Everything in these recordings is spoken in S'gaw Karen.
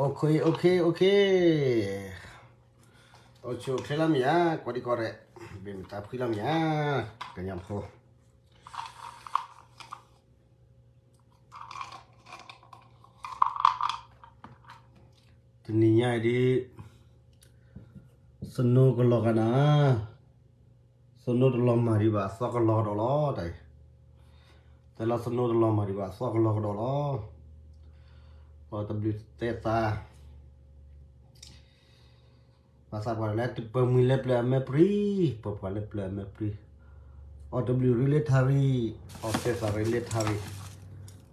OK, OK, OK. အိၣ်ဆူၣ်အိၣ်ချ့လီၤမ့ၢ်ဧါ, ကိးဒံကိးရဲၣ်, ဘၣ်မုာ်တၢ်ဖှံလီၤမ့ၢ်ဧါ, ကညီဖိ. တနံၤညါအံၤဒ် snow ကလီၤဂာ်နၤ, snow တလီၤမၢ်ဒံးဘၣ် အသီကလီၤကဒီးလီၤ တၢ်အံၤ, တဲလီၤ snow တလီၤမၢ်ဒံးဘၣ်အသီကလီၤကဒီးလီၤ. ပတဘျုးတဲသး ပှၤသးပှၢ်လၢ ပှၤမှံၤလၢပျၢၤအမဲာ်ပြံ, ပှၤပှၢ်လၢပျၢၤအမဲာ်ပြံ, အီၣ်တဘျုးရ့လၢထါရံၣ်, အီၣ်စဲးသးရ့လၢထါရံၣ်,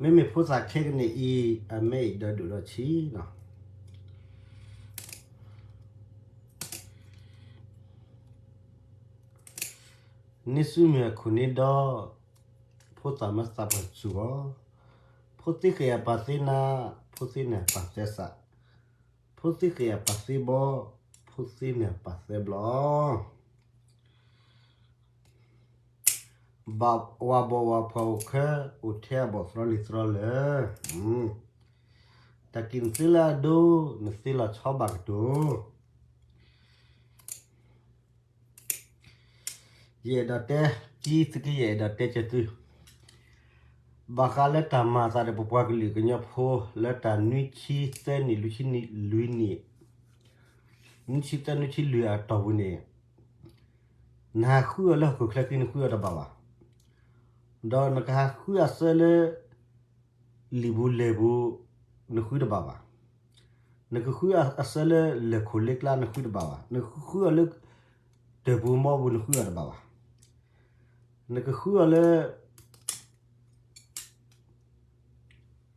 မ့မ့ၢ်ဖိသၣ်ခဲကနံၣ်အံၤ အမဲာ်အံၤဒၢဒိၣ်ဒီးဆံးနီၤ. န့ဆူမဲာ်အခိၣ်န့ဒီး, ဖိသၣ်မ့ၢ်သးပှၢ်စူၤအီၤ, ဖိသ့ဃဲၤအပၢ်သ့နၤ, ဖိသ့န့ၣ်အပၢ်သဲစး, ဖိသ့ဃဲၤအပၢ်သ့ဘီ, ဖိသ့န့ၣ်အပၢ်သဲဘျီ. ဘၣ်ဝၤဘီၣ်ဝၤဖှီၣ်အိၣ်ခဲ, အိၣ်ထဲအဘီၣ်သရီလံၤသရီလၢ်, တၢ်ကံၣ်နသ့လၢအဒိ, နသ့လီၤဆီဘၣ်ကတိၤ. ယအဲၣ်ဒိးတဲ, ကံသုကယအဲၣ်ဒိးတဲကၢသု, ဘၣ်ဃးလၢတၢ်မၤအသးဒီးပပှၤကလုာ်ကညီဖိလၢတၢ်နွံဆံသၢနံၣ်လွံၢ်ဆံလွံၢ်နံၣ်, နွံဆံသၢနွံဆံလွံၢ်အတီၢ်ပူၤန့ၣ်, နဟးဃုအီၤလၢဟီၣ်ခိၣ်ချၢဃံနဃုအီၤတဘၣ်ဘၣ်. ဒီးနကဟးဃုအဆၢလၢ လံာ်ပူၤလဲၢ်ပူၤ, နဃုတဘၣ်ဘၣ်. နကဃုအဆၢလၢလၢၢ်ခိၣ်လ့ကျါနဃုတဘၣ်ဘၣ်. နဃုအီၤလၢ တၢၢ်ပူၤမီပူၤနဃုအီၤတဘၣ်ဘၣ်. နကဃုအီၤလၢ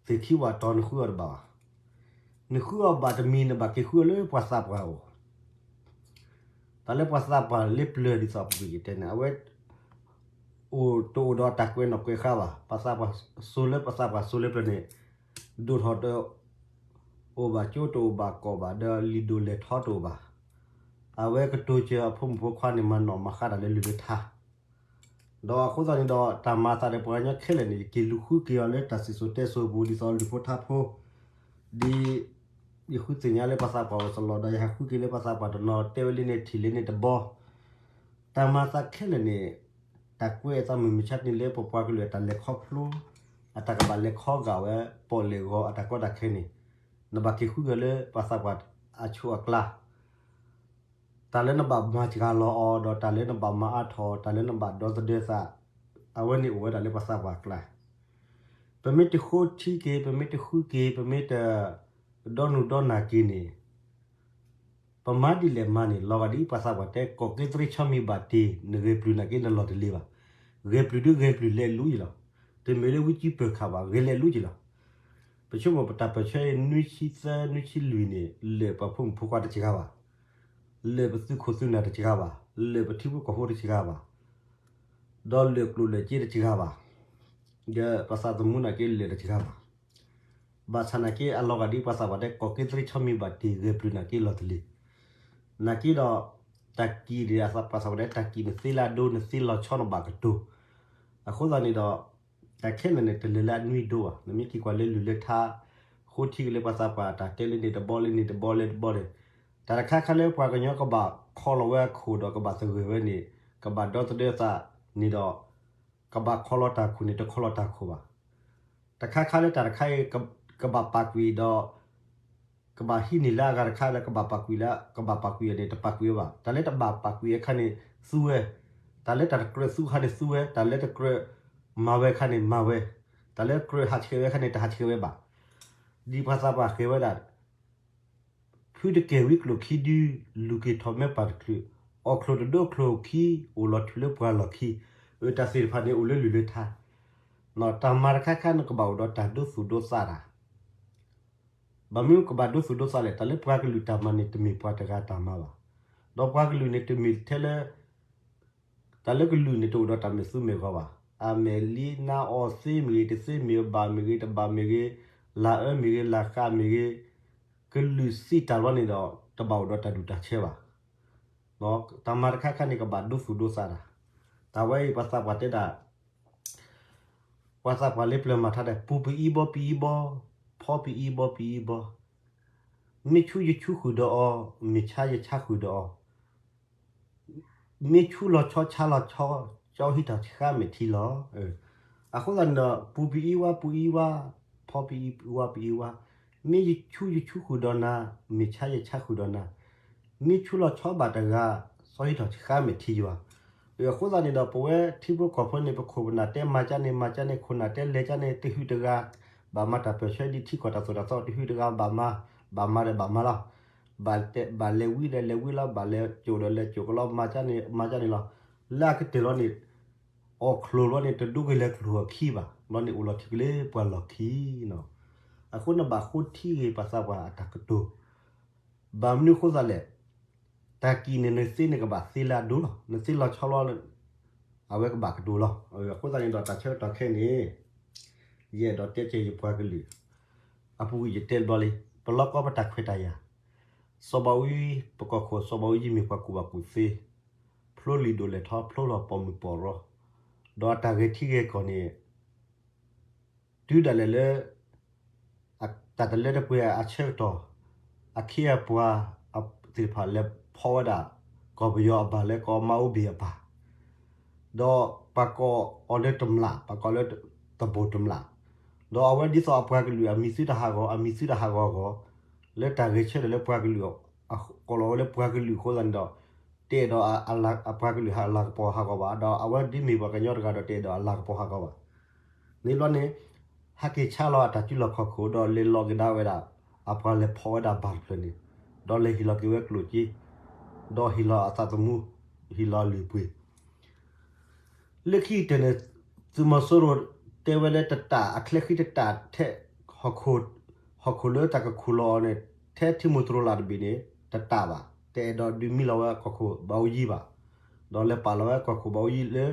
သ့ၣ်ခံဝၣ်တီၤနဃုအီၤတဘၣ်ဘၣ်. နဃုအီၤဘၣ်တမံၤ နဘၣ်က့ၤဃုအီၤလၢပှၤသးပှၢ်အအိၣ် တၢ်လၢပှၤသးပှၢ်လၢပျၢၤဒ်သိးပကတဲန့ၣ် အဝဲ အိၣ်တအိၣ်ဒီးတၢ်ကွဲးနီၣ်ကွဲးဃါဘၣ်. ပှၤသးပှၢ်စိၤလၢပှၤသးပှၢ်စိၤလၢပျၢၤန့ၣ် ဒိၣ်ထီၣ်တအိၣ်ဘၣ် ကၠိတအိၣ်ဘၣ်ကီၢ်ဘၣ် ဒီးလံာ်ဒိၣ်လဲၢ်ထီတအိၣ်ဘၣ်. အဝဲကတိၤစၢၤအဖိမုၣ်ဖိခွါန့ၣ် မၤနီၣ်မၤဃါတၢ်လၢလၢၢ်လၢထါ ဒီးအဃိသတးန့ၣ်ဒီး တၢ်မၤအသးဒီးပှၤကညီခဲလၢာ်န့ၣ် ယက့ၤလူၤဃုက့ၤအီၤလၢတၢ်စံၣ်စိၤတဲစိၤပူၤဒ်သိးလၢဖိထါဖိ ဒ်ယဃုသ့ၣ်ညါလၢပှၤသးပှၢ်အအိၣ်အလီၢ် ဒီးယဟးဃုက့ၤလၢပှၤသးပှၢ်တနီၤ တဲဝဲလံန့ၣ်ထံၣ်လံန့ၣ်တဘီ တၢ်မၤအသးခဲလၢာ်န့ၣ် တၢ်ကွဲးအသးမုၢ်မဆါတနံၤလၢပပှၤကလုာ်အတၢ်လဲၤခီဖျိ အတၢ်ကဘၣ်လဲၤခီဂာ်ဝဲ ပီၣ်လဲၣ်ဂီၤအတၢ်ကီတၢ်ခဲန့ၣ် နဘၣ်က့ၤဃုက့ၤလၢပှၤသးပှၢ်အဆိးအကျါ တၢ်လၢနဘၣ်မၤစှၤလီၤအီၤ ဒီးတၢ်လၢနဘၣ်မၤအါထီၣ် တၢ်လၢနဘၣ်ဒီသဒၢသး အဝဲန့ၣ်အိၣ်ဝဲဒၣ်လၢပှၤသးပှၢ်အကျါ ပမ့ၢ်တဃိထံက့ၤ ပမ့ၢ်တဃုက့ၤ ပမ့ၢ်တ ဒီနုာ်ဒီနၢ်က့ၤန့ၣ် ပမၤဒ်လဲၣ်မၤန့ၣ် လီၤဂာ်ဒ်ပှၤသးပှၢ်တဲ ကီၢ်က့သရ့ဆီမံၤဘၣ်တ့ၢ် နဂဲၤပျုၤနာ်က့နလီၢ်တလ့ၤဘၣ်. ဂဲၤပျုၤဒုဂဲၤပျုၤလဲၤလူယံၤလီၤ. တမ့ၢ်လၢဝံကံပၢၢ်ခးဘၣ် ဂဲၤလဲၤလူယံၤလီၤ. ပဆိကမိၣ်ပတၢ်ပၢၢ်ဆၢအံၤ နွံဆံသၢ နွံဆံလွံၢ်န့ၣ် လၢာ်ပှၤဖိမုၣ်ဖိခွါတစှၤဘၣ်. လၢာ်ပသုးခိၣ်သုးနၢ်တစှၤဘၣ်. လၢာ်ပထံဖိကီၢ်ဖိတစှၤဘၣ်. ဒီးလၢာ်ကျိၣ်လၢာ်စ့တစှၤဘၣ်. ဒီးပှၤသးသမူနာ်က့လၢာ်တစှၤဘၣ်. ဘၣ်ဆၣ်နာ်က့အလီၤဂာ်ဒ်ပှၤသးပှၢ်တဲ ကီၢ်က့သရ့ဆီမံၤဘၣ်တ့ၢ် ဂဲၤပျုၤနာ်က့လီၢ်တလ့ၤ. နာ်က့ဒီး တၢ်ကံၣ်ဒ်ပှၤသးပှၢ်တဲ တၢ်ကံၣ်နသ့လၢအဒိ နသ့လီၤဆီနဘၣ်ကတိၤ. အဃိသတးန့ၣ်ဒီး တၢ်ခဲလၢာ်န့ၣ် တလဲၤလၢအနွံဒိဘၣ်. နမ့ၢ်က့ၤကွၢ်လၢလၢၢ်လၢထါ ဃိထံက့ၤလၢပှၤသးပှၢ်တၢ်တဲလၢန့ၣ်တဘီလၢန့ၣ်တဘီလၢတဘီန့ၣ် တၢ်တခါခါလၢပှၤကညီကဘၣ်ခီလီၤဝဲအခိၣ်ဒီးကဘၣ်သဂၢၢ်ဝဲန့ၣ် ကဘၣ်ဒီသဒၢသးန့ၣ်ဒီး ကဘၣ်ခီလီၤတၢ်ခိၣ်န့ၣ် တခီလီၤတၢ်ခိၣ်ဘၣ်. တခါခါလၢတၢ်တခါအံၤ ကဘၣ်ပာ်ကွံာ်ဒီး ကဘၣ်ဟံးန့ၢ်လၢအဂၤတခါလၢကဘၣ်ပာ်ကွံာ်လၢ ကဘၣ်ပာ်ကွံာ်အီၤန့ၣ် တပာ်ကွံာ်ဝဲဘၣ်. တၢ်လၢတဘၣ်ပာ်ကွံာ်အခါန့ၣ် သူဝဲ, တၢ်လၢတၢ်တကြၢးသူအခါန့ၣ်သူဝဲ, တၢ်လၢတကြၢးမၤဝဲအခါန့ၣ်မၤဝဲ, တၢ်လၢကြၢးဟးဆှဲးဝဲအခါန့ၣ် တဟးဆှဲးဝဲဘၣ်. ဒ်ပှၤသးပှၢ်ဃ့ဝဲဒၣ် ဖုတကဲၢ်ဝံကျိၣ်ခံဒု လူၤက့ၤထီၣ်မဲပၢ်တချုး, အီၣ်ချိၣ်တဒိချိၣ်ခံ အိၣ်လီၤထုးလၢပှၤလီၢ်ခံ, အတၢ်သ့ၣ်တဖၣ်န့ၣ်အိၣ်လၢလၢၢ်လၢထါ တၢ်မၤတခါခါန့ၣ်ကဘၣ်အိၣ်ဒီးတၢ်ဒိသူၣ်ဒိသးတၢ်. ဘၣ်မနုၤကဘၣ်ဒိသူၣ်ဒိသးလဲၣ်, တၢ်လၢပှၤကလုာ်တၢ်မၤန့ၣ် တမ့ၢ်ပှၤတဂၤတၢ်မၤဘၣ်. ဒီးပှၤကလုာ်န့ၣ်တမ့ၢ်ထဲလၢ တၢ်လၢကလုာ်န့ၣ်တအိၣ်ဒီးတၢ်မဲာ်သူမဲာ်ဂီၤဘၣ်. အမဲာ်လံနါအီၤသ့မ့ၢ်ဂ့ၤ တသ့မ့ၢ်ဂ့ၤ ဘၣ်မ့ၢ်ဂ့ၤ တဘၣ်မ့ၢ်ဂ့ၤ လၢအၢမ့ၢ်ဂ့ၤ လၢဃးမ့ၢ်ဂ့ၤ ကလုာ်စံးတၢ်လီၤန့ၣ်ဒီး တဘၣ်အိၣ်ဒီးတၢ်ဒူၣ်တၢ်ဆၢဘၣ်. တၢ်မၤတခါခါန့ၣ် ကဘၣ်ဒိသူၣ်ဒိသးတၢ်. တၢ်ဝဲအံၤပှၤသးပှၢ်တဲဒၣ် ပှၤသးပှၢ်လၢပျၢၤမၤထါဒီး ပူၤပအံဘီပအံဘီ, ဖီပအံဘီပအံဘီ, မ့ၢ်ဆူၣ်ယဆူၣ်ဃုာ်ဒီးအီၤ, မ့ၢ်ဆါယဆါဃုာ်ဒီးအီၤ, မ့ၢ်ဆူၣ်လီၤဆီဆါလီၤဆီ, ကၠီဟံးထီၣ်ဆှါမဲာ်ထံလီၤ. အဃိသတးန့ၣ်ဒီး ပူၤပအံဝါပူၤအံဝါ, ဖီပအံဝါပအံဝါ, မ့ၢ်ယဆူၣ်ယဆူၣ်ဃုာ်ဒီးနၤ, မ့ၢ်ဆါယဆါဃုာ်ဒီးနၤ, မ့ၢ်ဆူၣ်လီၤဆီဘၣ်တဂၤ, စီၤဟံးထီၣ်ဆှါမဲာ်ထံယွၤ. အဃိသတးန့ၣ်ဒီး ပဝဲထံဖိကီၢ်ဖိန့ၣ် ပခိၣ်ပနၢ်တဲမၤကၢ်န့ၣ် မၤကၢ်န့ၣ်, ခိၣ်နၢ်တဲလဲၤကၢ်န့ၣ် တဟုတဂၤ ဘၣ်မၤတၢ်ပၢၢ်ဆၢဒ်ထံကီၢ်တၢ်သိၣ်တၢ်သီ တဟုတဂၤဘၣ်မၤ, ဘၣ်မၤဒီးဘၣ်မၤလီၤ. ဘၣ်လဲၤဝံဒီးလဲၤဝံလီၤ, ဘၣ်လဲၤစိာ်ဒီးလဲၤစိာ်ကလီ, မၤကၢ်န့ၣ် မၤကၢ်န့ၣ်လီၤ. လၢအကတၢၢ်လီၤန့ၣ် အီၣ်ချိၣ်လီၤန့ၣ် တဒိက့ၤလဲၤကျိၤအခံဘၣ်, လီၤန့ၣ်အိၣ်လီၤထံက့ၤလၢပှၤလီၢ်ခံနီၤ. အဃိနဘၣ်ဃိထံဂ့ၤပှၤသးပှၢ်အတၢ်ကတိၤ, ဘၣ်မနုၤအဃိသတးလဲၣ်, တၢ်ကံၣ်န့ၣ်နသ့န့ၣ်ကဘၣ်သ့လၢအဒိလီၤ, နသ့လီၤဆီလီၤ အဝဲကဘၣ်ကတိၤလီၤ. အဃိသတးန့ၣ်ဒီးတၢ်ဆၢကတီၢ်ခဲအံၤန့ၣ် ယအဲၣ်ဒိးတဲက့ၤယပှၤကလုာ် အပူၤကွံာ်ယတဲဘျီလံ, ပလီၢ်ကီပတၢ်ခွဲးတၢ်ယာ်, စီၤဘးအူအံၤ ပကီၢ်ခိၣ် စီၤဘးအူအံၤမ့ၢ်ပှၤကူၣ်ဘၣ်ကူၣ်သ့, ဖျိလံာ်ဒိၣ်လဲၢ်ထီ ဖျိလီၤပိာ်မုၣ်ပိာ်ရီ, ဒီးအတၢ်ဂဲၤထံဂဲၤကီၢ်န့ၣ် တုၤဒၣ်လဲာ်လၢ တၢ်တလၢတပှဲၤအဆၢကတီၢ်, အခ့အပှၤသ့ၣ်တဖၣ်လဲၤဖီဝဲဒၣ် ကီၢ်ပယီၤအဘၣ်လၢကီၢ်မါအိဘ့ၣ်အဘၣ်, ဒီးပှၤကိးအီၤလၢတမျၢ်, ပှၤကိးလၢသဘိၣ်တမျၢ်, ဒီးအဝဲဒ်သိးအပှၤကလုာ်အမံၤသုတဟးဂီၤ, အမံၤသုတဟးဂီၤအဂီၢ်, လၢတၢ်ဂဲၤဆၢထၢၣ်လၢပှၤကလုာ်, ကိးလီၤဝဲလၢပှၤကလုာ်အဃိသတးန့ၣ်ဒီး တအဲၣ်ဒိးအပှၤကလုာ်အလၤကပီၤဟးဂီၤဘၣ်, ဒီးအဝဲဒ်မ့ၢ်ပှၤကညီတဂၤဒီးတအဲၣ်ဒိးအလၤကပီၤဟးဂီၤဘၣ်. န့ၣ်ဘျီန့ၣ် ဟဲက့ၤဆါလီၤအတၢ်စုလီၢ်ခီၣ်ခိၣ် ဒီးလဲၤလီၤကဒါဝဲဒၣ် အပှၤလဲၤဖီၣ်ဝဲဒၣ်ဘၣ်တဖျၢၣ်န့ၣ်, ဒီးလဲၤဟ့ၣ်လီၤက့ၤဝဲကျိၣ်စ့, ဒီးဟ့ၣ်လီၤအသးသမူ, ဟ့ၣ်လီၤအလုၢ်အပှ့ၤ လၢခံကတၢၢ်န့ၣ် သုးမီၤစိရိၤတဲဝဲလၢတတၢ်အချဲဃံတတၢ်ထဲ ဟီၣ်ခိၣ်လၢတၢ်ကခူၣ်လီၤအီၤန့ၣ် ထဲထံမိၢ်တရိလးတဘ့ၣ်န့ၣ် တတၢ်ဘၣ်, တအဲၣ်ဒိးဒုးမံလီၤဝဲကီၢ်ခိၣ်ဘးအူယံဘၣ်, ဒီးလဲၤပာ်လီၤဝဲကီၢ်ခိၣ်ဘးအူယံလၢ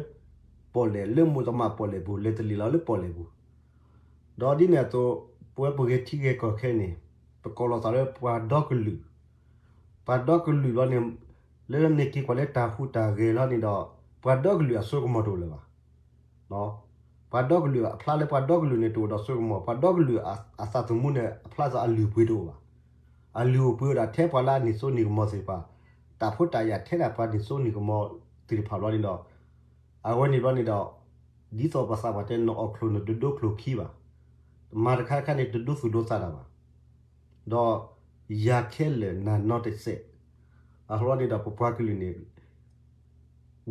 ပီၣ်လဲၣ် လၢမိၢ်တမးပီၣ်လဲၣ်ပူၤ လဲၤတလ့ၣ်လီၤလၢပီၣ်လဲၣ်ပူၤ ဒီးဒ်န့ၣ်အသိး ပဝဲပဂဲၤထံဂဲၤကီၢ်ခဲအံၤန့ၣ် ပကိးလီၤသးလၢပှၤဒီကလုာ်, ပှၤဒီကလုာ်လီၤန့ၣ် လၢန့ၣ်က့ၤကွၢ်လၢတၢ်ဟူးတၢ်ဂဲၤလီၤန့ၣ်ဒီး ပှၤဒီကလုာ်အစိကမီၤတအိၣ်လၢၤဘၣ်. ပှၤဒီကလုာ်အဖျါလၢပှၤဒီကလုာ်န့ၣ်တအိၣ်ဒီးစိကမီၤ, ပှၤဒီကလုာ်အသးသမူန့ၣ် အဖျါသးအလုၢ်အပှ့ၤတအိၣ်ဘၣ်. အလုၢ်အိၣ်ပှ့ၤအိၣ်ဒၣ်ထဲပှၤလၢအနံၣ်စိနံၣ်ကမီၤသ့ၣ်တဖၣ်, တၢ်ဖိတၢ်ယာ်ထဲဒၣ်ပှၤနံၣ်စိနံၣ်ကမီၤသ့ၣ်တဖၣ်ဘျီန့ၣ်ဒီး အဝဲန့ၣ်ဘျီန့ၣ်ဒီး ဒ်သိးပှၤသးပှၢ်တဲ နအီၣ်ချိၣ်နတဒိကျိၣ်ခံဘၣ်, မၤတခါခါန့ၣ် တဒိသူၣ်ဒိသးတၢ်ဘၣ်, ဒီးယၤခဲလၢာ်နၤနီတစဲး, အဃိန့ၣ်ဒီးပပှၤကလုာ်န့ၣ်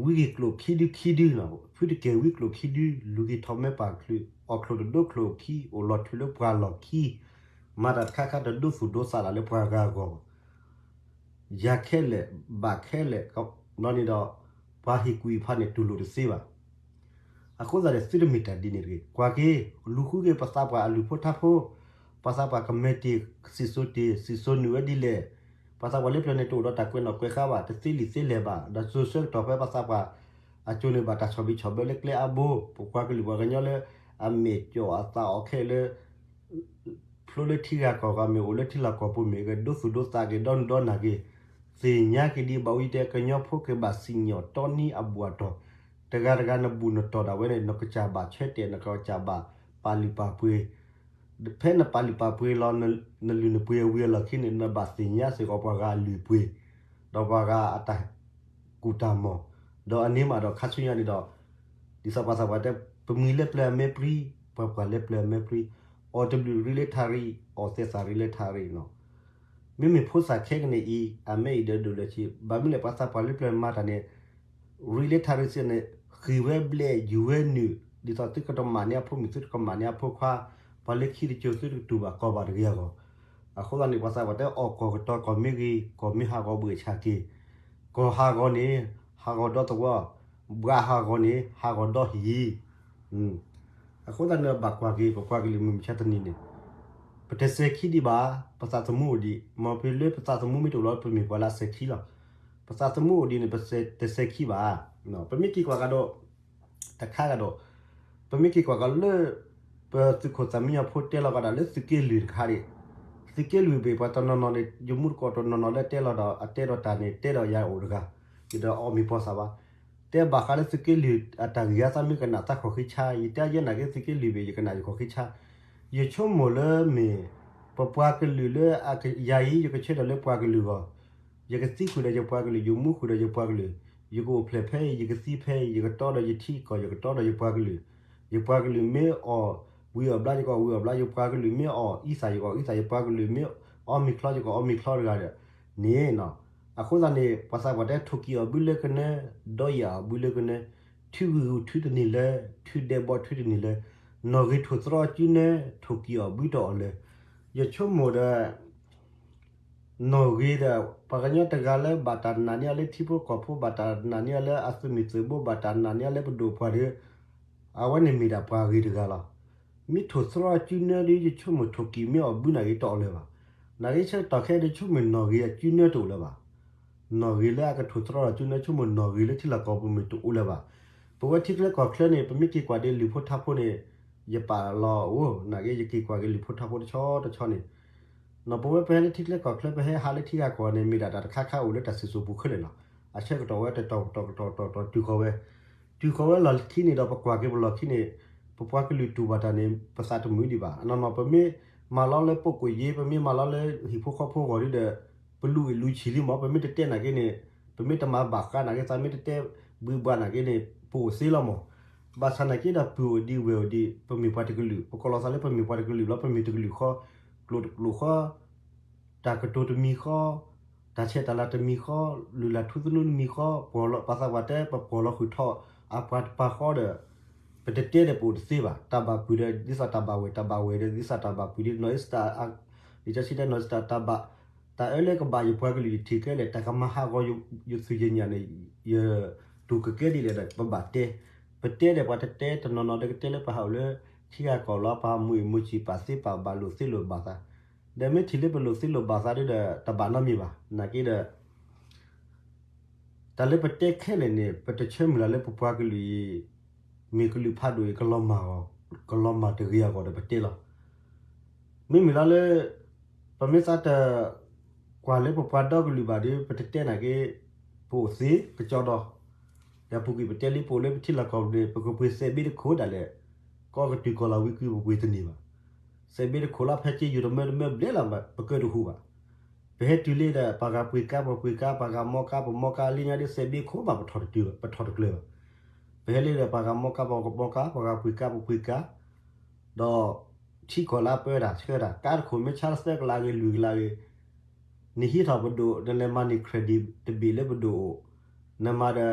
ဝံဂ့ၤကျိၣ်ခံဒုခံဒု, ဖုတကဲၤဝံကျိၣ်ခံဒု, လူၤက့ၤထီၣ်မဲပာ်ချုး, အီၣ်ချိၣ်တဒိကျိၣ်ခံ, အိၣ်လီၤထုးလၢပှၤလီၢ်ခံ, မၤတၢ်တခါခါတဒိသူၣ်ဒိသးတၢ်လၢပှၤဂၤအဂီၢ် ယၤခဲလၢာ်, ဘၣ်ခဲလၢာ်, ဘျီန့ၣ်ဒီး ပှၤဟ့ၣ်ကူၣ်ဟ့ၣ်ဖးန့ၣ် တူၢ်လိာ်တသ့ဘၣ်. အဃိသတးန့ၣ် သုတမ့ၢ်တၢ်ဒ်န့ၣ်တဂ့ၤ. ကွၢ်က့ၤ, လူၤဃုက့ၤပသးပှၢ်အလုၢ်ဖိထါဖိ, ပသးပှၢ်ကမဲာ်တ့ၢ်, စံၣ်စိၤတ့ၢ်, စံၣ်စိၤနုာ်ဝဲဒ်လဲၣ်. ပသးပှၢ်လၢပျၢၤန့ၣ် တအိၣ်ဒီးတၢ်ကွဲးနီၣ်ကွဲးဃါဘၣ်, တသ့လံာ်သ့လဲၢ်ဘၣ်, ဒီးစိၤဆၢကတီၢ်ဖဲပသးပှၢ် အစိၤန့ၣ်ဘၣ်တၢ်ဆီၣ်ဘံၣ်ဆီၣ်ဘၢလၢကျဲအါဘိ, ပပှၤကလုာ်ပှၤကညီလၢ အမဲာ်ကၠီၣ်အသးအီၤခဲလၢာ် ဖျိလၢထံဂၤကီၢ်ဂၤမ့ၢ်အိၣ်လၢထံလီၢ်ကီၢ်ပူၤမ့ၢ်ဂ့ၤ ဒိသူၣ်ဒိသးက့ၤဒီနုၢ်ဒီနၢ်က့ၤ, သ့ၣ်ညါက့ၤဒ်ဘၣ်ဝံၤတဲ ကညီဖိကဘၣ်စံၣ်ညီၣ်တီနံအဘူၣ်အတီၢ်, တဂၤတဂၤနဘူၣ်နတီၢ်ဒၣ်ဝဲန့ၣ် နကစၢ်ဘၣ်ဆၢတဲာ် နကစၢ်ဘၣ်ပာ်လုၢ်ပာ်ပှ့ၤ, ဖဲနပာ်လုၢ်ပာ်ပှ့ၤလီၤ နလုၢ်နပှ့ၤအဝံၤအလီၢ်ခံန့ၣ် နဘၣ်သ့ၣ်ညါစ့ၢ်ကီးပှၤဂၤအလုၢ်အပှ့ၤ, ဒီးပှၤဂၤအတၢ်ကူၣ်တၢ်မီၢ်, ဒီးအန့ၣ်မးဒီးခါဆူညါန့ၣ်ဒီး ဒ်သိးပှၤသးပှၢ်တဲ ပမှံၤလၢပျၢၤအမဲပြံ, ပှၤပှၢ်လၢပျၢၤအမဲပြံ, အီၣ်တဘျုးရ့လၢထးရံၣ်, အီၣ်သဲးသးရ့လၢထးရံၣ်နီၤ. မ့မ့ၢ်ဖိသၣ်ခဲကနံၣ်အံၤ အမဲအံၤဒီးဒိၣ်လၢဆံ, ဘၣ်မနုၤလဲၣ် ပှၤသးပှၢ်လၢပျၢၤမၤတၢ်န့ၣ် ရ့လၢထးရံၣ်စ့ၢ်န့ၣ် ဃ့ၢ်ဝဲဘျဲၣ်ယူၤဝဲနုာ်, ဒ်သိးသုကတမၤန့ၢ်အဖိမုၣ် သုတကမၤန့ၢ်အဖိခွါ, ပှၤလၢခံတစိၤသုတတူၢ်ဘၣ်ကီဘၣ်တဂ့ၤအဂီၢ်. အဃိသတးန့ၣ် ပှၤသးပှၢ်တဲအီၣ်ကီၢ်ကတီၤကီၢ်မ့ၢ်ဂ့ၤ, ကီၢ်မ့ၢ်ဟးဂီၤဘှံးဆၣ်က့ၤ, ကီၢ်ဟးဂီၤန့ၣ် ဟးဂီၤဒီသဝီ, ဘှးဟးဂီၤန့ၣ် ဟးဂီၤဒီဟံၣ် အဃိသတးန့ၣ် ဘၣ်ကွၢ်က့ၤ ပပှၤကလုာ်မုၢ်မဆါတနံၤန့ၣ် ပတစဲၤခံဒံးဘၣ်, ပသးသမူအိၣ်ဒံး, မ်ပလၢပသးသမူမ့ၢ်တအိၣ်လီၤ ပမ့ၢ်ပှၤလၢအစဲၤခံလီၤ. ပသးသမူအိၣ်ဒံးန့ၣ် ပတစဲၤခံဘၣ်. ပမ့ၢ်က့ၤကွၢ်ကဒီး တခါကဒီး ပမ့ၢ်က့ၤကွၢ်ကဒီးလၢ ပသုးခိၣ်သးမံညီၤဖိတဲလီၤကဒီးလၢသုးက့လွံၢ်တခါဒံး, သုးက့လွံၢ်ဘ့ၣ်ပှၤတနီၤနီၤန့ၣ် ယမူတကိးတနီၤနီၤလၢတဲလီၤဒီး အတဲဒီးတၢ်န့ၣ် တဲဒီးယၤအိၣ်တဂၤ, ယဒီးအီၣ်မ့ၤပီၤသးဘၣ်. တဲဘၣ်ဃးလၢသုးက့လွံၢ်အတၢ်ဂံၢ်ဟါသးမ့ၢ်ကနၣ်သးခီၣ်ဃံဆါ, ယတဲယဲနာ်က့သုးက့လွံၢ်ဘ့ၣ် ယကနၣ်ယခီၣ်ဃံဆါ. ယဆိကမိၣ်လၢမ့ၢ် ပပှၤကလုာ်လၢ ယၤအံၤ ယကဆၢထၢၣ်လၢပှၤကလုာ်အဂီၢ်, ယကသံဃုာ်ဒီးယပှၤကလုာ်, ယမူဃုာ်ဒီးယပှၤကလုာ်, ယကအိၣ်ဖျဲၣ်ဖဲအံၤ, ယကသံဖဲအံၤ, ယကတီဒီးယထံကီၢ်, ယကတီဒီးယပှၤကလုာ်, ယပှၤကလုာ်မ့ၢ်အီၣ် ဝံၤအီၣ်ဘျါ ယကအီၣ်ဝံၤအီၣ်ဘျါ, ယပှၤကလုာ်မ့ၢ်အီၣ်အံသၣ် ယကအီၣ်အံသၣ်, ယပှၤကလုာ်မ့ၢ်အီမ့ၤချီ ယကအီမ့ၤချီတဂၤဒီးန့ၣ်, အဃိသတးန့ၣ် ပှၤသးပှၢ်တဲ ထိၣ်ကံၢ်အီၣ်ဘုလၢကနၢ, ဒီးယၤအီၣ်ဘုလၢကနၢ, ထုဂုာ်ဂုာ်ထုတန့ၢ်လၢ, ထုဒဲးဘီထုတန့ၢ်လၢ, နီၣ်ဂ့ၤထိၣ်သတြီအစုနၢ, ထိၣ်ကံၢ်အီၣ်ဘုတအီၣ်လၢ, ယဆိကမိၣ်ဒီး နီၣ်ဂ့ၤဒီး ပှၤကညီတဂၤလၢဘၣ်တၢ်နာ်န့ၢ်အီၤလၢထံဖိကီၢ်ဖိ, ဘၣ်တၢ်နာ်န့ၢ်အီၤလၢအသုးမုၢ်သုးဘိ, ဘၣ်တၢ်နာ်န့ၢ်အီၤလၢပဒိၣ်ပပှၢ်ဒီး အဝဲန့ၣ်မ့ၢ်ဒၣ်ပှၤဂ့ၤတဂၤလီၤ. မ့ၢ်ထိၣ်သတြီအစုနၢဒီး ယဆိကမိၣ်ထိၣ်ကံၢ်မ့ၢ်အီၣ်ဘုနာ်ဂ့ၤတအီၣ်လၢၤဘၣ်. နာ်ဂ့ၤဆၢကတီၢ်ခဲအံၤဒီး ဆိကမိၣ်နီၣ်ဂ့ၤအစုနၢတအိၣ်လၢၤဘၣ်. နီၣ်ဂ့ၤလၢအကထိၣ်သတြီအီၤစုနၢ ဆိကမိၣ်နီၣ်ဂ့ၤလၢထံလီၢ်ကီၢ်ပူၤမ့ၢ်တအိၣ်လၢၤဘၣ်. ပဝဲထံချၢကီၢ်ချၢန့ၣ် ပမ့ၢ်က့ၤကွၢ်ဒံးလုၢ်ဖိထါဖိန့ၣ် ယပာ်လီၤအိၣ် နာ်ဂ့ၤ ယက့ၤကွၢ်က့ၤလုၢ်ဖိထါဖိတဆီတဆီန့ၣ် နီၢ်ပဝဲပဟဲလၢထံချၢကီၢ်ချၢ ပဟဲဟးလၢထံဂၤကီၢ်ဂၤန့ၣ် မ့ၢ်ဒၣ်တၢ်တခါခါအိၣ်လၢတၢ်စံၣ်စိၤပူၤခဲလၢာ်လီၤ. အဆၢကတီၢ်ဝဲတတီၤကတီၢ်ကတီၢ်ကတီၢ်ကတီၢ်တုၤဃီၤဝဲ, တုၤဃီၤဝဲလီၢ်ခံန့ၣ်ဒီး ပကွၢ်က့ၤပလီၢ်ခံန့ၣ် ပပှၤကလုာ်တူၢ်ဘၣ်တၢ်န့ၣ် ပသးတမုာ်ဒံးဘၣ်. အနီၢ်နီၢ် ပမ့ၢ်မၤလီၤလၢပကိၣ်ယ့ၤ ပမ့ၢ်မၤလီၤလၢဟံၣ်ဖိဃီဖိအဂီၢ်ဒီး ပလူၤအ့ၣ်လူၤဆံးလံမး ပမ့ၢ်တတဲနာ်က့န့ၣ် ပမ့ၢ်တမၤဘၣ်ဃးနာ်က့ သးမ့ၢ်တတဲဘုးဘှးနာ်က့န့ၣ် ပအိၣ်သ့လီၤမး. ဘၣ်ဆၣ်နာ်က့ဒီး ပုၢ်အိၣ်ဒံးဝဲၢ်အိၣ်ဒံး ပမ့ၢ်ပှၤတကလုာ် ပကိးလီၤသးလၢပမ့ၢ်ပှၤတကလုာ်လီၤ ပမ့ၢ်တကလုာ်ဃီ ကျိာ်တကျိာ်ဃီ တၢ်ကတိၤတမံၤဃီ တၢ်ဆဲးတၢ်လၤတမံၤဃီ လုၢ်လၢ်ထူသနူတမံၤဃီ ပှၤသးပှၢ်တဲ ပပှီၢ်လီၤဃုာ်ထီၣ်အပှၤတပၤဃီဒီး ပတတဲဒီးပအိၣ်တသ့ဘၣ်. တၢ်ဘၣ်ပုၢ်ဒီး ဒ်သိးတၢ်ဘၣ်ဝဲၢ် တၢ်ဘၣ်ဝဲၢ်ဒီး ဒ်သိးတၢ်ဘၣ်ပုၢ်ဒ် နီၢ်အ့စတၢ် လံာ်စီဆှံတဲ နီၢ်အ့စတၢ်တၢ်ဘၣ် တၢ်အၢလၢကဘၣ်ယပှၤကလုာ်ယထံၣ်ကဲလဲၣ် တၢ်ကမၤဟးဂီၤယသူၣ်ယညၣ်န့ၣ် ယတူၢ်ကကဲဒ်လဲၣ်ဒီး ပဘၣ်တဲ ပတဲဒီးပှၤတတဲတနီၤနီၤဒီးကတဲလၢပဟးအိၣ်လၢ ထံဂၤကီၢ်လီၤ ပဟးမူအ့ၣ်မူဆံး ပာ်သ့ပာ်ဘၣ်လိာ်သ့လိာ်ဘၣ်သး ဒီးမ့ၢ်ထံၣ်လၢပလိာ်သ့လိာ်ဘၣ်သးဒီး တဘၣ်နီတမံၤဘၣ်. နာ်က့ဒီး တၢ်လၢပတဲခဲလၢာ်န့ၣ် ပတဆၢမုၢ်လၢ်လၢပပှၤကလုာ်အံၤ မ့ၢ်ကလုာ်ဖးဒိၣ်အံၤ ကလီၤမၢ်အဂီၢ် ကလီၤမၢ်တဂ့ၤအဂီၢ်ဒီးပတဲလီၤ. မ့မ့ၢ်လီၤလၢ ပမ့ၢ်သးတကွၢ်လၢပပှၤဒီကလုာ်ဘၣ်ဒီး ပတတဲနာ်က့ ပအိၣ်သ့ကကီဒီး ယပူၤကွံာ်ပတဲလံ ပအိၣ်လၢပထံလီၢ်ကီၢ်ပူၤန့ၣ် ပကပှ့ၤစဲးဘ့တခိၣ်ဒၣ်လဲာ် ကီၢ်ကတုၤကီၢ်လီၤဝံၤကွံာ်ပပှ့ၤတန့ၢ်ဘၣ်. စဲးဘ့တခိၣ်လီၤ ဖဲက့ယိၤတမၢတမၢဘျဲၣ်လီၤ ပကၢတဟူးဘၣ်. ပဟဲတုၤလံဒီး ပှၤဂၤပှ့ၤကါ ပပှ့ၤကါ ပှၤဂၤမီကါ ပမီကါ လၢညါဒ်စဲးဘ့ခိၣ်ဘၣ် ပထီၣ်တတုၤ ပထီၣ်တကျၢၤဘၣ်. ပဟဲလံဒီး ပှၤဂၤမီကါ ပမီကါ ပှၤဂၤပှ့ၤကါ ပပှ့ၤကါ ဒီး ထံကီၢ်လၢအပၢတၢ်ဆှၢတၢ် ကါတခိၣ်မ့ၢ်ဆါသၢကလးဂ့ၤ လွံၢ်ကလးဂ့ၤ နဟံးထီၣ်ပဒိၣ် နလဲၤမၤန့ၢ် credit တဘ့ၣ်လၢပဒိၣ်အိၣ် နမၤဒီး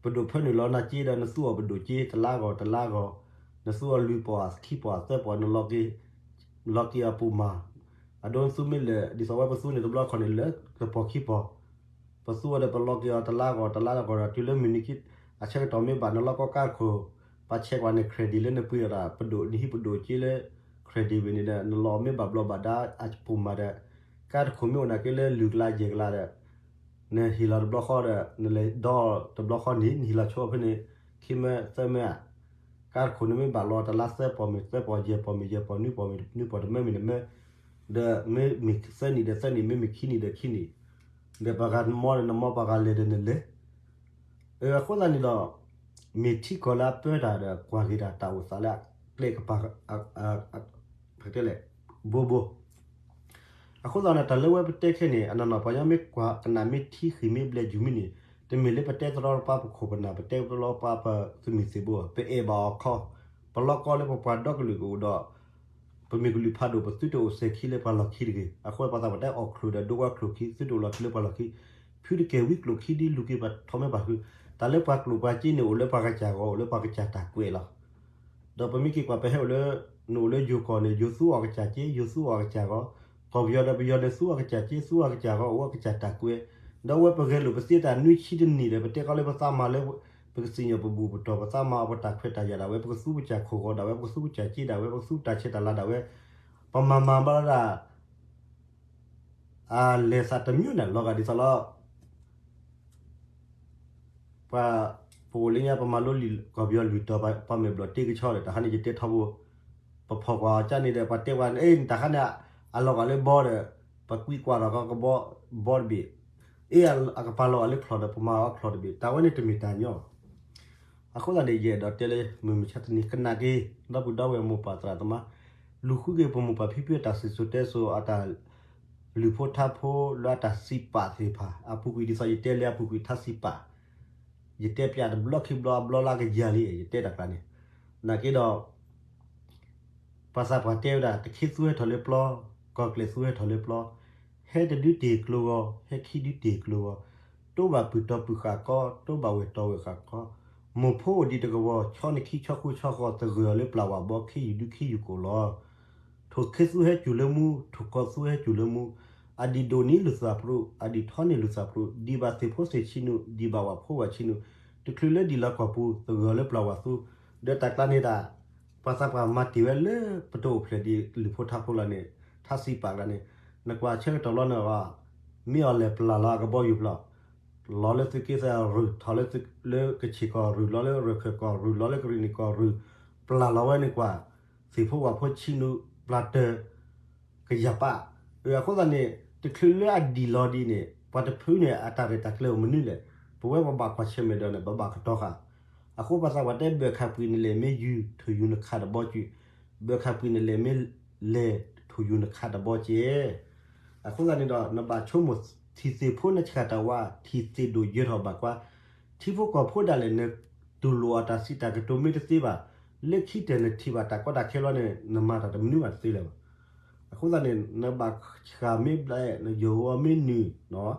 ပဒိၣ်ဖၢနုာ်လီၤနၤက့ဒီး နသူအီၤပဒိၣ်က့ တလါဂီၤတလါဂီၤ နသူအီၤလွံၢ်ပီၢ်ခံပီၢ်သၢပီၢ် နလီၤက့ၤ လီၤက့ၤအီၤပိာ်မၤ အဒိနသူမ့ၢ်လဲၣ် ဒ်သိးဝဲပသူန့ၣ်တဘျီခီန့ၣ်လၢ တပီၢ်ခံပီၢ် ပသူအီၤဒီးပလီၤက့ၤအီၤတလါဂီၤတလါဂီၤဒီး တုၤလၢမုၢ်နံၤခံ အဆၢကတီၢ်မ့ၢ်ဘၣ် နလီၢ်ကီၢ်ကါတခိၣ် ပှၤဆဲးကွၢ်န့ၣ် credit လၢနပှ့ၤအီၤဒၣ် ပဒိၣ်နဟံးပဒိၣ်က့လၢ credit ဝဲန့ၣ်ဒီး နလီၤမ့ၢ်ဘၣ်ဘျီးဘၣ်ဒါအပိာ်မၤဒီး ကါတခိၣ်မ့ၢ်အိၣ်နာ်က့လၢလွံၢ်ကလးယဲၢ်ကလးဒီး နဟ့ၣ်လီၤတဘျီဃီဒီး နလဲၤဒီတဘျီဃီန့ၣ် နဟ့ၣ်လီၤဆိအီၤဖဲန့ၣ် ခံမၢသၢမၢဧါ ကါတခိၣ်န့ၣ်မ့ၢ်ဘၣ်လီၤတလါသၢပီၢ်မ့ၢ်သၢပီၢ်ယဲၢ်ပီၢ်မ့ၢ်ယဲၢ်ပီၢ်နွံပီၢ်မ့ၢ်နွံပီၢ်တမၢမ့ၢ်တမၢ ဒီးမ့ၢ်သၢနံၣ်ဒီးသၢနံၣ် မ့ၢ်မ့ၢ်ခံနံၣ်ဒီးခံနံၣ် ဒီးပှၤဂၤမီဒီးနမီ ပှၤဂၤလဲၤဒီးနလဲၤ အဃိသတးန့ၣ်ဒီး မ့ၢ်ထံကီၢ်လၢအပၢတၢ်ဒီး ကွၢ်က့ၤတၢ်တၢ်အိၣ်သးလၢအကျဲကပၤ ဘိဘိ အဃိသတးန့ၣ် တၢ်လၢဝဲပတဲခဲန့ၣ် အနီၢ်နီၢ်ပှၤကညီမ့ၢ်ကွၢ်ကနၣ်မ့ၢ်ထံဃံၢ်မ့ၢ်ဘျဲၣ်ယုၢ်မ့ၢ်န့ၣ် တမ့ၢ်လၢပတဲတရီတပါပခိၣ်ပနၢ် ပတဲတရီတပါပသုးမုၢ်သံၣ်ဘိ ပအဲၣ်ဘၣ်အီၤခီ ပလီၢ်ကီၢ်လၢပပှၤဒီကလုာ်ကအိၣ်ဒီး ပမ့ၢ်ကလုာ်ဖးဒိၣ် ပသုတအိၣ်စဲၤခံလၢပှၤလီၢ်ခံတဂ့ၤ. အဃိပှၤသးပှၢ်တဲအီၣ်ချိၣ်ဒီးဒိကွၢ်ချိၣ်ခံ သုတအိၣ်လီၢ်ခံလၢပှၤလီၢ်ခံ ဖုတကဲဝံကျိၣ်ခံဒ်လူၤက့ၤပှၤထီၣ်မ့ၢ်ပှၤဃု တၢ်လၢပှၤကျိၣ်ပှၤစ့န့ၣ် အိၣ်လၢပှၤကစၢ်ဂီၢ် အိၣ်လၢပှၤကစၢ်တၢ်ကွဲးလီၤ. ဒီးပမ့ၢ်က့ၤကွၢ်ပဟဲအိၣ်လၢ နအိၣ်လၢယိၤကီၢ်န့ၣ် ယိၤသူအီၣ်ကစၢ်စ့ ယိၤသူအီၣ်ကစၢ်ဂီၢ်, ကီၢ်ပယီၤဒီးပယီၤန့ၣ်သူအီၣ်ကစၢ်စ့ သူအီၣ်ကစၢ်ဂီၢ် အိၣ်အီၣ်ကစၢ်တၢ်ကွဲး, ဒီးဝဲပဂဲၤလိာ်ပသ့တၢ်နွံဆံတနံၣ်ဒီး ပတဲကီးလၢပသးမၤလၢ ပကစံၣ်ညီၣ်ပဘူၣ်ပတီၢ် ပသးမၤအီၣ်ပတၢ်ခွဲးတၢ်ယာ်ဒၣ်ဝဲ ပကသူပစၢ်ခိၣ်ဂီၤဒၣ်ဝဲ ပကသူပစၢ်စ့ဒၣ်ဝဲ ပကသူပတၢ်ဆဲးတၢ်လၤဒၣ်ဝဲ, ပမၤမၤဘၣ်ဒၣ် အလဲၤသးတမျိုးန့ၣ် လီၤဂာ်ဒ်သိးလီၤ. ပှၤ ပအိၣ်လၢညါ ပမၤလိလံာ်ကီၢ်ပယီၤလွံၢ်တီၤ ပှၤမဲာ်ဘျီၣ်တ့ကဆီဒီး တၢ်ခါန့ၣ်ယတဲထီဘိ, ပဖီၣ်ကွၢ်အီၤကန့ၣ်ဒီး ပှၤတဲပှၤန့ၣ် အ့ တၢ်ခါန့ၣ် အလီၤဂာ်လၢဘီဒီး ပကွံကွၢ်ဒီးကဘီ ဘီတဘ့ၣ်, အ့ၣ် အကပာ်လီၤအီၤလၢချီဒီး ပမၤအီၤချီတဘ့ၣ်, တၢ်ဝဲန့ၣ်တမ့ၢ်တၢ်ညီ. အဃိသတးန့ၣ် ယအဲၣ်ဒိးတဲလၢ မုၢ်မဆါတနံၤ ကနၣ်က့ၤ ဒီပုၢ်ဒီဝဲၢ်မိၢ်ပၢ်သရၣ်သမါ, လူၤဃုက့ၤပမိၢ်ပၢ်ဖံဖုအတၢ်စံၣ်စိၤတဲစိၤ အတၢ်လုၢ်ဖိထါဖိ လၢအတၢ်စံးပာ်သ့ၣ်တဖၣ် အပူၤကွံာ်ဒ်သိးယတဲလၢအပူၤကွံာ်ထါစံးပာ် ယတဲပျးတဘျီခံဘျီအဘျီလၢအကယၤလံ ယတဲတၢ်ကျါန့ၣ်, နာ်က့ဒီး ပှၤသးပှၢ်တဲဝဲဒၣ် တခ့သူဟဲထီၣ်လၢပျီ, ကီၢ်ကျဲၣ်သူဟဲထီၣ်လၢပျီ, ဟဲတဒုတ့ၢ်ကျိဂီၤ, ဟဲခံဒုတ့ၢ်ကျိဂီၤ, တိဘၣ်ပုၢ်တီပုၢ်ဃာ်ကီ, တိဘၣ်ဝဲၢ်တီဝဲၢ်ဃာ်ကီ, မိၢ်ဖိအိၣ်ဒံးတကဝီၤ, ဆီနခံဆီဃိဆီဃီၤ သဂၢၢ်အီၤလၢပျၢ်ဝၣ်ဘီ ခ့ယုၢ်ဒုခ့ယုၢ်ကိာ်လီၤ. ထိၣ်ခ့သူဟဲစူၢ်လၢမူ, ထိၣ်ကီသူဟဲစူၢ်လၢမူ, အဒံၣ်ဒိၣ်န့ၢ်လုၢ်သၣ်ပရူး, အဒံၣ်ထီန့ၢ်လုၢ်သၣ်ပရူး, ဒံးဘၣ်သ့ၣ်ဖိသ့ၣ်ဆံနုာ်, ဒံးဘၣ်ဝၣ်ဖိဝၣ်ဆံနုာ်, တချုးလၢဒံၣ်လီၤကီၢ်ပူၤ သဂၢၢ်အီၤလၢပျၢ်ဝၣ်သူ, ဒီးတၢ်ကျါန့ၣ်ဒၣ် ပှၤသးပှၢ်မၤတ့ၢ်ဝဲလၢပတအိၣ်ဖျဲၣ်ဒံးလုၢ်ဖိထါဖိလီၤန့ၣ်, ထါစံးပာ်ကျါန့ၣ်, နကွၢ်ဆၢကတီၢ်လီၤန့ၣ်, မ့ၢ်အီၤလဲၤပျၢ်လီၤအကဘီယူၤဖျၢၣ် လီၤလၢသုးက့သးရူၢ်, ထီၣ်လၢကဆ့ၣ်ကီၢ်ရူၢ်, လီၤလၢရခၢၣ်ကီၢ်ရူၢ်, လီၤလၢကရံၣ်နံၣ်ကီၢ်ရူၢ်, ပျၢ်လီၤဝဲန့ၣ်ကွၢ်, သ့ၣ်ဖိဝၣ်ဖိဆံနုာ် ပျၢ်တၢၢ် ကယၤပာ်. အဃိသတးန့ၣ် တချုးလၢအဒံၣ်လီၤဒံးန့ၣ် ပှၤတဖုန့ၣ် အတၢ်ရဲၣ်တၢ်ကျဲၤအိၣ်မနုၤလဲၣ်. ပဝဲပဘၣ်ကွၢ်ဆၢၣ်မဲာ်ဒီးန့ၣ် ပဘၣ်ကတီၤဃာ်. အဃိပှၤသးပှၢ်တဲ ဘၢၣ်ခၣ်ပှံာ်နလဲၣ်မ့ၢ်ယုၢ် ထိၣ်ယူၤနခးတဘီကၠူၣ်, ဘၢၣ်ခၣ်ပှံာ်နလဲၣ်မ့ၢ်လဲၣ် ထိၣ်ယူၤနခးတဘီကၠ့. အဃိသတးန့ၣ်ဒီး နဘၣ်ဆိကမိၣ်ထံၣ်သ့ၣ်ဖိနဆှၣ်တၢ်ဝါ ထံၣ်သ့ၣ်ဒိၣ်ယၢၤထီၣ်ဘၣ်ကွၢ်, ထံဖိကီၢ်ဖိဒၣ်လဲာ် နတူၢ်လိာ်အတၢ်စံးတၢ်ကတိၤမ့ၢ်တသ့ဘၣ်, လၢခံတၢၢ်နထံၣ်ဘၣ်တၢ်ကီတၢ်ခဲလီၤန့ၣ် နမၤတၢ်တမနုၤဘၣ်တသ့လၢၤဘၣ်. အဃိသတးန့ၣ် နဘၣ်ဆှၣ်မ့ၢ်ဘျဲး နယီၢ်ဝီမ့ၢ်နုာ်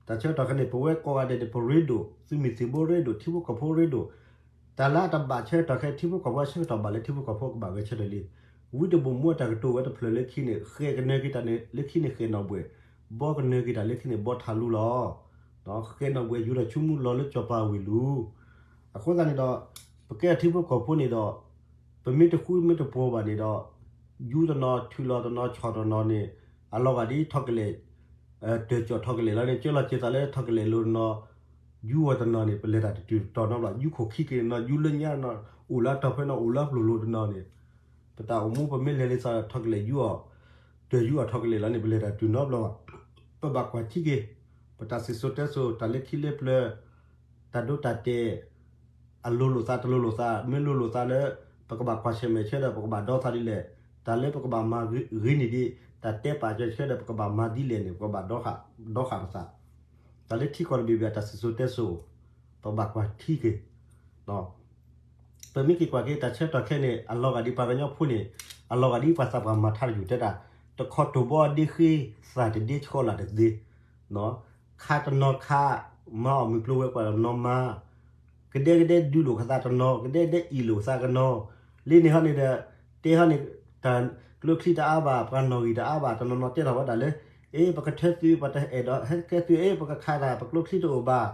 တၢ်ဆၢကတီၢ်ခဲန့ၣ် ပဝဲကိးဂၤဒဲးန့ၣ် ပရ့ဒိၣ်, သုးမုၢ်သံၣ်ဘိရ့ဒိၣ်, ထံဖိကီၢ်ဖိရ့ဒိၣ်, တၢ်လၢအတဘၣ်ဆၢကတီၢ်ခဲ ထံဖိကီၢ်ဖိအဆၢကတီၢ်ဘၣ်လၢထံဖိကီၢ်ဖိကဘၣ်ဂဲၤဆၢထၢၣ်လံ. ဝံတဘိၣ်မူအတၢ်ကတိၤဝဲတဖျၢၣ်လၢခံန့ၣ် ဃဲးကနၢၤက့ၤတၢ်န့ၣ် လၢခံန့ၣ်ဃဲးနီၣ်ဘှဲၣ်, ဘီကနၢၤက့ၤတၢ်လၢခံန့ၣ် ဘီထးလူလီၤ. ဃဲးနီၣ်ဘှဲၣ်ယူၤဒီးဆူမူလီၤလၢစီၤပၤဝ့ၢ်လူၤ. အဃိသတးန့ၣ်ဒီး ပကဲထံဖိကီၢ်ဖိန့ၣ်ဒီး ပမ့ၢ်တဃူမ့ၢ်တဖိးဘၣ်န့ၣ်ဒီး ယူၤတနီၤ ထုးလီၤတနီၤ ဆီၣ်တနီၤန့ၣ် အလီၤဂာ်ဒ်ထီၣ်ကလဲာ် တၢၢ်ကၠီၣ်ထီၣ်ကလဲာ်လီၤန့ၣ် ကၢလီၤက့ၤသးလၢထီၣ်ကလဲာ်လိၤတနီၤ, ယူၤဝဲတနီၤန့ၣ် ပလဲၤတၢ်တတုၤတတီၤနီတဘျီ, ယူၤခိၣ်ခံက့ၤတနီၤ, ယူၤလၢညါတနီၤ, အိၣ်လၢအတီၢ်ဖဲနီၤ အိၣ်လၢအပျိၢ်လိၤတနီၤန့ၣ် ပတၢ်အိၣ်မူပမ့ၢ်လဲၤလံသးထီၣ်ကလဲာ်ယူၤအီၤ, တၢၢ်ယူၤအီၤထီၣ်ကလဲာ်လီၤန့ၣ် ပလဲၤတၢ်တတုၤနီတဘျီဘၣ်. ပဘၣ်ကွၢ်ထံက့ၤ ပတၢ်စံၣ်စိၤတဲစိၤ တၢ်လၢခံလၢပျၢၤ တၢ်ဒိတၢ်တဲာ် အလိၤလိာ်သးတလိၤလိာ်သး မ့ၢ်လိၤလိာ်သးလၢ ပကဘၣ်ကွၢ်ဆၢၣ်မဲာ်ဆၢဒီး ပကဘၣ်ဒီသးဒ်လဲၣ်, တၢ်လၢပကဘၣ်မၤဂ့ၤန့ၢ်ဒံး တၢ်တဲပာ်စၢၤဆၢဒီး ပကဘၣ်မၤဒ်လဲၣ်န့ၣ် ပကဘၣ်ဒီဃာ်ပသး, တၢ်လၢထံကီၢ်တဘ့ၣ်ဘ့ၣ်အတၢ်စံၣ်စိၤတဲစိၤ ပဘၣ်ကွၢ်ထံက့ၤ ပမ့ၢ်က့ၤကွၢ်က့ၤတၢ်ဆၢကတီၢ်ခဲအံၤန့ၣ် အလီၤဂာ်ဒ်ပှၤကညီဖိန့ၣ် အလီၤဂာ်ဒ်ပှၤသးပှၢ်မၤထါတယုၢ်တဲတၢ်, တခီတိၢ်ဘီအဒ့ဃ့ သၣ်တဒ့ဆှီလၢ်တသ့, ခးတနီၤခး, မၤအီၣ်မုၢ်ကျိၤဝဲၤကွာ်တနီၤမၤ, ကဒဲကဒဲဒုးလိာ်ကသးတနီၤ, ကဒဲကဒဲအ့ၣ်လိာ်ကသးကနီၤ, လၢန့ၣ်ဟီန့ၣ်ဒီး တဲဟီန့ၣ် တၢ်ကျိချံတအါဘၣ် ပှၤနီၣ်ဂံၢ်တအါဘၣ် တနီၤနီၤတဲထီၣ်ဝဲဒၣ်လၢ အ့ ပကထၢသုး ပတအဲၣ်ဒိးဟဲကဲသုး အ့ ပကခးတၢ် ပကျိချံတအိၣ်ဘၣ်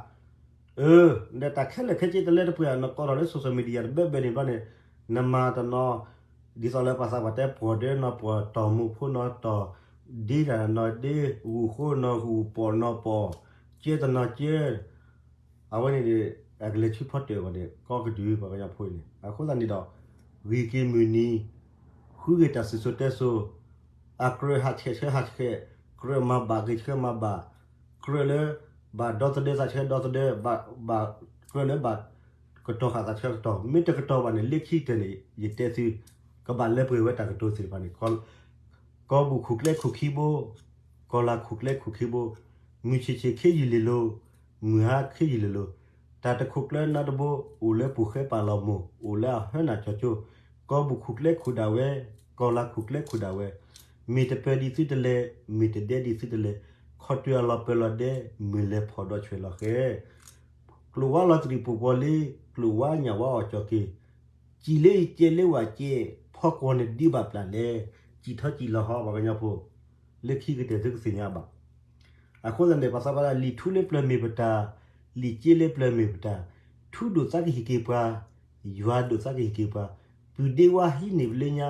အၢ ဒီးတၢ်ခဲလၢာ်ခဲဆ့တလၢတပှဲၤ နကိးထီၣ်လၢ social media တဘဲဘဲန့ၣ်ဘျီန့ၣ် နမၤတနီၤ ဒ်သိးလၢပှၤသးပှၢ်တဲ ပှီၢ်ဒၢနီၤပှီၢ် တီၢ်မူဖိနီၤတီၢ် ဒ့တၢ်နီၤဒ့ ဂူာ်ဃိနီၤဂူာ် ပီၣ်နီၤပီၣ် ကၢတနီၤကၢ အဝဲန့ၣ် အကလဲၤဆူဖီတၢၣ်အဂီၢ်န့ၣ် ကီကဒုပှၤကညီဖိအံၤန့ၣ် အဃိသတးန့ၣ်ဒီး ဂ့ၤက့ၤမုၢ်နံၤ ဃုက့ၤတၢ်စံၣ်စိၤတဲစိၤ အကြၢးဟးဆှဲးဆှၢဟးဆှဲး ကြၢးမၤဘၣ်ဂ့ၤဆှၢမၤဘၣ် ကြၢးလၢ ဘၣ်ဒီသဒၢသးဆှၢဒီသဒၢ ဘၣ် ဘၣ် ကြၢးလၢဘၣ် ကတီၤဃာ်သးဆှၢကတီၢ် မ့ၢ်တကတီၤဘၣ်န့ၣ် လၢခံကတၢၢ်န့ၣ် ယတဲသု ကဘၣ်လၢပှဲၤဝဲတၢ်ကတိၤသ့ၣ်တဖၣ်န့ၣ် ကီၢ်ပူၤခိၣ်ကျဲခိၣ်ခံဘိ ကီၢ်လၤခိၣ်ကျဲခိၣ်ခံဘိ မုၢ်ဆ့ၣ်ဆ့ၣ်ခ့ယုၢ်လ့ၤလိၤ မုၢ်ဟါခ့ယုၢ်လ့ၤလိၤ တၢ်တခိၣ်ကျၢၢ်နၢတဘိ အိၣ်လၢပူၤဃဲပာ်လီၤမိၢ် အိၣ်လၢအဟၢနၢ်ကၠီကၠိ ကီၢ်ပူၤခိၣ်ကျဲခိၣ်ဒၣ်ဝဲ ကီၢ်လၤခိၣ်ကျဲခိၣ်ဒၣ်ဝဲ မ့ၢ်တပၢၤဒံးသုတလဲၤ မ့ၢ်တဒဲဒံးသုတလဲၤ ခီၣ်တုၤအလီၤပၢၤလီၤဒဲ မ့ၢ်လဲၤဖီၣ်ဒီးဆွဲးလီၤဃဲ ကျိၣ်ဝါလီၤတရံးပူၤပီၤလ့ ကျိၣ်ဝါညၣ်ဝါအီၣ်ကၠီၣ်က့ၤ စံၣ်လၢယကဲလၢဝၣ်ကဲ ဖီကွီၢ်န့ၣ်ဒံးဘၣ်ပျၢ်လဲၣ် စံၣ်ထီၣ်စံၣ်လီၤဟီ ပှၤကညီဖိ လၢခံကတၢၢ်သုကသ့ၣ်ညါဘၣ် အဃိသတးန့ၣ် ပှၤသးပှၢ်ဒၣ် လံာ်ထူလၢပျၢၤမ့ၢ်ပတၢ်, လံာ်စ့လၢပျၢၤမ့ၢ်ပတၢ်, ထူဒိၣ်သးကဟံးက့ၤပှၤ, ယွၤဒိၣ်သးကဟံးက့ၤပှၤ, ပုၢ်ဒ့ဝါဟံးန့ၢ်ပလၢညါ,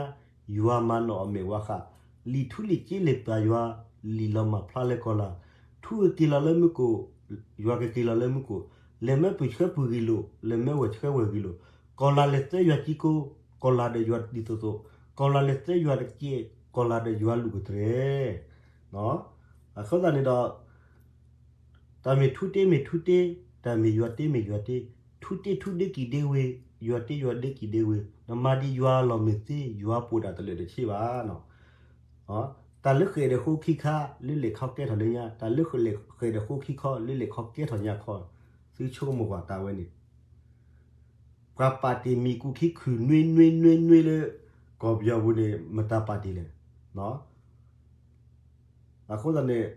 ယွၤမၤနီၣ်အီၣ်မဲာ်ဝါဃး, လံာ်ထူလံာ်စ့လၢပျၢၤယွၤ, လံာ်လီၤမၢ်ဖျါလၢကီၢ်လၤ, ထူကက့ၤလီၤလၢမူခိၣ်, ယွၤကက့ၤလီၤလၢမူခိၣ်, လဲၤမၢပုၢ်ဆှၢပုၢ်ဂံၢ်လိာ်, လဲၤမၢဝဲၢ်ဆှၢဝဲၢ်ဂံၢ်လိာ်, ကီၢ်လၤလဲၤသၢယွၤကံကိ, ကီၢ်လၤဒီးယွၤဒ်သိးသိး, ကီၢ်လၤလဲၤသၢယွၤတကဲ, ကီၢ်လၤဒီးယွၤလူၢ်ကတြဲၤ အဃိသတးန့ၣ်ဒီး တၢ်မ့ၢ်ထူတ့မ့ၢ်ထူတ့, တၢ်မ့ၢ်ယွၤတ့မ့ၢ်ယွၤတ့, ထူတ့ထူဒ့ကံၣ်ဒ့ဝ့ၤ, ယွၤတ့ယွၤဒ့ကံၣ်ဒ့ဝ့ၤ, နမၤဒံးယွၤအလီၢ်မ့ၢ်သ့ ယွၤပိာ်ဒၣ်တလၢာ်တဆ့ဘၣ်. တၢ်လၢဃဲၣ်ဒီးဃိခံခါ လၢလဲၤခီကဲထီၣ်လၢညါ, တၢ်လၢဃဲၣ်ဒီးဃိခံခီ လၢလဲၤခီကဲထီၣ်ညါခီ, သုဆိကမိၣ်ကွၢ်တၢ်ဝဲန့ၣ် ပှၤပာ်တ့ၢ်မံၤကူခံခုၣ်နွ့နွ့နွ့နွ့လၢ ကီၢ်ပယီၤပူၤန့ၣ် မတၤပာ်တ့ၢ်လဲၣ်. အဃိသတးန့ၣ်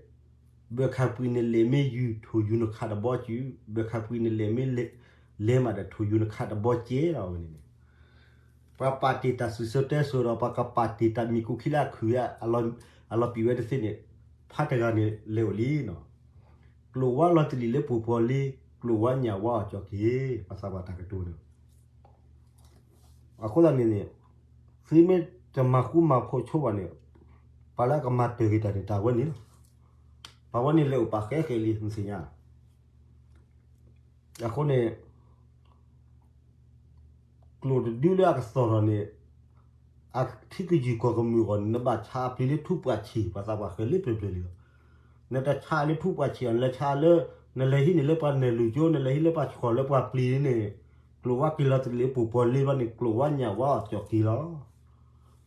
ဘၢၣ်ခၣ်ပှံာ်နလဲၣ်မ့ၢ်ယုၢ် ထိၣ်ယူၤနခးတဘီစု, ဘၢၣ်ခၣ်ပှံာ်နလဲၣ်မ့ၢ်လဲၤမးဒီး ထိၣ်ယူၤနခးတဘီကဲလီၤဝဲန့ၣ်. ပှၤပာ်တ့ၢ်တၢ်စံၣ်စိၤတဲစိၤဒီး ပှၤကပာ်တ့ၢ်တၢ်မံၤကူခံလၢအခုၣ်ဝဲ အလီၤပံာ်ဝဲတသ့န့ၣ် ဖးတဂၤန့ၣ်လဲၤအိၣ်လံနီၤ. ကျိာ်ဝါလီၤတလံာ်လၢပှိၤပီၤလ့, ကျိာ်ဝါညၣ်ဝါအီၣ်ကၠီၣ်က့ၤ, ပှၤသးပှၢ်တၢ်ကတိၤန့ၣ် အဃိသတးန့ၣ်န့ၣ် သုမ့ၢ်တမၤဃူမၤဖိးဆိဘၣ်န့ၣ် ပှၤလၢအကမၤတၢၢ်က့ၤတၢ်န့ၣ် တၢ်ဝဲန့ၣ်လီၤ. ပှၤဝဲန့ၣ်လဲၤအိၣ်ပာ်ဃဲဃဲလံ နသ့ၣ်ညါ. အဃိန့ၣ် ကျိာ်တဒုလၢအကသီၣ်ထီၣ်န့ၣ် အထံကယုၢ်ကီၢ်ကမုာ်အဂီၢ်န့ၣ် နဘၣ်ဆါအပျံၤလၢထူပှၢ်ဆံး ပှၤသးပှၢ်ဃဲၤလၢပျၢၤပျၢၤလံလီၤ. နတဆါလၢထူပှၢ်ဆံးအီၤ နလဲၤဆါလၢ နလဲၤဟံးန့ၢ်လၢပှၤနဲၣ်လူၢ်ကၠိ နလဲၤဟံးလၢပှၤဆှီၣ်လၢပှၤပျံၤန့ၣ် ကျိာ်ဝါက့ၤလီၤတလံာ်လၢပှိၤပီၤလ့ဘျီန့ၣ် ကျိာ်ဝါညၣ်ဝါအီၣ်ကၠီၣ်က့ၤလီၤ.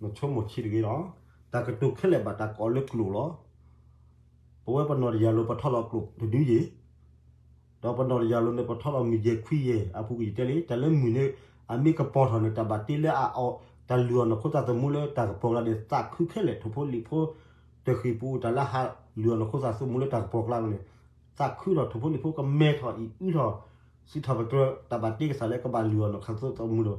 နဆိကမိၣ်ဆံးတဂ့ၤလီၤ. တၢ်ကတိၤခဲလၢာ်ဘၣ်တၢ်ကိးလၢကျိာ်လီၤ. ပဝဲပနီၢ်တယၤလိၤ ပထီၣ်လီၤကျိာ်တဒုယ့ၣ် ဒီးပနီၢ်တယၤလိၤန့ၣ် ပထီၣ်လီၤမုၢ်ယဲၢ်ခွံယဲၢ် အပူၤကွံာ်ယတဲလံ တၢ်လၢမုၢ်န့ၣ် အမ့ၢ်ကပီၤထီၣ်န့ၣ် တၢ်ဘၣ်တ့လၢအအီၤ တၢ်လုၢ်အီၣ်နီၢ်ခိသးသမူလၢတၢ်ကပီၤကျါန့ၣ် သးခုခဲလၢာ် ထိၣ်ဖိလံာ်ဖိ တဃံၢ်ပူၤ တၢ်လၢဟးလုၢ်အီၣ်နီၢ်ခိသးသမူလၢတၢ်ကပီၤကျါန့ၣ် သးခုထီၣ် ထိၣ်ဖိလံာ်ဖိကမဲထီၣ်အံၤအုထီၣ် စံးထီၣ်ပတြၢၤ တၢ်ဘၣ်တ့ကစၢ်လၢကဘၣ်လုၢ်အီၣ်နီၢ်ခိသးသမူဒီး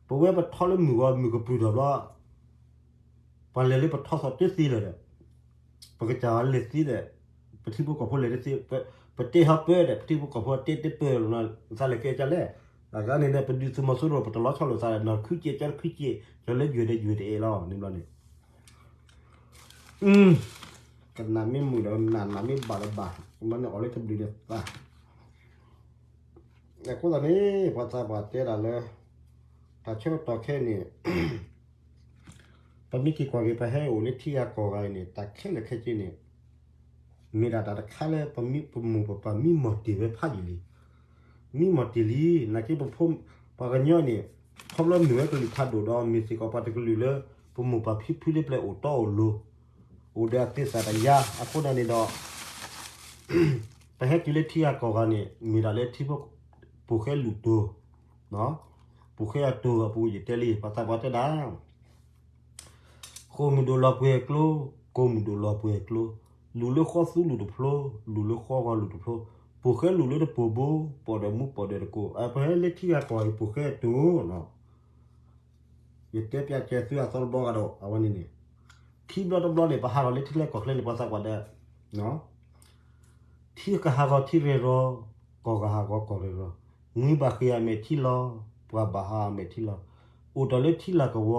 ပဝဲပထီၣ်လၢမုၢ်ဂီၤမုၢ်ကပြုၢ်ထီၣ်ဘျီ ပှၤလဲၤလၢပထီၣ်သီတသ့လၢၤဒီး ပကစၢ်လဲၤသ့ဒီး ပထံဖိကီၢ်ဖိလဲၤတသ့ ပတဲဟီပၢဒီး ပထံဖိကီၢ်ဖိတဲတပၢၢ်လီၤ သးလဲၤကဲကလဲၣ် အဂၤန့ၣ်ဒီး ပဒုးသုးမီၤစိရိၤ ပတလီၤဆီလိာ်သးဒီး နီၢ်တခုကဲး ကၠီတခုကဲး ကၠီလၢယွဲၢ်ဒီးယွဲၢ်တအဲၣ်လီၤ န့ၣ်ဘျီန့ၣ် ကနၣ်မ့ၢ်မုာ်ဒီးနၢ် နၢ်မ့ၢ်ဘၣ်ဒီးဘၣ် ဘျီန့ၣ်အီၤလၢတဘျုးဒီးသး အဃိသတးန့ၣ် ပှၤသးပှၢ်တဲဒၣ်လၢ တၢ်ဆၢကတီၢ်ခဲအံၤန့ၣ် ပမ့ၢ်က့ၤကွၢ်က့ၤ ပဟဲအိၣ်လၢထံဂၤကီၢ်ဂၤအံၤန့ၣ် တၢ်ခဲလၢာ်ခဲဆ့န့ၣ် မ့ၢ်ဒၣ်တၢ်တခါလၢပမိၢ်ပပၢ်မံမီၢ်တ့ၢ်ဝဲဖးယံာ်လံ မံမီၢ်တ့ၢ်လံ နာ်က့ပဖိ ပှၤကညီန့ၣ် ခီဖျိမ့ၢ်ဝဲကလုာ်ဖးဒိၣ်ဒီး မ့ၢ်စ့ၢ်ကီးပှၤတကလုာ်လၢ ပမိၢ်ပၢ်ဖံဖုလၢပျဲၢ်အိၣ်တီအိၣ်လိၤ အိၣ်ဒီးအသ့ၣ်သၣ်တယါ အဃိန့ၣ်န့ၣ်ဒီး ပဟဲတုၤလၢထံဂၤကီၢ်ဂၤန့ၣ် မ့ၢ်ဒၣ်လၢထံဖိ ပူၤဃဲလူၢ်တိၤ ပူၤဃဲအတိၤအပူၤ ယတဲလံ ပှၤသးပှၢ်တဲဒၣ် ဃိာ်မုၢ်ဒိၣ်လီၤပှဲၤကျိ, ကိာ်မုၢ်ဒိၣ်လီၤပှဲၤကျိ, လူၤလၢဃီသူလူၢ်တဖျိ, လူၤလၢဃီဂီၤလူၢ်တဖျိ, ပူၤဃဲလူၢ်လၢတပိာ်ဘိ, ပိာ်ဒီးမူပိာ်ဒီးတကိး, ပဟဲလၢထံဂၤကီၢ်ဂၤအံၤ ပူၤဃဲအတိၤနီၤ ယတဲပျးကဲသုအသီတဘျီဂၤဒီး အဝဲန့ၣ်န့ၣ် ခံဘျီတဘျီန့ၣ် ပဟးထီၣ်လၢထံချၢကီၢ်ချၢန့ၣ် ပှၤသးပှၢ်တဲ ထံကဟးဂီၤထံရဲၣ်ရီၤ, ကီၢ်ကဟးဂီၤကီၢ်ရဲၣ်ရီၤ, နွံဘၣ်ဃ့အမဲာ်ထံလီၤ, ပှၤဘၣ်ဟးအမဲာ်ထံလီၤ, အိၣ်တ့ၢ်လၢထံလၤကဝီၤ, ဖီ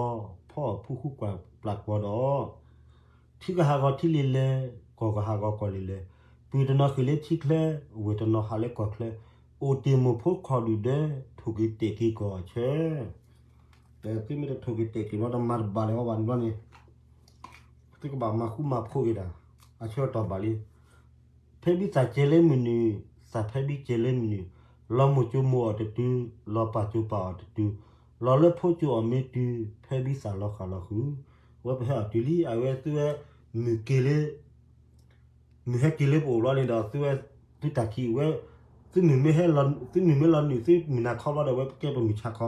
အီၣ်ဖူဃူပျၢ်ကွီၤဒီး ထံကဟးဂီၤထံလံၤလဲၣ်, ကီၢ်ကဟးဂီၤကီၢ်လံၤလဲၣ်, ပုၢ်တနီၤဃ့ၢ်လၢထံချၢ, ဝဲၢ်တနီၤဟးလၢကီၢ်ချၢ, အိၣ်တ့ၢ်မိၢ်ဖိခီၣ်ဒုၣ်ဒၢ, ထိၣ်က့ၤတဲာ်က့ၤကီၢ်ဆၢ သုမ့ၢ်တထိၣ်က့ၤတဲာ်က့ၤဘျီ တမၤတဘၣ်လၢၤဘၣ်န့ၣ်ဘျီန့ၣ်, သုကဘၣ်မၤဃူမၤဖိးက့ၤတၢ်, အဆၢကတီၢ်ဘၣ်လံ. ဖဲဘံသးကဲလၢမုၢ်နုာ်, သးဖဲဘံကဲလၢမုၢ်နုာ်, လီၤမိၢ်ကၠိမိၢ်အီၤတတုၤ, လီၤပၢ်ကၠိပၢ်အီၤတတုၤ, လီၤလၢဖိကၠိအီၤမ့ၢ်တုၤ, ဖဲဘံသးလီၤဃာ်လီၤဃုာ်, ဝဲပဟဲအီၤတုၤလံ, အဝဲသုဝဲ မုၢ်က့ၤလၢ မုၢ်ဟဲက့ၤလၢပအိၣ်ဘျီန့ၣ်ဒီး သုဝဲ သုတၢ်ခံးဝဲ သုမုၢ်မ့ၢ်ဟဲလီၤ သုမုၢ်မ့ၢ်လီၤနုာ် သုမုၢ်နၤခီဘျီဒီး ဝဲပကဲပမုၢ်ဆါခီ,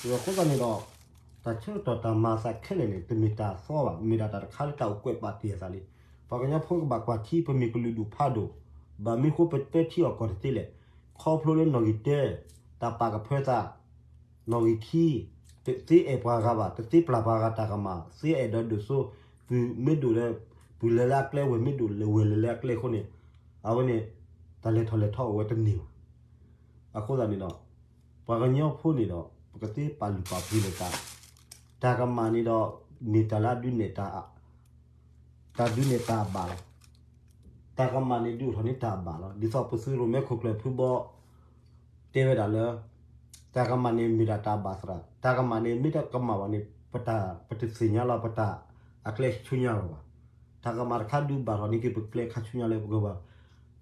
အဃိသတးန့ၣ်ဒီး တၢ်ဆၢကတီၢ်တၢ်မၤအသးခဲလၢာ်န့ၣ် တမ့ၢ်တၢ်အသီဘၣ်, မ့ၢ်ဒၣ်တၢ်တခါလၢတၢ်အိၣ်ကွဲးပာ်တ့ၢ်အသးလံ. ပှၤကညီဖိကဘၣ်ကွၢ်ထံ ပမ့ၢ်ကလုာ်ဒူၣ်ဖးဒိၣ်, ဘၣ်မနုၤဃိပတဲထံအီၣ်ကီၢ်တသ့လဲၣ်, ခီဖျိလၢနီၣ်ဂံၢ်တၢ တၢ်ပာ်ကဖၢသး နီၣ်ဂံၢ်ခံ, တသ့အဲၣ်ပှၤဂၤဘၣ်, တသ့ပျၢ်ပှၤဂၤတၢ်ကမၣ်, သ့အဲၣ်ဒိးဒိၣ်စိ, ပုၢ်မ့ၢ်ဒိၣ်လၢ ပုၢ်လဲၤလၢအကျဲ, ဝဲၢ်မ့ၢ်ဒိၣ်လၢ ဝဲၢ်လဲၤလၢအကျဲအဃိန့ၣ်, အဝဲန့ၣ် တၢ်လဲၤထီၣ်လဲၤထီအိၣ်ဝဲတန့ၢ်ဘၣ်. အဃိသတးန့ၣ်ဒီး ပှၤကညီဖိန့ၣ်ဒီး ပကသ့ပာ်လုၢ်ပာ်ပှ့ၤလိာ်သး, တၢ်ကမၣ်န့ၣ်ဒီး မ့ၢ်တၢ်လၢအဒုးနဲၣ်တၢ် တၢ်ဒုးနဲၣ်တၢ်အဘၣ်လီၤ. တၢ်ကမၣ်န့ၣ် ဒုးအိၣ်ထီၣ်န့ၢ်တၢ်အဘၣ်လီၤ. ဒ်သိးပသုးရိၣ်မဲခိၣ်ကျၢၢ်ဖုဘီ တဲဝဲဒၣ်လၢ တၢ်ကမၣ်န့ၣ် မ့ၢ်ဒၣ်တၢ်ဘၣ်သရၣ်, တၢ်ကမၣ်န့ၣ် မ့ၢ်တၢ်ကမၣ်ဘၣ်န့ၣ် ပတၢ် ပတသ့ၣ်ညါလီၤ ပတၢ်အကျဲဆူညါလီၤဘၣ်. တၢ်ကမၣ်တခါဒုးဘၣ်ထီၣ်န့ၢ်က့ၤပကျဲခါဆူညါလၢပကဘၣ်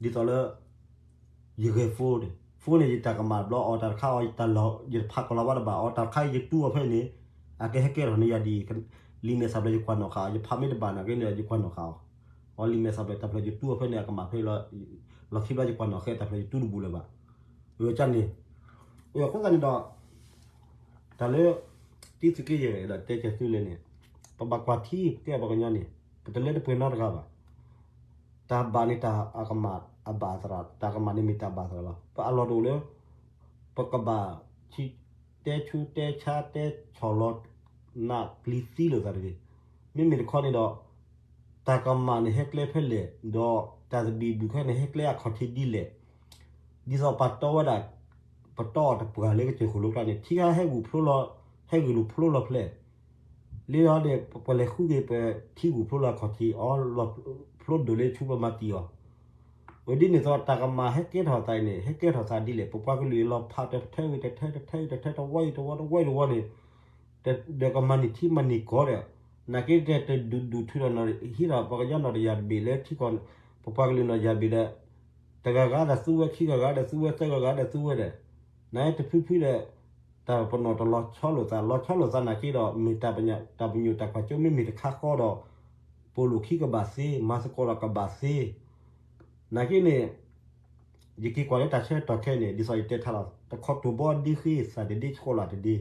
ဒ်သိးလၢ ယဂဲၤ phone န့ၣ် phone န့ၣ် ယတၢ်ကမၣ်ဘျီအီၤတၢ်တခါအီၤ ယတၢ်လီၤ ယတဖးကီၤလီၤဘၣ်တဘၣ်အီၤ တၢ်တခါအံၤယတူၢ်အီၤဖဲန့ၣ် အကဟဲကဲထီၣ်န့ၢ်ယၤဒ်အံၤ လံာ်မဲာ်ဆှးဘျီယကွၢ်နီၣ်ဃာ်အီၤ ယဖးမ့ၢ်တဘၣ်နာ်က့န့ၣ် ယကွၢ်နီၣ်ဃာ်အီၤ အီၤလံာ်မဲာ်ဆှးဘျီတၢ်ဖျၢၣ်ယတူၢ်အီၤဖဲန့ၣ် အကမၣ်ဖဲလီၤ လီၢ်ခံဘျီယကွၢ်နီၣ်ဃာ်တၢ်ဖျၢၣ်ယတူၢ်တဘူးလၢၤဘၣ် အၢ ကန့ၣ် အဃိသတးန့ၣ်ဒီး တၢ်လၢ တံသုးက့ယဲၢ်ဒီးတဲကဲသုလၢန့ၣ် ပဘၣ်ကွၢ်ထံပကဲပှၤကညီန့ၣ် ပတလၢတပှဲၤနီတဂၤဘၣ် တၢ်ဘၣ်န့ၣ်တၢ်အကမၣ်အဘၣ်အသရၣ် တၢ်ကမၣ်န့ၣ်မ့ၢ်တၢ်ဘၣ်သရၣ်လီၤ ပအလီၢ်တအိၣ်လၢ ပကဘၣ် တဲဆူတဲဆါတဲဆီၣ်လီၤ နၢ်ပျံၤသံလိာ်သးတဂ့ၤ မ့မ့ၢ်တခီန့ၣ်ဒီး တၢ်ကမၣ်န့ၣ်ဟဲကျဲဖဲလဲၣ် ဒီးတၢ်သဘံၣ်ဘုၣ်ခဲန့ၣ်ဟဲကျဲအခီၣ်ထံးဒ်လဲၣ် ဒ်သိးပတီဝဲဒၣ် ပတီအီၤတပှၢ်လၢကစၢၢ်ခိၣ်လိကျါန့ၣ် ထံခါဟဲဂုာ်ဖျိလီၤ ဟဲဂုာ်လိာ်ဖျိလီၤဖျဲၣ် လၢဟီန့ၣ် ပလဲၤဃုက့ၤပထံဂုာ်ဖျိလီၤအခီၣ်ထံး အီလီၤဖျိဒိၣ်လၢဆူပမၤတံၢ်အီၤ ဝဲဒ်န့ၣ်သိးတၢ်ကမၣ်ဟဲကဲထီၣ်သးအံၤန့ၣ် ဟဲကဲထီၣ်သးဒ်လဲၣ် ပပှၤကလုာ်အလီၤဖးတထၢဝံၤတထၢတထၢတထၢတဝီအံၤတဝီတဝီအံၤတဝီန့ၣ် ဒီးကမၤန့ၢ်ထံမၤန့ၢ်ကီၢ်ဒီး နာ်က့ကဲတဒူၣ်ဒူၣ်ထုးဒီးနီၢ်ဟံးဒီးပှၤကညီနီၢ်တယၢ်တဘ့ၣ်လၢထံကီၢ် ပပှၤကလုာ်နီၢ်ယၢ်ဘ့ၣ်ဒီး တဂၤဂၤဒီးသူဝဲ ခံဂၤဂၤဒီးသူဝဲ သၢဂၤဂၤဒီးသူဝဲဒီး နတဖုဖုဒီး တၢ်ပနီၣ်တလီၤဆီလိာ်သး လီၤဆီလိာ်သးနာ်က့ဒီး မ့ၢ်တၢ်ပညိၣ်တၢ်ပညိၣ်တၢ်ကွၢ်စိမ့မ့ၢ်တခါဃီဒီး ပိာ်လိာ်ခံကဘၣ်သ့ မၤသကိးဒီးကဘၣ်သ့ နာ်က့န့ၣ် ယက့ၤကွၢ်လၢတၢ်ဆၢကတီၢ်ခဲအံၤန့ၣ် ဒ်သိးယတဲထါလီၤ တခီတိၢ်ဘီဒ့ဃ့ သးတဒ့ဆှီလၢ်တဒ့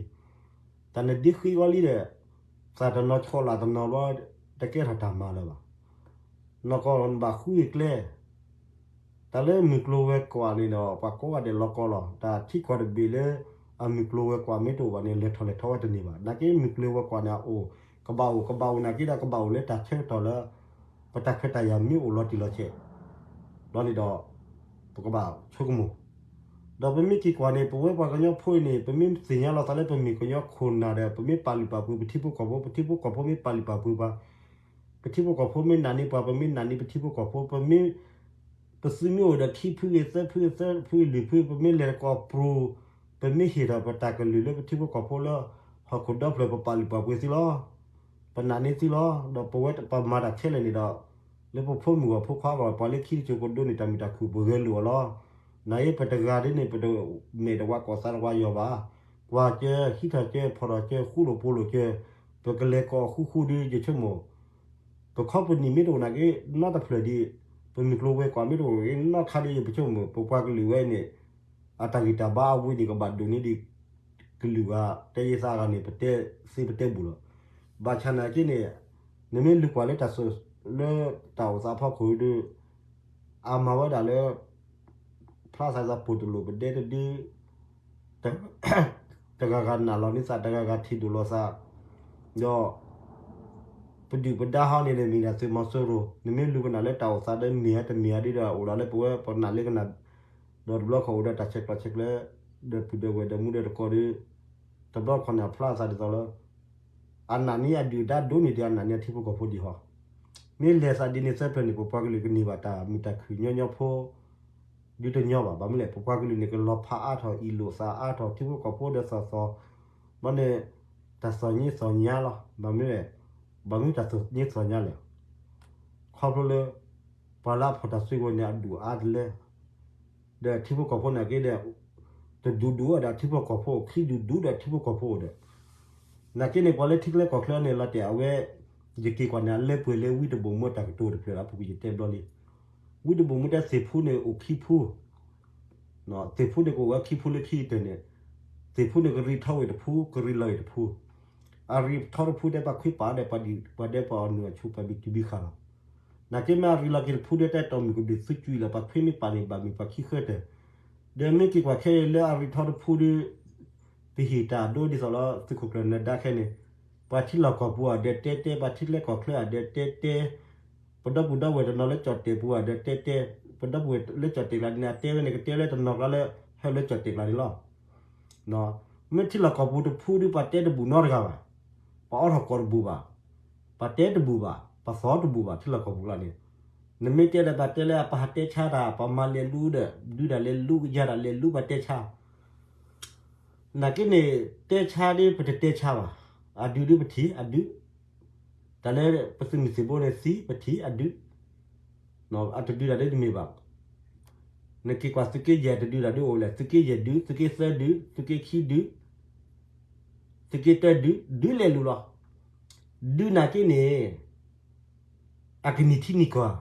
တၢ်နဒ့ဃ့အီၤလံဒီး သးတနီၤဆှီလၢ်တနီၤဘျီ တကဲထီၣ်တၢ်မၤလၢၤဘၣ် နီၢ်ကီၢ်နဘၣ်ဃုဂ့ၤကျဲ တၢ်လၢမုၢ်ကျိၤဝဲၤကွာ်န့ၣ်ဒီး ပှၤကိးဂၤဒဲးလီၤကီလီၤ တၢ်ထံကီၢ်တဘ့ၣ်လၢ အမုၢ်ကျိၤဝဲၤကွာ်မ့ၢ်တအိၣ်ဘၣ်န့ၣ် လဲၤထီၣ်လဲၤထီဝဲတန့ၢ်ဘၣ် နာ်က့မုၢ်ကျိၤဝဲၤကွာ်န့ၣ်အအိၣ် ကဘၣ်အိၣ် ကဘၣ်အိၣ်နာ်က့ဒီးကဘၣ်အိၣ်လၢတၢ်ဆၢကတီၢ်လၢ ပတၢ်ခွဲးတၢ်ယာ်မ့ၢ်အိၣ်လီၤတံၢ်လီၤဆဲး ဘျီန့ၣ်ဒီး ပကဘၣ်ဆိကမိၣ် ဒီးပမ့ၢ်က့ၤကွၢ်န့ၣ် ပဝဲပှၤကညီဖိအံၤန့ၣ် ပမ့ၢ်သ့ၣ်ညါလီၤသးလၢပမ့ၢ်ကညီခိၣ်နၢ်ဒီး ပမ့ၢ်ပာ်လုၢ်ပာ်ပှ့ၤပထံဖိကီၢ်ဖိ ပထံဖိကီၢ်ဖိမ့ၢ်ပာ်လုၢ်ပာ်ပှ့ၤပှၤ ပထံဖိကီၢ်ဖိမ့ၢ်နာ်န့ၢ်ပှၤ ပမ့ၢ်နာ်န့ၢ်ပထံဖိကီၢ်ဖိ ပမ့ၢ် ပသုးမ့ၢ်အိၣ်ဒီးခံဖုဂ့ၤ သၢဖုဂ့ၤ သၢဖုဂ့ၤ လွံၢ်ဖု ပမ့ၢ်လဲၤတကိးပြိၤ ပမ့ၢ်ဟ့ၣ်ထီၣ်ပတၢ်ကလုၢ်လၢပထံဖိကီၢ်ဖိလၢ ဟီၣ်ခိၣ်ဒီဖျၢၣ် ပပာ်လုၢ်ပာ်ပှ့ၤသုလီၤ ပနာ်န့ၢ်သုလီၤ ဒီးပဝဲပမၤတၢ်ခဲလၢာ်န့ၣ်ဒီး လၢပဖိမုၣ်ဂီၢ်ဖိခွါဂီၢ် ပှၤလၢခံတစိၤကဒိးန့ၢ်တၢ်မုာ်တၢ်ခုၣ် ပဂဲၤလိာ်အီၤလီၤ နာ်အံၤပတဂၤဒ်န့ၣ် ပတမဲာ်တဝါကိးသးတဝါယီၤဘၣ် ကွၢ်ကၢ ဟံးထီၣ်ကၢ ဖီၣ်ထီၣ်ကၢ ဃူလိာ်ဖိးလိာ်ကၢ ပကလဲၤကိးဃူဃူဒီးယဆိကမိၣ် ပခီပနံၣ်မ့ၢ်တအိၣ်နာ်က့ နီတဖျၢၣ်ဒီး ပမုၢ်ကျိၤဝဲၤကွာ်မ့ၢ်တအိၣ်နာ်က့ နီၢ်ခါဒီးယပဆိကမိၣ် ပပှၤကလုာ်ဝဲအံၤန့ၣ် အတၢ်ဂံၢ်တၢ်ဘါအဝ့ၢ်န့ၣ် ကဘၣ်ဒိၣ်န့ၢ်ဒံး ကလုာ်ဂၤ တဲယသးဂၤန့ၣ် ပတဲသ့ပတဲဘူးလီၤ. ဘၣ်ဆၣ်နာ်က့န့ၣ် နမ့ၢ်လူၤကွၢ်လၢတၢ်စၢၤ လၢတၢ်အိၣ်သးအဖီခိၣ်ဒီး အမၤဝဲဒၣ်လၢ ဖျါသးသးပိာ်တလိာ်ပဒဲတဒု တဂၤဂၤနာ်လီၤန့ၢ်သး တဂၤဂၤထံၣ်ဒိၣ်လီၤသး ဒီး ပဒုၣ်ပဒါဟီန့ၣ် မ့ၢ်ဒၣ်သုးမီၤစိရိၤ နမ့ၢ်လူၤကနၣ်လၢတၢ်အိၣ်သးဒီးမ့ၢ်ဧါတမ့ၢ်ဧါဒီး အိၣ်ဒၣ်လၢပဝဲပနာ်လၢကနၣ် ဒီးတဘျီခီၣ်အိၣ်ဒီးတၢ်ဆဲးကျိးဆဲးကျၢ ဒီးပုၢ်ဒီးဝဲၢ်ဒီးမူဒီးတကိးဒီး တဘျီခီၣ်န့ၣ် အဖျါသးဒ်သိးလၢ အနာ်န့ၢ်အဒုၣ်ဒါဒိၣ်န့ၢ်ဒံးအနာ်န့ၢ်အထံဖိကီၢ်ဖိဒံးဟီ မ့ၢ်လဲၤသးဒ်န့ၣ်သၢဖျၢၣ်န့ၣ် ပပှၤကလုာ်ကန့ၢ်ဘၣ်တၢ်မုာ်တၢ်ခုၣ်ညီညီဖိ ဒုးတညီဘၣ်. ဘၣ်မနုၤလဲၣ် ပပှၤကလုာ်န့ၣ် ကလီၤဖးအါထီၣ် အ့ၣ်လိာ်သးအါထီၣ် ထံဖိကီၢ်ဖိဒီးသီၣ်သီၣ် ဘၣ်န့ၣ် တၢ်သီၣ်ညါသီၣ်ညါလီၤ. ဘၣ်မနုၤလဲၣ် ဘၣ်မနုၤတၢ်သီၣ်ညါသီၣ်ညါလဲၣ် ခီဖျိလၢ ပှၤလၢအဖီၣ်တၢ်စုကဝဲၤန့ၣ် အဒူၣ်အါတလၢ ဒီးထံဖိကီၢ်ဖိနာ်က့ဒီး တဒူၣ်ဒူၣ်ဒီးထံဖိကီၢ်ဖိ ခံဒူၣ်ဒူၣ်ဒီးထံဖိကီၢ်ဖိဒီး နာ်က့န့ၣ် ပှၤလၢထံချၢကီၢ်ချၢန့ၣ် လီၤတဲာ်အဝဲ ယက့ၤကွၢ်န့ၣ် အလၢပှဲၤလၢဝံတဘိၣ်မူတၢ်ကတိၤတဖျၢၣ်လီၤ. ပကယတဲဘျီလံ ဝံတဘိၣ်မူတဲသ့ၣ်ဖူန့ၣ်အိၣ်ခံဖူ သ့ၣ်ဖူန့ၣ်ကအိၣ်ဝဲခံဖူလၢခံကတၢၢ်န့ၣ် သ့ၣ်ဖူန့ၣ်ကရံးထီဝဲတဖူ ကရံးလီၤဝဲတဖူ အရံးထီတဖူတဲပှၤခွံပာ်ဒီး ပှၤဒဲပှၤအီနုၢ်အဆူၣ်ပှၤဘံၣ်တုၤဘံၣ်ဃာ်လီၤ. နာ်က့မ့ၢ်အရံးလီၤက့ၤတဖူဒီး တၢ်အဲၣ်တီမုၢ်ကဘျံးသုကွံာ်လီၤ ပှၤခွံမ့ၢ်ပာ်န့ၣ် ဘၣ်မုာ်ပှၤခံဃၢတၢၢ် ဒီးမ့ၢ်က့ၤကွၢ်ခဲအံၤလၢအရံးထီတဖူဒီး ပဟ့ၣ်တၢ်အဒိဒ်သိးလီၤ သုးခိၣ်ကျၢၢ်နၢၤဒါခဲန့ၣ် ပှၤထံလီၢ်ကီၢ်ပူၤအဒဲတဲတဲ ပှၤထံချၢကီၢ်ချၢအဒဲတဲတဲ ပဒီပုၢ်ဒီဝဲၢ်တနီၤလၢကၠီၣ်တဲာ်ပူၤအဒဲတဲတဲ ပဒီပုၢ်ဝဲၢ်လၢကၠီၣ်တဲာ်ကျါန့ၣ် အတဲဝဲန့ၣ် ကတဲလၢတနီၤကျါလၢ ဟဲလၢကၠီၣ်တဲာ်ကျါန့ၣ်လီၤ. မ့ၢ်ထံလီၢ်ကီၢ်ပူၤတဖူဒီး ပှၤတဲတဘူၣ်နီတဂၤဘၣ်. ပှၤအိးထီၣ်ကိးတဘူၣ်ဘၣ်. ပှၤတဲတဘူၣ်ဘၣ်. ပှၤသီတဘူၣ်ဘၣ် ထံလီၢ်ကီၢ်ပူၤကျါန့ၣ်. နမ့ၢ်တဲဒီးပှၤတဲလၢအပှၤတဲဆါတၢ် ပှၤမၤလဲၤလူဒီး ဒုးတၢ်လဲၤလူ ယၤတၢ်လဲၤလူ ပှၤတဲဆါ နာ်က့န့ၣ် တဲဆါဒီး ပတတဲဆါဘၣ်. အဒုးဒုးပထံၣ် အဒုး တၢ်လၢပသုးမုၢ်သံၣ်ဘိန့ၣ်သံ ပထံၣ် အဒုး အတဒုးတၢ်ဒ်တမ့ၢ်ဘၣ်. နက့ၤကွၢ်သုးက့ယဲၢ်တဒုတၢ်ဒုအိၣ်လဲၣ်, သုးက့ယဲၢ်ဒု, သုးက့သၢဒု, သုးက့ခံဒု, သုးက့တၢဒု, ဒုလဲၤလူၤလီၤ. ဒုနာ်က့န့ၣ် အကနံၣ်ထံနံၣ်ကီၢ်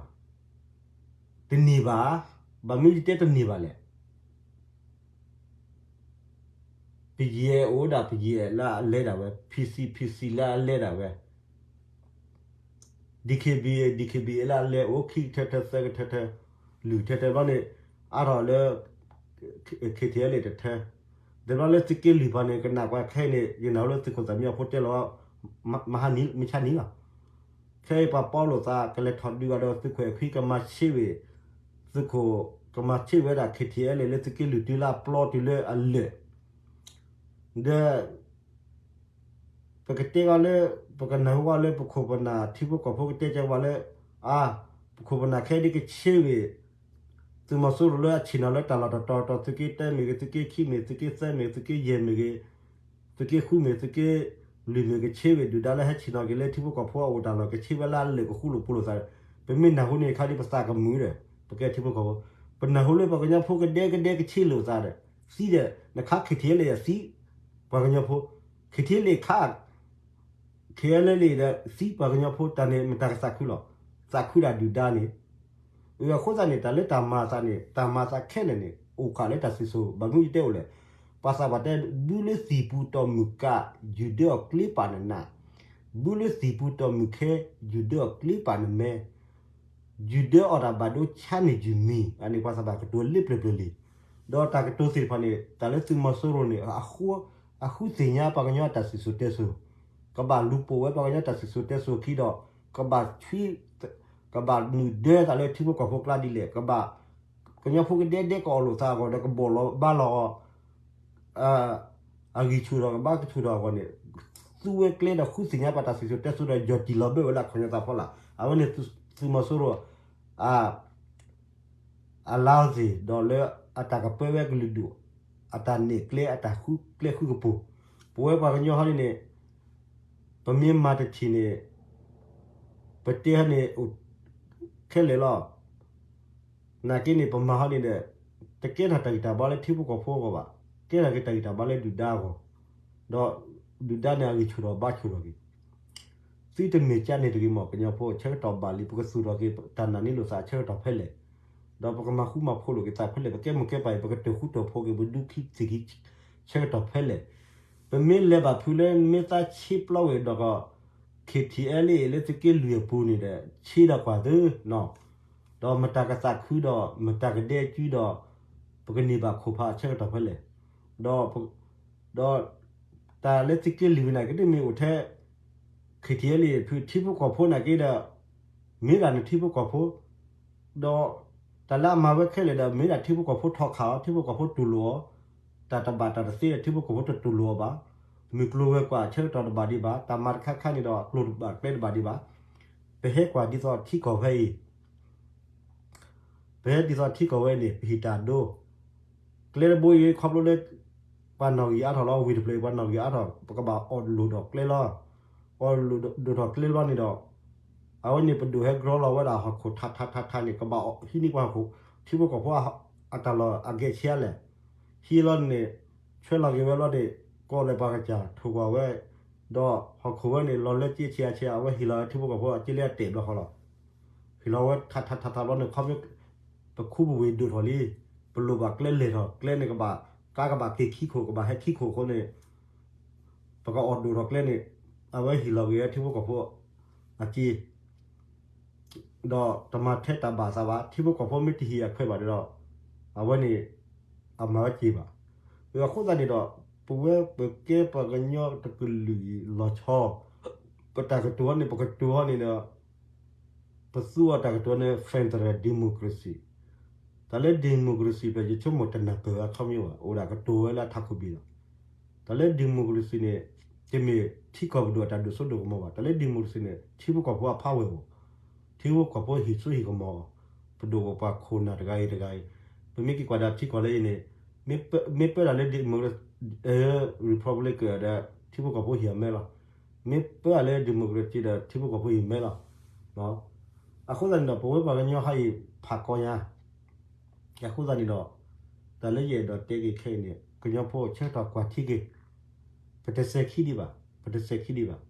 တန့ၢ်ဘၣ်. ဘၣ်မနုၤယတဲတန့ၢ်ဘၣ်လဲၣ်. ပယဲၢ်အိၣ်ဒၣ်ပယဲၢ်လၢအလဲၤဒၣ်ဝဲ, PC PC လၢအလဲၤဒၣ်ဝဲ, DKBA DKBA လၢအလဲၤအိၣ် ခံကထၢထၢ သၢကထၢထၢ, လွံၢ်ကထၢထၢဘျီန့ၣ် အါထီၣ်လၢ KTLA တထၢ, ဒီးဘျီလၢသုးက့လွံၢ်ပၤန့ၣ် ကနၣ်ကွၢ်ခဲအံၤန့ၣ် ယနၢ်ဟူလၢသုးခိၣ်သးမံအဖိတဲလီၤ မဟါနံၤ မုၢ်ဆါနံၤလီၤ. ခဲအံၤပှၤပီလိာ်သး ကလဲၤထီၣ်ဒုးဘၣ်ဒီးသုးခိၣ်အဲၣ်ခွံ ကမၤဆ့ဝ့ၢ်, သုးခိၣ်ကမၤဆ့ဝ့ၢ်ဝဲဒၣ် KTLA လၢသုးက့လွံၢ်တုၤလၢအပျီတုၤလၢအလၢာ်, ဒီး ပကတဲဂီၤလၢ ပကနၢ်ဟူဂီၤလၢပခိၣ်ပနၢ်ထံဖိကီၢ်ဖိကတဲကဲဝဲလၢ အါ ပခိၣ်ပနၢ်ခဲဒ်ကဆ့ဝ့ၢ် သုးမီၤစိရိၤလၢအဆ့ၣ်နီၤလၢတၢ်လီၢ်တတီၤတီၤ သုးက့တၢမ့ၢ်ဂ့ၤ, သုးက့ခံမ့ၢ်, သုးက့သၢမ့ၢ်, သုးက့ယဲၢ်မ့ၢ်ဂ့ၤ, သုးက့ဃုမ့ၢ်, သုးက့လွံၢ်မ့ၢ်ဂ့ၤ, ကဆ့ဝ့ၢ်ဒုၣ်ဒါလၢဟဲဆ့ၣ်နီၤက့ၤလၢထံဖိကီၢ်ဖိအအိၣ်တၢ်လီၢ် ကဆ့ဝဲလၢအလၢာ်ကဃူလိာ်ဖိးလိာ်သးဒီး ပမ့ၢ်နၢ်ဟူန့ၣ်ခါဒ်ပသးကမုာ်ဒီး ပကဲထံဖိကီၢ်ဖိ, ပနၢ်ဟူလၢပှၤကညီဖိကဒဲကဒဲကဆ့လိာ်သးဒီး သံဒီး နခါ KTLA အံၤသံ ပှၤကညီဖိ, KTLA ခါ KTLA ဒီးသံပှၤကညီဖိ တၢ်န့ၣ်မ့ၢ်တၢ်ကသးခုလီၤ. သးခုဒၣ်ဒုၣ်ဒါန့ၣ်, အဃိသတးန့ၣ် တၢ်လၢတၢ်မၤအသးန့ၣ် တၢ်မၤအသးခဲလၢာ်န့ၣ် အိၣ်ဃာ်လၢတၢ်စံၣ်စိၤ ဘၣ်မနုၤယတဲအိၣ်လဲၣ်. ပှၤသးပှၢ်တဲ ဘုလၢသံၣ်ပူၤတီၢ်မုၢ်ကး ယုၢ်ဒၢအီၤကျ့ပာ်နနး, ဘုလၢသံၣ်ပူၤတီၢ်မုၢ်ခဲ ယုၢ်ဒၢအီၤကျ့ပာ်နမဲ ယုၢ်ဒၢအီၤတၢ်ဘၣ်ဒိဆါန့ၢ်ယုၢ်မံၤ, အန့ၣ်ပှၤသးပှၢ်ကတိၤလၢပျၢၤပျၢၤလံ. ဒီးတၢ်ကတိၤသ့ၣ်တဖၣ်န့ၣ် တၢ်လၢသုးမီၤစိရိၤန့ၣ် အဃုသ့ၣ်ညါပှၤကညီအတၢ်စံၣ်စိၤတဲစိၤ, ကဘၣ်လူၤပိာ်ဝဲပှၤကညီတၢ်စံၣ်စိၤတဲစိၤခံဒီး ကဘၣ်ဆှံ ကဘၣ်နုာ်ဒၢသးလၢထံဖိကီၢ်ဖိကျါဒ်လဲၣ်, ကဘၣ် ကညီဖိကဒဲဒဲကအီၣ်လိာ်သးအဂီၢ်ဒီး ကဘီၣ်လီၤဘါလီၤအီၤ အဂံၢ်ဆူၣ်ထီၣ်ကဘါကဆူၣ်ထီၣ်အဂီၢ်န့ၣ် သူဝဲကျဲဒီးဃုသ့ၣ်ညါပှၤတၢ်စံၣ်စိၤတဲစိၤဒီး ယီၢ်တံၢ်လီၤဘၢဝဲလၢအခီၣ်ညီသးဖီလာ်. အဝဲန့ၣ်သုးမီၤစိရိၤ အ အလါသ့ၣ်ဒီးလၢအတၢ်ကပၢဝဲကလုာ်ဒူၣ် အတၢ်နဲၣ်ကျဲအတၢ်ဃုကျဲဃုကပူၤ, ပဝဲပှၤကညီဟီန့ၣ်န့ၣ် ပမ့ၢ်မၤတထံၣ်န့ၣ် ပတဲဟီန့ၣ် အိၣ်ခဲလၢာ်လီၤ. နာ်က့န့ၣ် ပမၤဟီန့ၣ်ဒီး တကဲထီၣ်တၢ်ဂံၢ်တၢ်ဘါလၢထံဖိကီၢ်ဖိအဂီၢ်ဘၣ်, ကဲထီၣ်က့ၤတၢ်ဂံၢ်တၢ်ဘါလၢဒုၣ်ဒါအဂီၢ်, ဒီးဒုၣ်ဒါန့ၣ်အဂံၢ်ဆူၣ်ထီၣ်ဘါဆူၣ်ထီၣ်က့ၤ သုတမ့ၢ်ကန့ၣ်တဂ့ၤမး ကညီဖိ ဆၢကတီၢ်ဘၣ်လံ ပကသူၣ်ထီၣ်က့ၤတၢ်နာ်န့ၢ်လိာ်သးဆၢကတီၢ်ဖဲလဲၣ်, ဒီးပကမၤဃူမၤဖိးလိာ်က့ၤသးဖဲလဲၣ်, ပကဲမိၢ်ကဲပၢ်အံၤ ပကတၢၢ်ဃူတၢၢ်ဖိးက့ၤ ပဒူခံသ့ၣ်ခံ ဆၢကတီၢ်ဖဲလဲၣ်, ပမ့ၢ်လဲၤဘၣ်ဖုးလၢမ့ၢ်သးဆ့ပျီဝဲဒီးကီး KTLA လၢသုးက့လွံၢ်အပူၤန့ၣ်ဒီး ဆ့ဒီးကွၢ်သုနီၤ, ဒီးမတၤကသးခုဒီး မတၤကဒဲအစုဒီး ပကန့ၢ်ဘၣ်ခိၣ်ဖးအဆၢကတီၢ်ဖဲလဲၣ်, ဒီး ဒီးတၢ်လၢသုးက့လွံၢ်နာ်က့ တမ့ၢ်အိၣ်ထဲ KTLA ဖုထံဖိကီၢ်ဖိနာ်က့ဒီး မ့ၢ်ဒၣ်နထံဖိကီၢ်ဖိ, ဒီးတၢ်လၢအမၤဝဲခဲလၢာ်ဒီး မ့ၢ်ဒၣ်ထံဖိကီၢ်ဖိထီၣ်ခးအီၤ ထံဖိကီၢ်ဖိတူၢ်လိာ်အီၤ, တၢ်တဘၣ်တၢ်တသ့ဒီး ထံဖိကီၢ်ဖိတတူၢ်လိာ်အီၤဘၣ်, မုၢ်ကျိၤဝဲၤကွာ်ဆၢကတီၢ်တဘၣ်ဒံးဘၣ်, တၢ်မၤတခါခါန့ၣ်ဒီး ကျိၤတဘၣ်ကျဲတဘၣ်ဒံးဘၣ်, ပဟဲကွၢ်ဒ်သိးထံကီၢ်ဖဲအံၤ ပဟဲဒ်သိးထံကီၢ်ဝဲန့ၣ် ပဟ့ၣ်တၢ်ဒိ, ကျဲတဘိအံၤခီဖျိလၢ ပှၤနီၣ်ဂံၢ်အါထီၣ်လီၤ ဝ့ၢ်တဖျၢၣ်အံၤ ပှၤနီၣ်ဂံၢ်အါထီၣ် ပကဘၣ်အီၣ်လိၣ်ထီၣ်ကျဲလီၤ, အီၣ်လိၣ်ဒိၣ်ထီၣ်ကျဲလီၤန့ၣ်ဒီး အဝဲန့ၣ်ပဒိၣ်ဟဲကြီလီၤဝဲဒၣ်ဟီၣ်ခိၣ်ထးထးထးထးန့ၣ် ကဘၣ်ဟံးန့ၢ်ပှၤဟီၣ်ခိၣ် ထံဖိကီၢ်ဖိအတၢ်လီၢ်အဂဲၤဆံးအါလဲၣ်, ဟံးလီၤန့ၣ် ဆွဲလီၤက့ၤဝဲလီၤန့ၣ် ကီၢ်လဲၤပှၤကစၢ်ထိၣ်ကွၢ်ဝဲ, ဒီးဟီၣ်ခိၣ်ဝဲန့ၣ် လီၤလၢက့ဆံးအါဆံး အဝဲဟ့ၣ်လီၤဝဲထံဖိကီၢ်ဖိအက့လၢအတဲာ်ဘျီဃီလီၤ. ဟ့ၣ်လီၤဝဲထးထးထးထးဘျီန့ၣ် ခီဖျိ ပခူပဝ့ၢ်ဒိၣ်ထီၣ်လံ, ပလိၣ်ဘၣ်ကျဲလဲၤထီၣ်ကျဲန့ၣ်ကဘၣ်, ကါကဘၣ်က့ၤခံခိၣ် ကဘၣ်ဟဲခံခိၣ်အဃိန့ၣ် ပကအီၣ်ဒိၣ်ထီၣ်ကျဲန့ၣ် အဝဲဟ့ၣ်လီၤက့ၤဝဲထံဖိကီၢ်ဖိအက့ ဒီးတမၤထဲတၢ်ဘၣ်သးဘၣ်, ထံဖိကီၢ်ဖိမ့ၢ်တဟ့ၣ်အခွဲးဘၣ်ဒီး အဝဲန့ၣ် အမၤဝဲက့ၤဘၣ်. အဃိသတးန့ၣ်ဒီး ပဝဲပကဲပှၤကညီတကလုာ်အံၤလီၤဆီ, ပတၢ်ကတိၤဟီန့ၣ် ပကတိၤဟီန့ၣ်ဒီး ပသူအီၤတၢ်ကတိၤန့ၣ် federal democracy, တၢ်လၢ democracy ဖျၢၣ် ယဆိကမိၣ်တနၢ်ပၢၢ်အခီပညီဘၣ်, အိၣ်ဒၣ်ကတိၤဝဲလၢအထးခိၣ်ဘ့ၣ်လီၤ. တၢ်လၢ democracy န့ၣ် တမ့ၢ်ထံကီၢ်ပဒိၣ်အတၢ်ဒိၣ်စိဒိၣ်ကမီၤဘၣ်. တၢ်လၢ democracy န့ၣ် ထံဖိကီၢ်ဖိအဖးဝဲၢ်အီၤ, ထံဖိကီၢ်ဖိဟံးစိဟံးကမီၤအီၤ, ပဒိၣ်ပပှၢ်ခိၣ်နၢ်တဂၤအံၤတဂၤအံၤ, ပမ့ၢ်က့ၤကွၢ်ဒၣ်ထံကီၢ်လၢအံၤန့ၣ် မ့ၢ်ပၢဒၣ်လၢ democracy, republic ဒီး ထံဖိကီၢ်ဖိဟံးအီၤမဲလီၤ. မ့ၢ်ပၢဒၣ်လၢ democracy ဒီး ထံဖိကီၢ်ဖိဟံးမဲလီၤ. အဃိသတးန့ၣ်ဒီး ပဝဲပှၤကညီဟီအံၤဖးကီညါ, အဃိသတးန့ၣ်ဒီး တၢ်လၢယအဲၣ်ဒိးတဲက့ၤခဲအံၤန့ၣ် ကညီဖိဆၢကတီၢ်ကွၢ်ထံက့ၤ, ပတစဲၤခံဒံးဘၣ်, ပတစဲၤခံဒံးဘၣ်.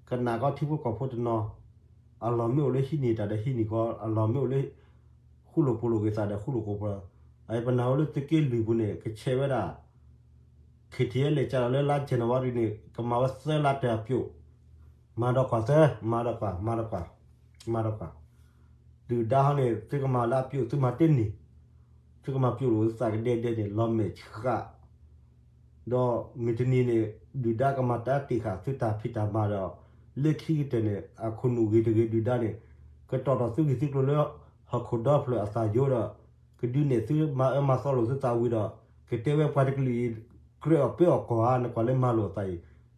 ကနၣ်ကီထံဖိကီၢ်ဖိတနီၤ, အလီၢ်မ့ၢ်အိၣ်လၢဟံးန့ၢ်တၢ်ဒီးဟံးန့ၢ်ကီ, အလီၢ်မ့ၢ်အိၣ်လၢ ဃူလိာ်ဖိးလိာ်က့ၤသးဒီးဃူလိာ်ဖိးလိာ်, ပနၢ်ဟူလၢသုးက့လွံၢ်ပူၤန့ၣ် ကဆဲးဝဲဒၣ် ခ့ထံအဲလဲၣ် ကၢ်လီၤလၢလါ January န့ၣ် ကမၤဝဲသၢလါတၢၢ်အပျိး, မၤဒီးကွၢ်သၢ, မၤဒီးကွၢ်, မၤဒီးကွၢ်, မၤဒီးကွၢ်, ဒုၣ်ဒါဟီန့ၣ် သုကမၤလၢအပျိး သုမၤတန့ၢ်, သုကမၤပျိးလိာ်သးကဒဲကဒဲန့ၣ် လီၤမဲာ်ဆှး ဒီးမုၢ်တနံၤန့ၣ် ဒုၣ်ဒါကမၤတၢ်တ့ၢ်ဃာ်သုတၢ်ဖံးတၢ်မၤဒီး လၢခံကတၢၢ်န့ၣ် အခိၣ်နူာ်ဂ့ၤတဂ့ၤဒုၣ်ဒါန့ၣ် ကတီၢ်ထီၣ်သုဂံၢ်သုကျိၤလၢ ဟီၣ်ခိၣ်ဒီဖျၢၣ်အသးယိဒီး ကဒုးနဲၣ်သုမၤအၢမၤသီလိာ်သုသးဝံၤဒီး ကတဲဝဲပှၤတကလုာ်အံၤ ကြၢးအီၣ်ပၢအီၣ်ကီၢ်ဧါ နကွၢ်လၢမၤလိာ်အသးအံၤ,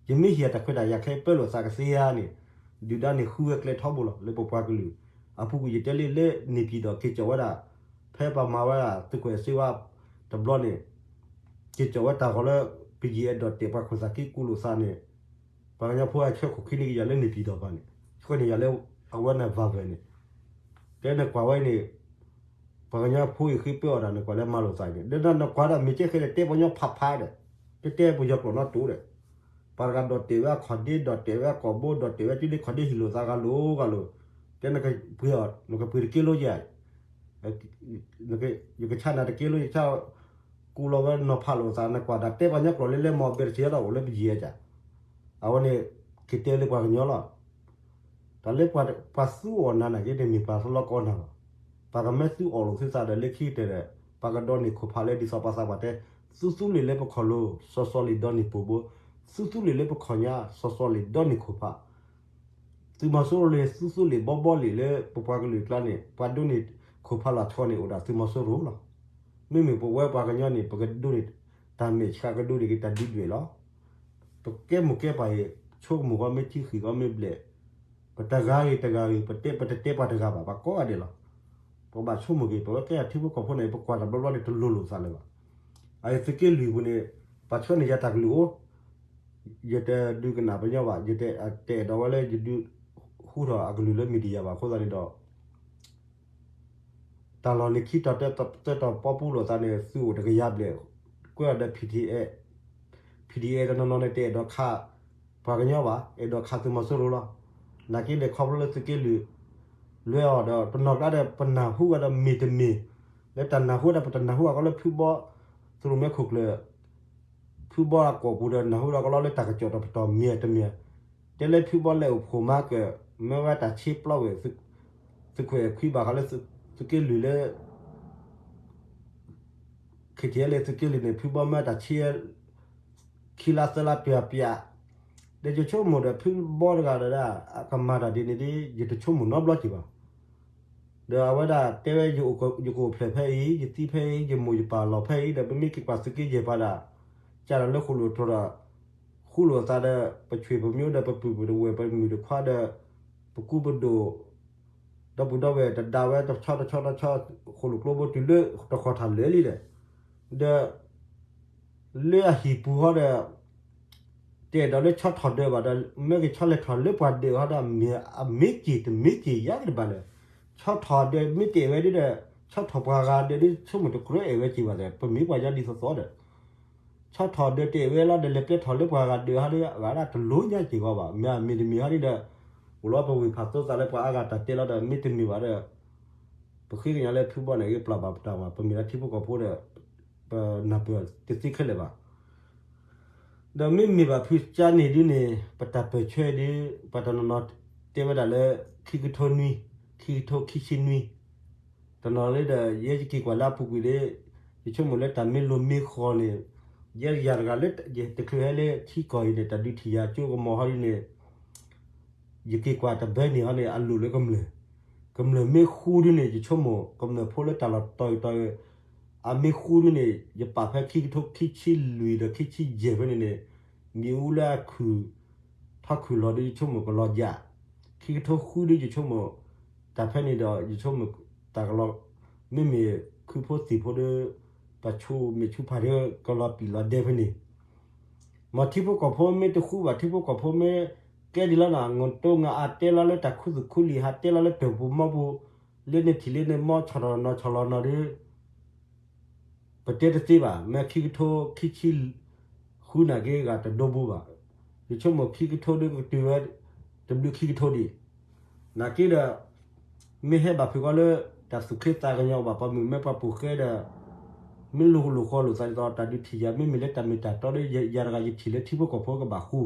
ယမ့ၢ်ဟံၣ်အတၢ်ခွဲးတၢ်ယာ်ခဲအံၤပၢလိာ်သးကသ့ဧါန့ၣ်, ဒုၣ်ဒါန့ၣ်ဃုဝဲကျဲထီဘိလီၤ လၢပပှၤကလုာ်အပူၤကွံာ် ယတဲလံလၢန့ၣ်ပၠံၣ်ဒီးက့ၤကၠီၣ်ဝဲဒၣ် ဖဲပှၤမၤဝဲဒၣ်သုးခိၣ်အဲၣ်စ့ဝါတဘျီန့ၣ် က့ၤကၠီၣ်ဝဲတၢ်ဂီၤလၢ ပယံာ်အဲၣ်ဒိးတဲာ်ပှၤခိၣ်သၣ်ခံကူလိာ်သးန့ၣ် ပှၤကညီဖိအဆှၢခိၣ်ခံန့ၣ်က့ၤယၤလၢန့ၣ်ပၠံၣ်ဒီးပှၤန့ၣ် ဆှၢန့ၢ်ယၤလၢအဝဲန့ၣ် Vavre န့ၣ် တဲနကွၢ်ဝဲန့ၣ် ပှၤကညီဖိအံၤဃ့ပၢအီၣ်တၢ် နကွၢ်လၢမၤလိာ်သးန့ၣ် ဒီးနကွၢ်ဒီးမ့ၢ်ကဲဃဲဒီး တဲပှၤကညီဖးဖးဒီး တတဲပယီၤကျိာ်နီတတိၤဒီး ပှၤတဂၤဒိးတဲာ်ဝဲအခီၣ်ဒ့ ဒိးတဲာ်ဝဲအကိာ်ဘိ ဒိးတဲာ်ဝဲတုၤလၢခီၣ်ဒ့ဟံၣ်လိာ်သးဂၤလိၤဂၤလိၤ တဲနကပှ့ၤအီၤ နကပှ့ၤတက့လိယၤ ယကဆါနၤတက့လိ ယဆါ ကူလီၤဝဲနီၤဖးလိာ်သး နကွၢ်တၢ်တဲပှၤကညီကျိာ်လၢလဲမီၢ်ဘဲတထံၣ်ဒီးအိၣ်လၢပယံာ်ဧါ အဝဲန့ၣ် က့ၤတဲလၢပှၤကညီလီၤ တၢ်လၢပှၤသူအီၣ်နၤနာ်က့ တမ့ၢ်ပှၤသလီကအီၣ်နၤဘၣ်. ပှၤကမၢသူအီၣ်လိာ်သုသးဒီးလၢခံကတၢၢ်ဒီး ပှၤကဒိးန့ၢ်ခိၣ်ဖးလၢဒ်သိးပှၤသးပှၢ်တဲ သူသူလ့ၤလၢပခီၣ်လိၤ စီၤစီၤလ့ၤဒိးန့ၢ်ပိာ်ဘိ, သူသူလ့ၤလၢပခီၣ်ညါ စီၤစီၤလ့ၤဒိးန့ၢ်ခိၣ်ဖး သုးမီၤစိရိၤလၢသုသူလ့ၤဘီဘီလ့ၤလၢပပှၤကလုာ်အကျါန့ၣ် ပှၤဒိးန့ၢ်ခိၣ်ဖးလီၤဆီန့ၣ် အိၣ်ဒၣ်သုးမီၤစိရိၤလီၤ. မ့မ့ၢ်ပဝဲပှၤကညီန့ၣ် ပကဒိးန့ၢ်တၢ်မဲာ်ဆှးကဒိးန့ၢ်က့ၤတၢ်ဒုးဒွဲၣ်လီၤ. ပကဲမိၢ်ကဲပၢ်အံၤ ဆိကမိၣ်ဃီမ့ၢ်ထံဃံးဃီမ့ၢ်ဘျဲၣ် ပတဂၤဂ့ၤတဂၤဂ့ၤ ပတဲပတတဲပှၤတဂၤဘၣ် ပှၤကိးဂၤဒဲးလီၤ. ပကဘၣ်ဆိကမိၣ်က့ၤ ပဝဲကဲထံဖိကီၢ်ဖိန့ၣ် ပကွၢ်တဘျီဘျီန့ၣ် တလိၤလိာ်သးလၢၤဘၣ်. အသုးက့လွံၢ်ပူၤန့ၣ် ပှၤဆှၢန့ၢ်ယၤတၢ်ကလုၢ်အိၣ် ယတဒုးကနၣ်ပညီဘၣ် ယတအဲၣ်ဒိးဝဲလၢယဒုးဟူထီၣ်အကလုၢ်လၢ media ဘၣ်အဃိသတးန့ၣ်ဒီး တၢ်လီၢ်န့ၣ်ခံတီၤတၢတီပီပူလိာ်သးန့ၣ် သုးအိၣ်တကယၤဘျဲၣ် ကွဲးအီၤဒီး PDF, PDF တနီၤနီၤန့ၣ် တအဲၣ်ဒိးခးပှၤကညီဘၣ် အဲၣ်ဒိးခးသုးမီၤစိရိၤလီၤ. နာ်က့န့ၣ် ခီဖျိလၢသုးက့လွံၢ် လွဲအီၤဒီး ပနီၢ်ကျါဒီး ပနၢ်ဟူဝဲဒီးမ့ၢ်တမ့ၢ် လၢတၢ်နၢ်ဟူဝဲဒၣ် ပတနၢ်ဟူအကီလၢဖုဘီ သုးရိၣ်မဲခိၣ်ကျၢၢ် ဖုဘီအကိာ်ပူၤဒီး နၢ်ဟူဒီးကလီလၢတၢ်ကစီၣ်တပတီၢ်မ့ၢ်တမ့ၢ်, တဲလၢဖုဘီလဲၤအိၣ်ဖှိၣ်မၤကၢၢ် မၢဝဲတၢ်ဆ့ပျီဝဲၢ် သုးခွဲးခွံဘၣ်ဃးလၢ သုးက့လွံၢ်လၢ KTLA သုးက့လွံၢ်န့ၣ် ဖုဘီမၢတၢ်ဆ့ ခံလါသၢလါပျၢၤပျၢၤ, ဒီးယဆိကမိၣ်ဒီးဖုဘီတဂၤဒီး အကမၤတၢ်ဒ်န့ၣ်ဒ် ယတဆိကမိၣ်နီတဘျီက့ၤဘၣ်. ဒီးအဝဲဒၣ်တဲဝဲ ယကအိၣ်ဖျဲၣ်ဖဲအံၤ ယသံဖဲအံၤ ယမိၢ်ယပၢ်လီၤဖဲအံၤ ဒီးပမ့ၢ်က့ၤကွၢ်သုးက့ယဲၢ်ပှၤဒၣ် ကၢ်လီၤလၢဃိၣ်လိၣ်ထီၣ်ဒီး ဃူလိာ်သးဒီး ပဆွေပမျိုးဒီး ပပုၢ်ပဝဲၢ် ပမုၢ်တခွါဒီး ပကူပဒိၣ် ဒီပုၢ်ဒီဝဲၢ်တဒါဝဲတဆီတဆီတဆီ ဃိၣ်လိာ်ကျိဘိတုၤလၢတဃီၤထၣ်လၢာ်လံဒီး ဒီး လၢအဟံၣ်ပူၤဟီဒီး တအဲၣ်ဒိးလၢဆီထီၣ်ဒၢးဘၣ်ဒီး မ့ၢ်က့ၤဆီလဲၤထီၣ်လၢပှၤဒၢးဟီဒီး အမ့ၢ်က့ၤတမ့ၢ်က့ၤယၤက့ၤတဘၣ်လၢၤ. ဆီထီၣ်ဒၢးမ့ၢ်တအဲၣ်ဝဲဒ်ဒီး ဆီထီၣ်ပှၤဂၤဒၢးဒ်ဆိကမိၣ်တကြၢးအဲၣ်ဝဲက့ၤဘၣ်ဒီး ပမ့ၢ်ပှၤကညီဒ်သိးသိးဒီး ဆီထီၣ်ဒၢးတအဲၣ်ဝဲလီၤဒီး လဲၤပျဲထီၣ်လၢပှၤဂၤဒၢးဟီဒီး အဂၤဒၣ်တလိၣ်ညါက့ၤဂီၤဘၣ်. မ့ၢ်မ့ၢ်တမ့ၢ်ဟီဒ်ဒီး အိၣ်လီၤပဝ့ၢ်ဖးသိသးလၢပှၤအါဂၤတၢ်တဲလီၤဒီး မ့ၢ်တမ့ၢ်ဘၣ်ဒီး ပဃ့ကညးလၢဖုဘီန့ၣ် ကပျၢ်ဘၣ်ပတၢ်ဘၣ် ပမ့ၢ်ဒၣ်ထံဖိကီၢ်ဖိဒီး ပနၢ်ပၢၢ်တသ့ခဲလၢာ်ဘၣ်. ဒီးမ့မ့ၢ်ဘၣ်ဖုကၠါန့ၣ်ဒ်န့ၣ် ပတၢ်ပၢၢ်ဆၢဒ် ပှၤတနီၤနီၤတဲဝဲဒၣ်လၢ ခံကထိနွံ ခံကထိခံဆံနွံ တနီၤလၢဒီး ယဲယက့ၤကွၢ်လၢအပူၤကွံာ်ဒီး ယဆိကမိၣ်လၢတၢ်မ့ၢ်လိၤမ့ၢ်ဃီၤန့ၣ် ယဲယၤတဂၤလၢ ယတချုးဟဲလၢထံကီၢ်အံၤန့ၣ် တၢ်ဒုးထံၣ်ယၤကၠိကမီၤဟီဒ်န့ၣ် ယက့ၤကွၢ်တဘျီန့ၣ်ဟီန့ၣ် အလိၣ်လၢကမျၢၢ်, ကမျၢၢ်မ့ၢ်ဃူဒ်န့ၣ် ယဆိကမိၣ် ကမျၢၢ်ဖိလၢတၢ်လီၢ်တီၤအံၤတီၤအံၤ အမ့ၢ်ဃူဒ်န့ၣ် ယပာ်ဖဲခံကထိခံဆံလွံၢ်ဒီးခံဆံယဲၢ်ဖဲန့ၣ်န့ၣ် မ့ၣ်အူလၢအခုၣ် ထီခုၣ်လီၤဒီး ယဆိကမိၣ်ကလီၤယၢ်, ခံကထိဃုဒ်ယဆိကမိၣ် တၢ်ဖဲန့ၣ်ဒီး ယဆိကမိၣ်တၢ်ကလီၤ မ့မ့ၢ်ခုဖိသံၣ်ဖိဒီး ပှၤဆူမဲာ်ဆူဖးဒီးကလီၤပံာ်လီၤဒဲဖဲန့ၣ် မ့ၢ်ထံဖိကီၢ်ဖိမ့ၢ်တဃူဘၣ် ထံဖိကီၢ်ဖိမ့ၢ်ကဲဒ်လီၤနီၤ ငိၢ်တိငၢ်အါတဲလီၤလၢတၢ်ခူသူၣ်ခူလံၤ ဟးတဲလီၤလၢတၢ်ပူၤမီပူၤ လၢန့ၣ်ထံၣ်လၢန့ၣ်မီ ဆီၣ်ထီၣ်နီၤဆီၣ်လီၤနီၤဒီး ပတဲတသ့ဘၣ်, မ့ၢ်ခံကထိခံဆံဃုနာ်က့ ဂၤတဒိဘိဘၣ်. ယဆိကမိၣ်ခံကထိဒုကတုၤဝဲ တဘျုးခံကထိဒံး. နာ်က့ဒီး မ့ၢ်ဟဲဘၣ်ဖုးကီးလၢ တၢ်သူၣ်ခ့သးကညီၤဘၣ် ပှၤမုၣ်မဲပှၤပူၤဃဲဒီး မ့ၢ်လိၤလိၤဃီလိာ်သးဒ်သိး တၢ်ဒုးထံၣ်ယၤ မ့မ့ၢ်လၢတၢ်မ့ၢ်တၢ်တီဒီး ယၤတဂၤယထံၣ်လၢ ထံဖိကီၢ်ဖိကဘၣ်ဃူ,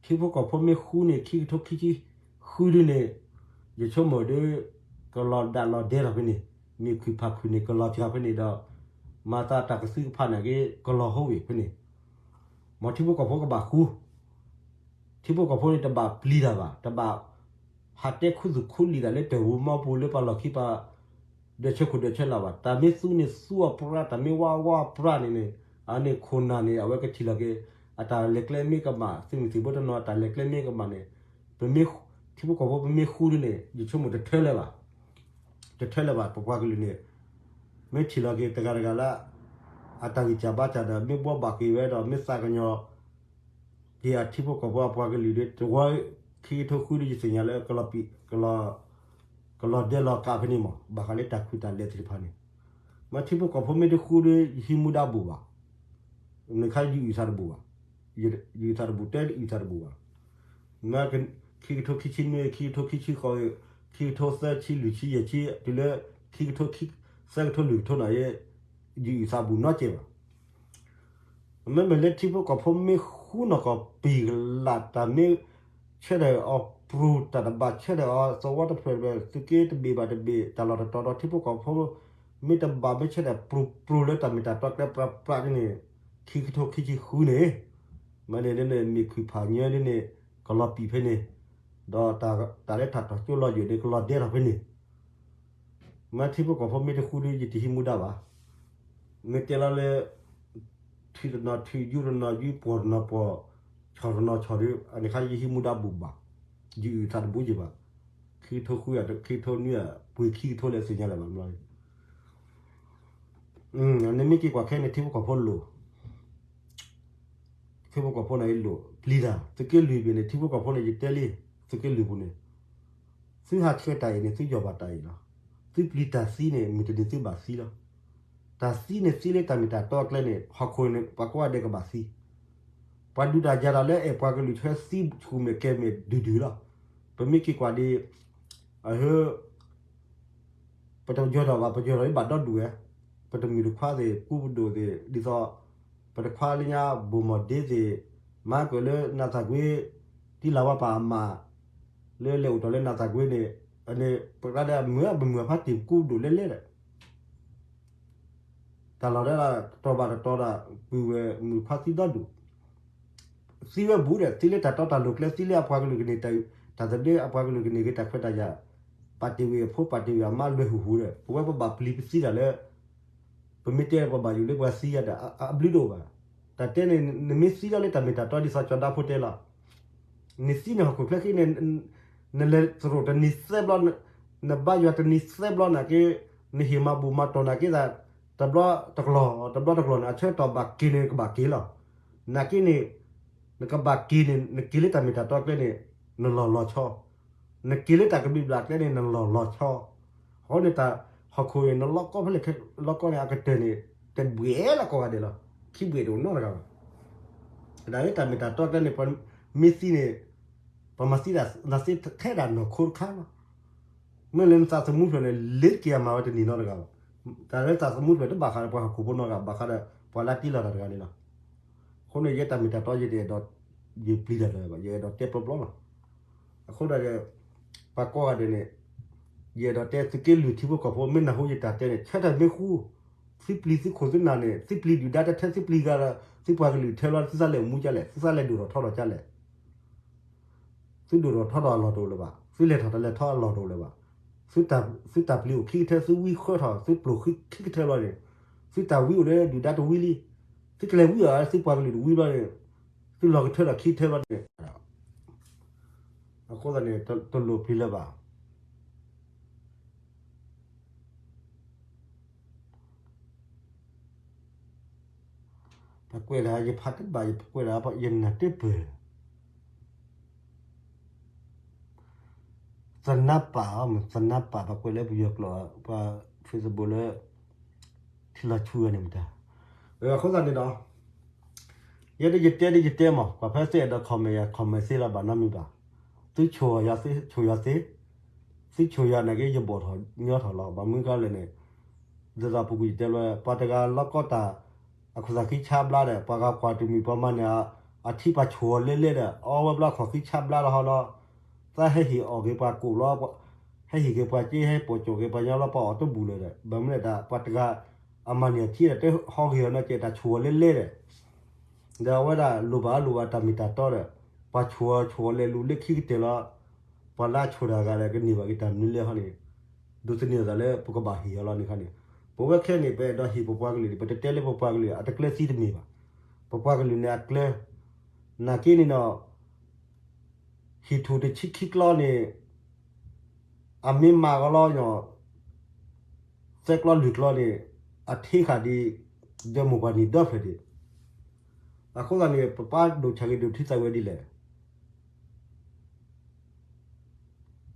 ထံဖိကီၢ်ဖိမ့ၢ်ဃူန့ၣ် ခံကထိခံဆံဃုဒုန့ၣ် ယဆိကမိၣ်ဒီး ကလီၤဒးလီၤဒဲထီၣ်ဖဲန့ၣ်, မ့ၢ်ခုၣ်ဖးခုၣ်န့ၣ် ကလီၤစှၤဖဲန့ၣ်ဒီး မၤသးတၢ်ကသုကဖးနာ်က့ ကလီၤဟိဝ့ၢ်ဖဲန့ၣ်, မ်ထံဖိကီၢ်ဖိကဘၣ်ဃူ, ထံဖိကီၢ်ဖိန့ၣ် တဘၣ်ပျံၤတၢ်ဘၣ်, တဘၣ် ဟးတဲခူသူၣ်ခူလံာ်သးလၢတၢ်ဂီၤမီပူၤလၢပှၤလီၢ်ခံပှၤ ဒၢးဆၢခိၣ်ဒၢးဆၢလၢ်ဘၣ်. တၢ်မ့ၢ်သူန့ၣ်သူအီၤပြး, တၢ်မ့ၢ်ဝါဝါပြးန့ၣ်န့ၣ်, အန့ၣ်ခိၣ်နၢ်န့ၣ် အဝဲကထံၣ်လီၤက့ၤ အတၢ်လဲၤကျဲမ့ၢ်ကမၣ်, သုးမုၢ်သံၣ်ဘိတနီၤ အတၢ်လဲၤကျဲမ့ၢ်ကမၣ်န့ၣ်, ပမ့ၢ် ထံဖိကီၢ်ဖိပမ့ၢ်ဃူဒုန့ၣ် ယဆိကမိၣ်တထၢလၢၤဘၣ်, တထၢလၢၤဘၣ် ပပှၤကလုာ်န့ၣ်, မ့ၢ်ထံၣ်လီၤက့ၤတဂၤတဂၤလၢ အတၢ်ဂံၢ်စၢ်ဘါစၢ်ဒီး မ့ၢ်ဘှီဘၣ်က့ၤဝဲဒီး မ့ၢ်သးကညီၤ က့ၤအထံဖိကီၢ်ဖိအပှၤကလုာ်ဒီး တဝီခံကထိဃုဒီး ယသ့ၣ်ညါလၢ ကလီၤပံာ် ကလီၤဒဲလီၤကးဖဲန့ၣ်မး ဘၣ်ဃးလၢတၢ်ခုၣ်တၢ်လဲၤသ့ၣ်တဖၣ်န့ၣ်, မ့ၢ်ထံဖိကီၢ်ဖိမ့ၢ်တဃူဒီး ယဟံးမူဒါဘူးဘၣ်, နခါယအုၣ်သးတဘူးဘၣ်, ယအုၣ်သးတဘူး တဲအုၣ်သးတဘူးဘၣ်, မ့ၢ်ခံကထိခံဆံနွံ ခံကထိခံဆံဃိး ခံကထိသၢဆံလွံၢ်ဆံယဲၢ်ဆံ တုၤလၢ ခံကထိသၢကထိလွံၢ်ကထိန့ၣ် ယအုၣ်သးဘူးနီတစဲးဘၣ်. မ့မ့ၢ်လၢထံဖိကီၢ်ဖိမ့ၢ်ဃူနီၢ်ကီၢ်ပံာ်ကလာ် တၢ်မ့ၢ်ဆၢထၢၣ်အီၤပြူၤ တၢ်တဘၣ်ဆၢထၢၣ်အီၤသဝီတဖျၢၣ်တဖျၢၣ် သုးက့တဘ့ၣ်ဘၣ်တဘ့ၣ် တၢ်လီၢ်တတီၤဒီး ထံဖိကီၢ်ဖိ မ့ၢ်တဘၣ်မ့ၢ်ဆၢထၢၣ်ပြူၤပြူၤလၢတၢ်မ့ၢ်တၢ်တီကျဲပြးပြးန့ၣ် ခံကထိခံဆံဃုန့ၣ် မ့ၢ်န့ၣ်ဒ်န့ၣ် မ့ၢ်ခုၣ်ဖးညၢဒ်န့ၣ် ကလီၤပံာ်ဖဲန့ၣ်, ဒီးတၢ်လၢတၢ်ထီၣ်ကၠိလီၤယိာ်န့ၣ် ကလီၤဒဲထီၣ်ဖဲန့ၣ် မ့ၢ်ထံဖိကီၢ်ဖိမ့ၢ်တဃူဒီး ယတဟံးမူဒါဘၣ်. မ့ၢ်တဲလီၤလၢ ထုးတနီၤထုး ယူတနီၤယူ ပှီၢ်တနီၤပှီၢ် ဆီၣ်တနီၤဆီၣ်ဒီး အန့ၣ်ခါယဟံးမူဒါဘူးဘၣ်, ယအုၣ်သးတဘူးယံၤဘၣ်. ခံကထိဃု ခံကထိနွံ ပှ့ၤခံကထိလၢအသ့ၣ်ညါလၢၤဘၣ်ဘျီ, နမ့ၢ်က့ၤကွၢ်ခဲန့ၣ် ထံဖိကီၢ်ဖိလိၣ် ထံဖိကီၢ်ဖိန့ၣ်လိၣ်ပျံၤတၢ် သုးက့လွံၢ်ဘ့ၣ်န့ၣ် ထံဖိကီၢ်ဖိန့ၣ် ယတဲလံ သုးက့လွံၢ်ပူၤန့ၣ် သုဟးဆှဲးတၢ်အံၤန့ၣ် သုယီၢ်ဘၣ်တၢ်အံၤလီၤ. သုပျံၤတၢ်သံန့ၣ် မုၢ်တနံၤသုဘၣ်သံလီၤ. တၢ်သံန့ၣ်သံလၢတၢ်မ့ၢ်တၢ်တီအကျဲန့ၣ် ဟီၣ်ခိၣ်န့ၣ် ပှၤကိးဂၤဒဲးကဘၣ်သံ ပှၤဒုးတၢ်ယၤတၢ်လၢအဲၣ်ပှၤကလုာ်ဆၢသံဆူၣ်မဲာ်ကဲၤမဲာ်ဒုၣ်ဒုၣ်လီၤ. ပမ့ၢ်က့ၤကွၢ်ဒ် အဟၢ ပတယၢၤထီၣ်ဘၣ် ပယၢၤထီၣ်ဒ်ဘၣ်ဒီဒူၣ်ဝဲ, ပတမုၢ်တခွါသ့ၣ် ကူပဒိၣ်သ့ၣ် ဒ်သိး ပတခွါလၢညါ ဘိၣ်မီၢ်ဒ့သ့ၣ် မၤကၢၢ်လၢနးသးကွ့ တံလၤဝါပၤအမး လၢလဲၤအိၣ်တီၢ်လၢနးသးကွ့န့ၣ် အန့ၣ် ပကျါဒီးမုၢ်အပမုၢ်အဖါတံၢ်ကူပဒိၣ်လဲလဲဒီး တၢ်လီၢ်ဒၣ်တတီၤဘၣ်တတီၤဒီး ပုၢ်ဝဲၢ်မုၣ်ခွါသံဒီဒူၣ်, သံဝဲဘူးဒီး သံလၢတၢ်တီတၢ်လိၤကျဲ သံလၢအပှၤကလုာ်ကန့ၢ်တၢ် တၢ်သဘျ့ အပှၤကလုာ်ကန့ၢ်က့ၤတၢ်ခွဲးတၢ်ယာ်, ပာ်တ့ၢ်ဝံၤအဖိ ပာ်တ့ၢ်ဝံၤအမါလွဲၢ်ဟူးဟူးဒီး ပဝဲပဘၣ်ပျံၤပသံတၢ်လၢ ပမ့ၢ်တဲပှၤဘၣ်ယိၣ်လၢပှၤသံယၤဒီး အဘျုးတအိၣ်ဘၣ်. တၢ်တဲန့ၣ် နမ့ၢ်သံလီၤလၢတၢ်မ့ၢ်တၢ်တီ ဒ်သိးကၠီၤဒါဖိတဲလီၤ. နသံန့ၣ်ဟီၣ်ခိၣ်ချၢဃံန့ၣ် နလဲၤသရိာ်တနံၤသၢဘျီ, နဘါယွၤတနံၤသၢဘျီနာ်က့, နဟ့ၣ်မၤဘူၣ်မၤတီၢ်နာ်က့သး တဘျီတကျီၢ် တဘျီတကျီၢ်န့ၣ် အဆၢကတီၢ်ဘၣ်က့ၤန့ၣ် နကဘၣ်က့ၤလီၤ. နာ်က့န့ၣ် နကဘၣ်က့ၤန့ၣ် နက့ၤလၢတၢ်မ့ၢ်တၢ်တီကျဲန့ၣ် နလီၢ်လီၤဆီ နက့ၤလၢတၢ်ကဘျံးဘျၣ်ကျဲန့ၣ် နလီၢ်လီၤဆီ, အဃိန့ၣ်တၢ်ဟီၣ်ခိၣ်န့ၣ် နလီၤကီဖဲလဲၣ်ခဲလီၤကီန့ၣ် အကတၢၢ်န့ၣ် တဘှဲးလၢကိးဂၤဒဲးလီၤ. ခံဘှဲးတအိၣ်နီတဂၤဘၣ်. တၢ်လၢတၢ်မ့ၢ်တၢ်တီကျဲန့ၣ် ပမ့ၢ်သံန့ၣ် ပမၤသံဒၣ်သးသ့ထဲဒၣ်နီၢ်ခိတခါလီၤ. မ့ၢ်လၢနသးသမူဖျၢၣ်န့ၣ် လ့ၤက့ၤအမၤဝဲတနံၤနီတဂၤဘၣ်. တၢ်လၢသးသမူဖျၢၣ်တဘၣ်ဃးဒီးပှၤဟီၣ်ခိၣ်ဖိနီတဂၤ ဘၣ်ဃးဒီးပှၤလၢတ့လီၤတၢ်တဂၤန့ၣ်လီၤ. အဃိန့ၣ် ယဲတၢ်မ့ၢ်တၢ်တီယတအဲၣ်ဒိး ယပျံၤတၢ်တဂၤဘၣ် ယအဲၣ်ဒိးတဲပျီပျီလီၤ. အဃိဒီး ပှၤကိးဂၤဒဲးန့ၣ် ယအဲၣ်ဒိးတဲသုးက့လွံၢ်ထံဖိကီၢ်ဖိ မ့ၢ်နၢ်ဟူယတၢ်တဲန့ၣ် ဆၢထၢၣ်မ့ၢ်ဃူ သုပျံၤသုခိၣ်သုနၢ်န့ၣ် သုပျံၤဒုၣ်ဒါတထဲ သုပျံၤဂၤဒီး သုပှၤကလုာ်ထဲလီၤ သုသးလဲၤမူကလဲၣ် သုသးလဲၤဒိၣ်ထီၣ်ထီထီၣ်ကလဲၣ် သုဒိၣ်ထီၣ်ထီထီၣ်အလီၢ်တအိၣ်လၢၤဘၣ် သုလဲၤထီၣ်တလဲၤထီၣ်အလီၢ်တအိၣ်လၢၤဘၣ်. သုတၢ်ပျံၤအိၣ်ခံကထဲ သုဝံဃၢထီၣ် သုပျိာ်ခံကထဲဘျီန့ၣ် သုတၢ်ဝံအိၣ်လၢဒုၣ်ဒါတဝံလံ သုကလဲၤဝံအီၤ သုပှၤကလုာ်တဝံဘျီန့ၣ် သုလီၢ်ကထၢထီၣ်ခံကထဲဘျီန့ၣ် အဃိသတးန့ၣ် တလိၣ်ပျံၤလၢၤဘၣ်. ပကွဲးလၢယဖးတဘၣ် ယပကွဲးလၢ ယနၢ်တပၢၢ် သနါပာ် သနါပာ် ပကွဲးလၢပယီၤကျိာ် ပှၤ Facebook လၢ လီၤဆူဝဲန့ၣ်မတၤ, အဃိသတးန့ၣ်ဒီး ယဲဒၣ်ယတဲဒ်ယတဲမး ပှၤဖဲသ့ၣ်အဲၣ်ဒိး comment ယၤ comment သ့လီၤ ဘၣ်နီတမံၤဘၣ်, သုဆိၣ်ယၤသ့, ဆိၣ်ယၤသ့, သုဆိၣ်ယၤနာ်က့ ယဘီၣ်ထီၣ်ညီထီၣ်လီၤ. ဘၣ်မနုၤဃိလဲၣ်န့ၣ် ဒ်သိးပူၤကွံာ်ယတဲလီၤ ပှၤတဂၤလီၢ်ကီတၢ် အခိၣ်သးဃံဆါဘျါဒီး ပှၤဂၤကွၢ်တမံၤ ပှၤမၤန့ၢ် အထံပှၤဆိၣ်အီၤလဲလဲဒီး အီဝဲဘျီ ခိၣ်ဃံဆါဘျါလီၤဟီလီၤ, သးဟဲဟ့ၣ်အီၣ်က့ၤပှၤကိၣ်လီၤ, ဟဲဟ့ၣ်က့ၤပှၤက့ ဟဲပိာ်ကၠီၣ်က့ၤပှၤညီလီၤ ပှၤအီၣ်တဘူၣ်လၢၤဒီး ဘၣ်မနုၤလဲၣ် တၢ်ပှၤတဂၤ အမၤန့ၢ်အထံဒီး တဟီဂ့ၤအီၤနီတစဲး တၢ်ဆိၣ်အီၤလဲလဲဒီး ဒီးအဝဲဒၣ်လိၣ်ဘၣ်အလိၣ်ဘၣ်တၢ်မ့ၢ်တၢ်တီဒီး ပှၤဆိၣ်အီၤဆိၣ်အီၤလဲၤလူၤလၢခံကတၢၢ်လီၤ, ပှၤလၢအဆိၣ်တၢ်ဂၤဒီး ကန့ၢ်ဘၣ်က့ၤတၢ်မနုၤလဲၣ်ဟီန့ၣ် ဒိးသန့ၤအသးလၢပကဘၣ်ဟ့ၣ်အီၤလီၤန့ၣ်ခါန့ၣ်, ပဝဲခဲန့ၣ် ပအဲၣ်ဒိးဟ့ၣ်ပပှၤကလုာ်န့ၣ် ပတတဲလၢပပှၤကလုာ်အတကျၢၤသံတမ့ၢ်ဘၣ်, ပပှၤကလုာ်န့ၣ်အကျၢၤ, နာ်က့န့ၣ်ဒီး ဟံၣ်ထူၣ်တဆံခံကျီန့ၣ် အမ့ၢ်မၤကလီယီၤ သၢကျီလွံၢ်ကျီန့ၣ် အထ့ဃာ်ဒံး ဒီးမိၢ်ပှၢ်နံၣ်ဒီဖျၢၣ်ဒံး, အဃိသတးန့ၣ် ပပၢ်ဒိၣ်ဆၣ်ဂ့ၤဒိၣ်ထံသးဝဲဒ်လဲၣ်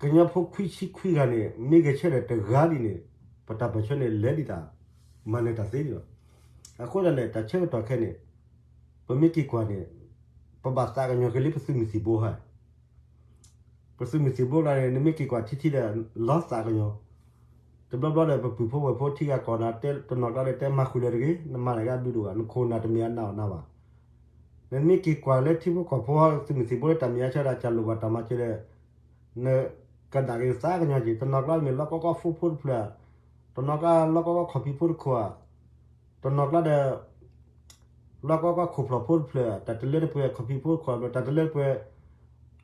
ကညီဖိခွံဆံခွံဂၤန့ၣ် မ့ၢ်ဂဲၤဆၢထၢၣ်တဂၤဒ်န့ၣ် ပတၢ်ပၢၢ်ဆၢန့ၣ်လဲၤဒ်တၢ် မၤနၢၤတၢ်သ့ဒံးလီၤ. အဃိသတးန့ၣ် တၢ်ဆၢကတီၢ်ခဲန့ၣ် ပမ့ၢ်က့ၤကွၢ်န့ၣ် ပဘၣ်သးကညီၤက့ၤလၢပသုးမုၢ်သံၣ်ဘိဧါ ပသုးမုၢ်သံၣ်ဘိလီၤန့ၣ် နမ့ၢ်က့ၤကွၢ်ထံထံဒီး လီၤသးကညီၤ, တဘျီဘျီဒီး ပပုၢ်ဖိဝဲၢ်ဖိထံဂၤကီၢ်နၤ တဲတနီၤကျါဒီး တဲမၤဃုာ်လၢၤတဂ့ၤ, နမၤတၢ်ကဘျုးဒိၣ်ဘၣ်, နခိၣ်နၢ်တမ့ၢ်အနၢ်အီၣ်နၤဘၣ်. နမ့ၢ်က့ၤကွၢ်လၢထံဖိကီၢ်ဖိ သုးမုၢ်သံၣ်ဘိလၢတၢ်မဲာ်ညါဆၢဒၣ် ကၢ်လိၣ်ဘၣ်တၢ်မၤစၢၤဒီး နကဒၣ်က့ၤသးကညီၤက့ၤ, တနီၤကျါမ့ၢ်လီၢ်ကီကီဖိတဖျၢၣ်, တနီၤကျါလီၢ်ကီကီခီၣ်ဖံးဖိတခိၣ်ဧါ, တနီၤကျါဒီး လီၢ်ကီကီခိၣ်ဖျီၣ်ဖိတဖျၢၣ် တၢ်တလၢတပှဲၤ ခီၣ်ဖံးဖိတခိၣ် တၢ်တလၢတပှဲၤ,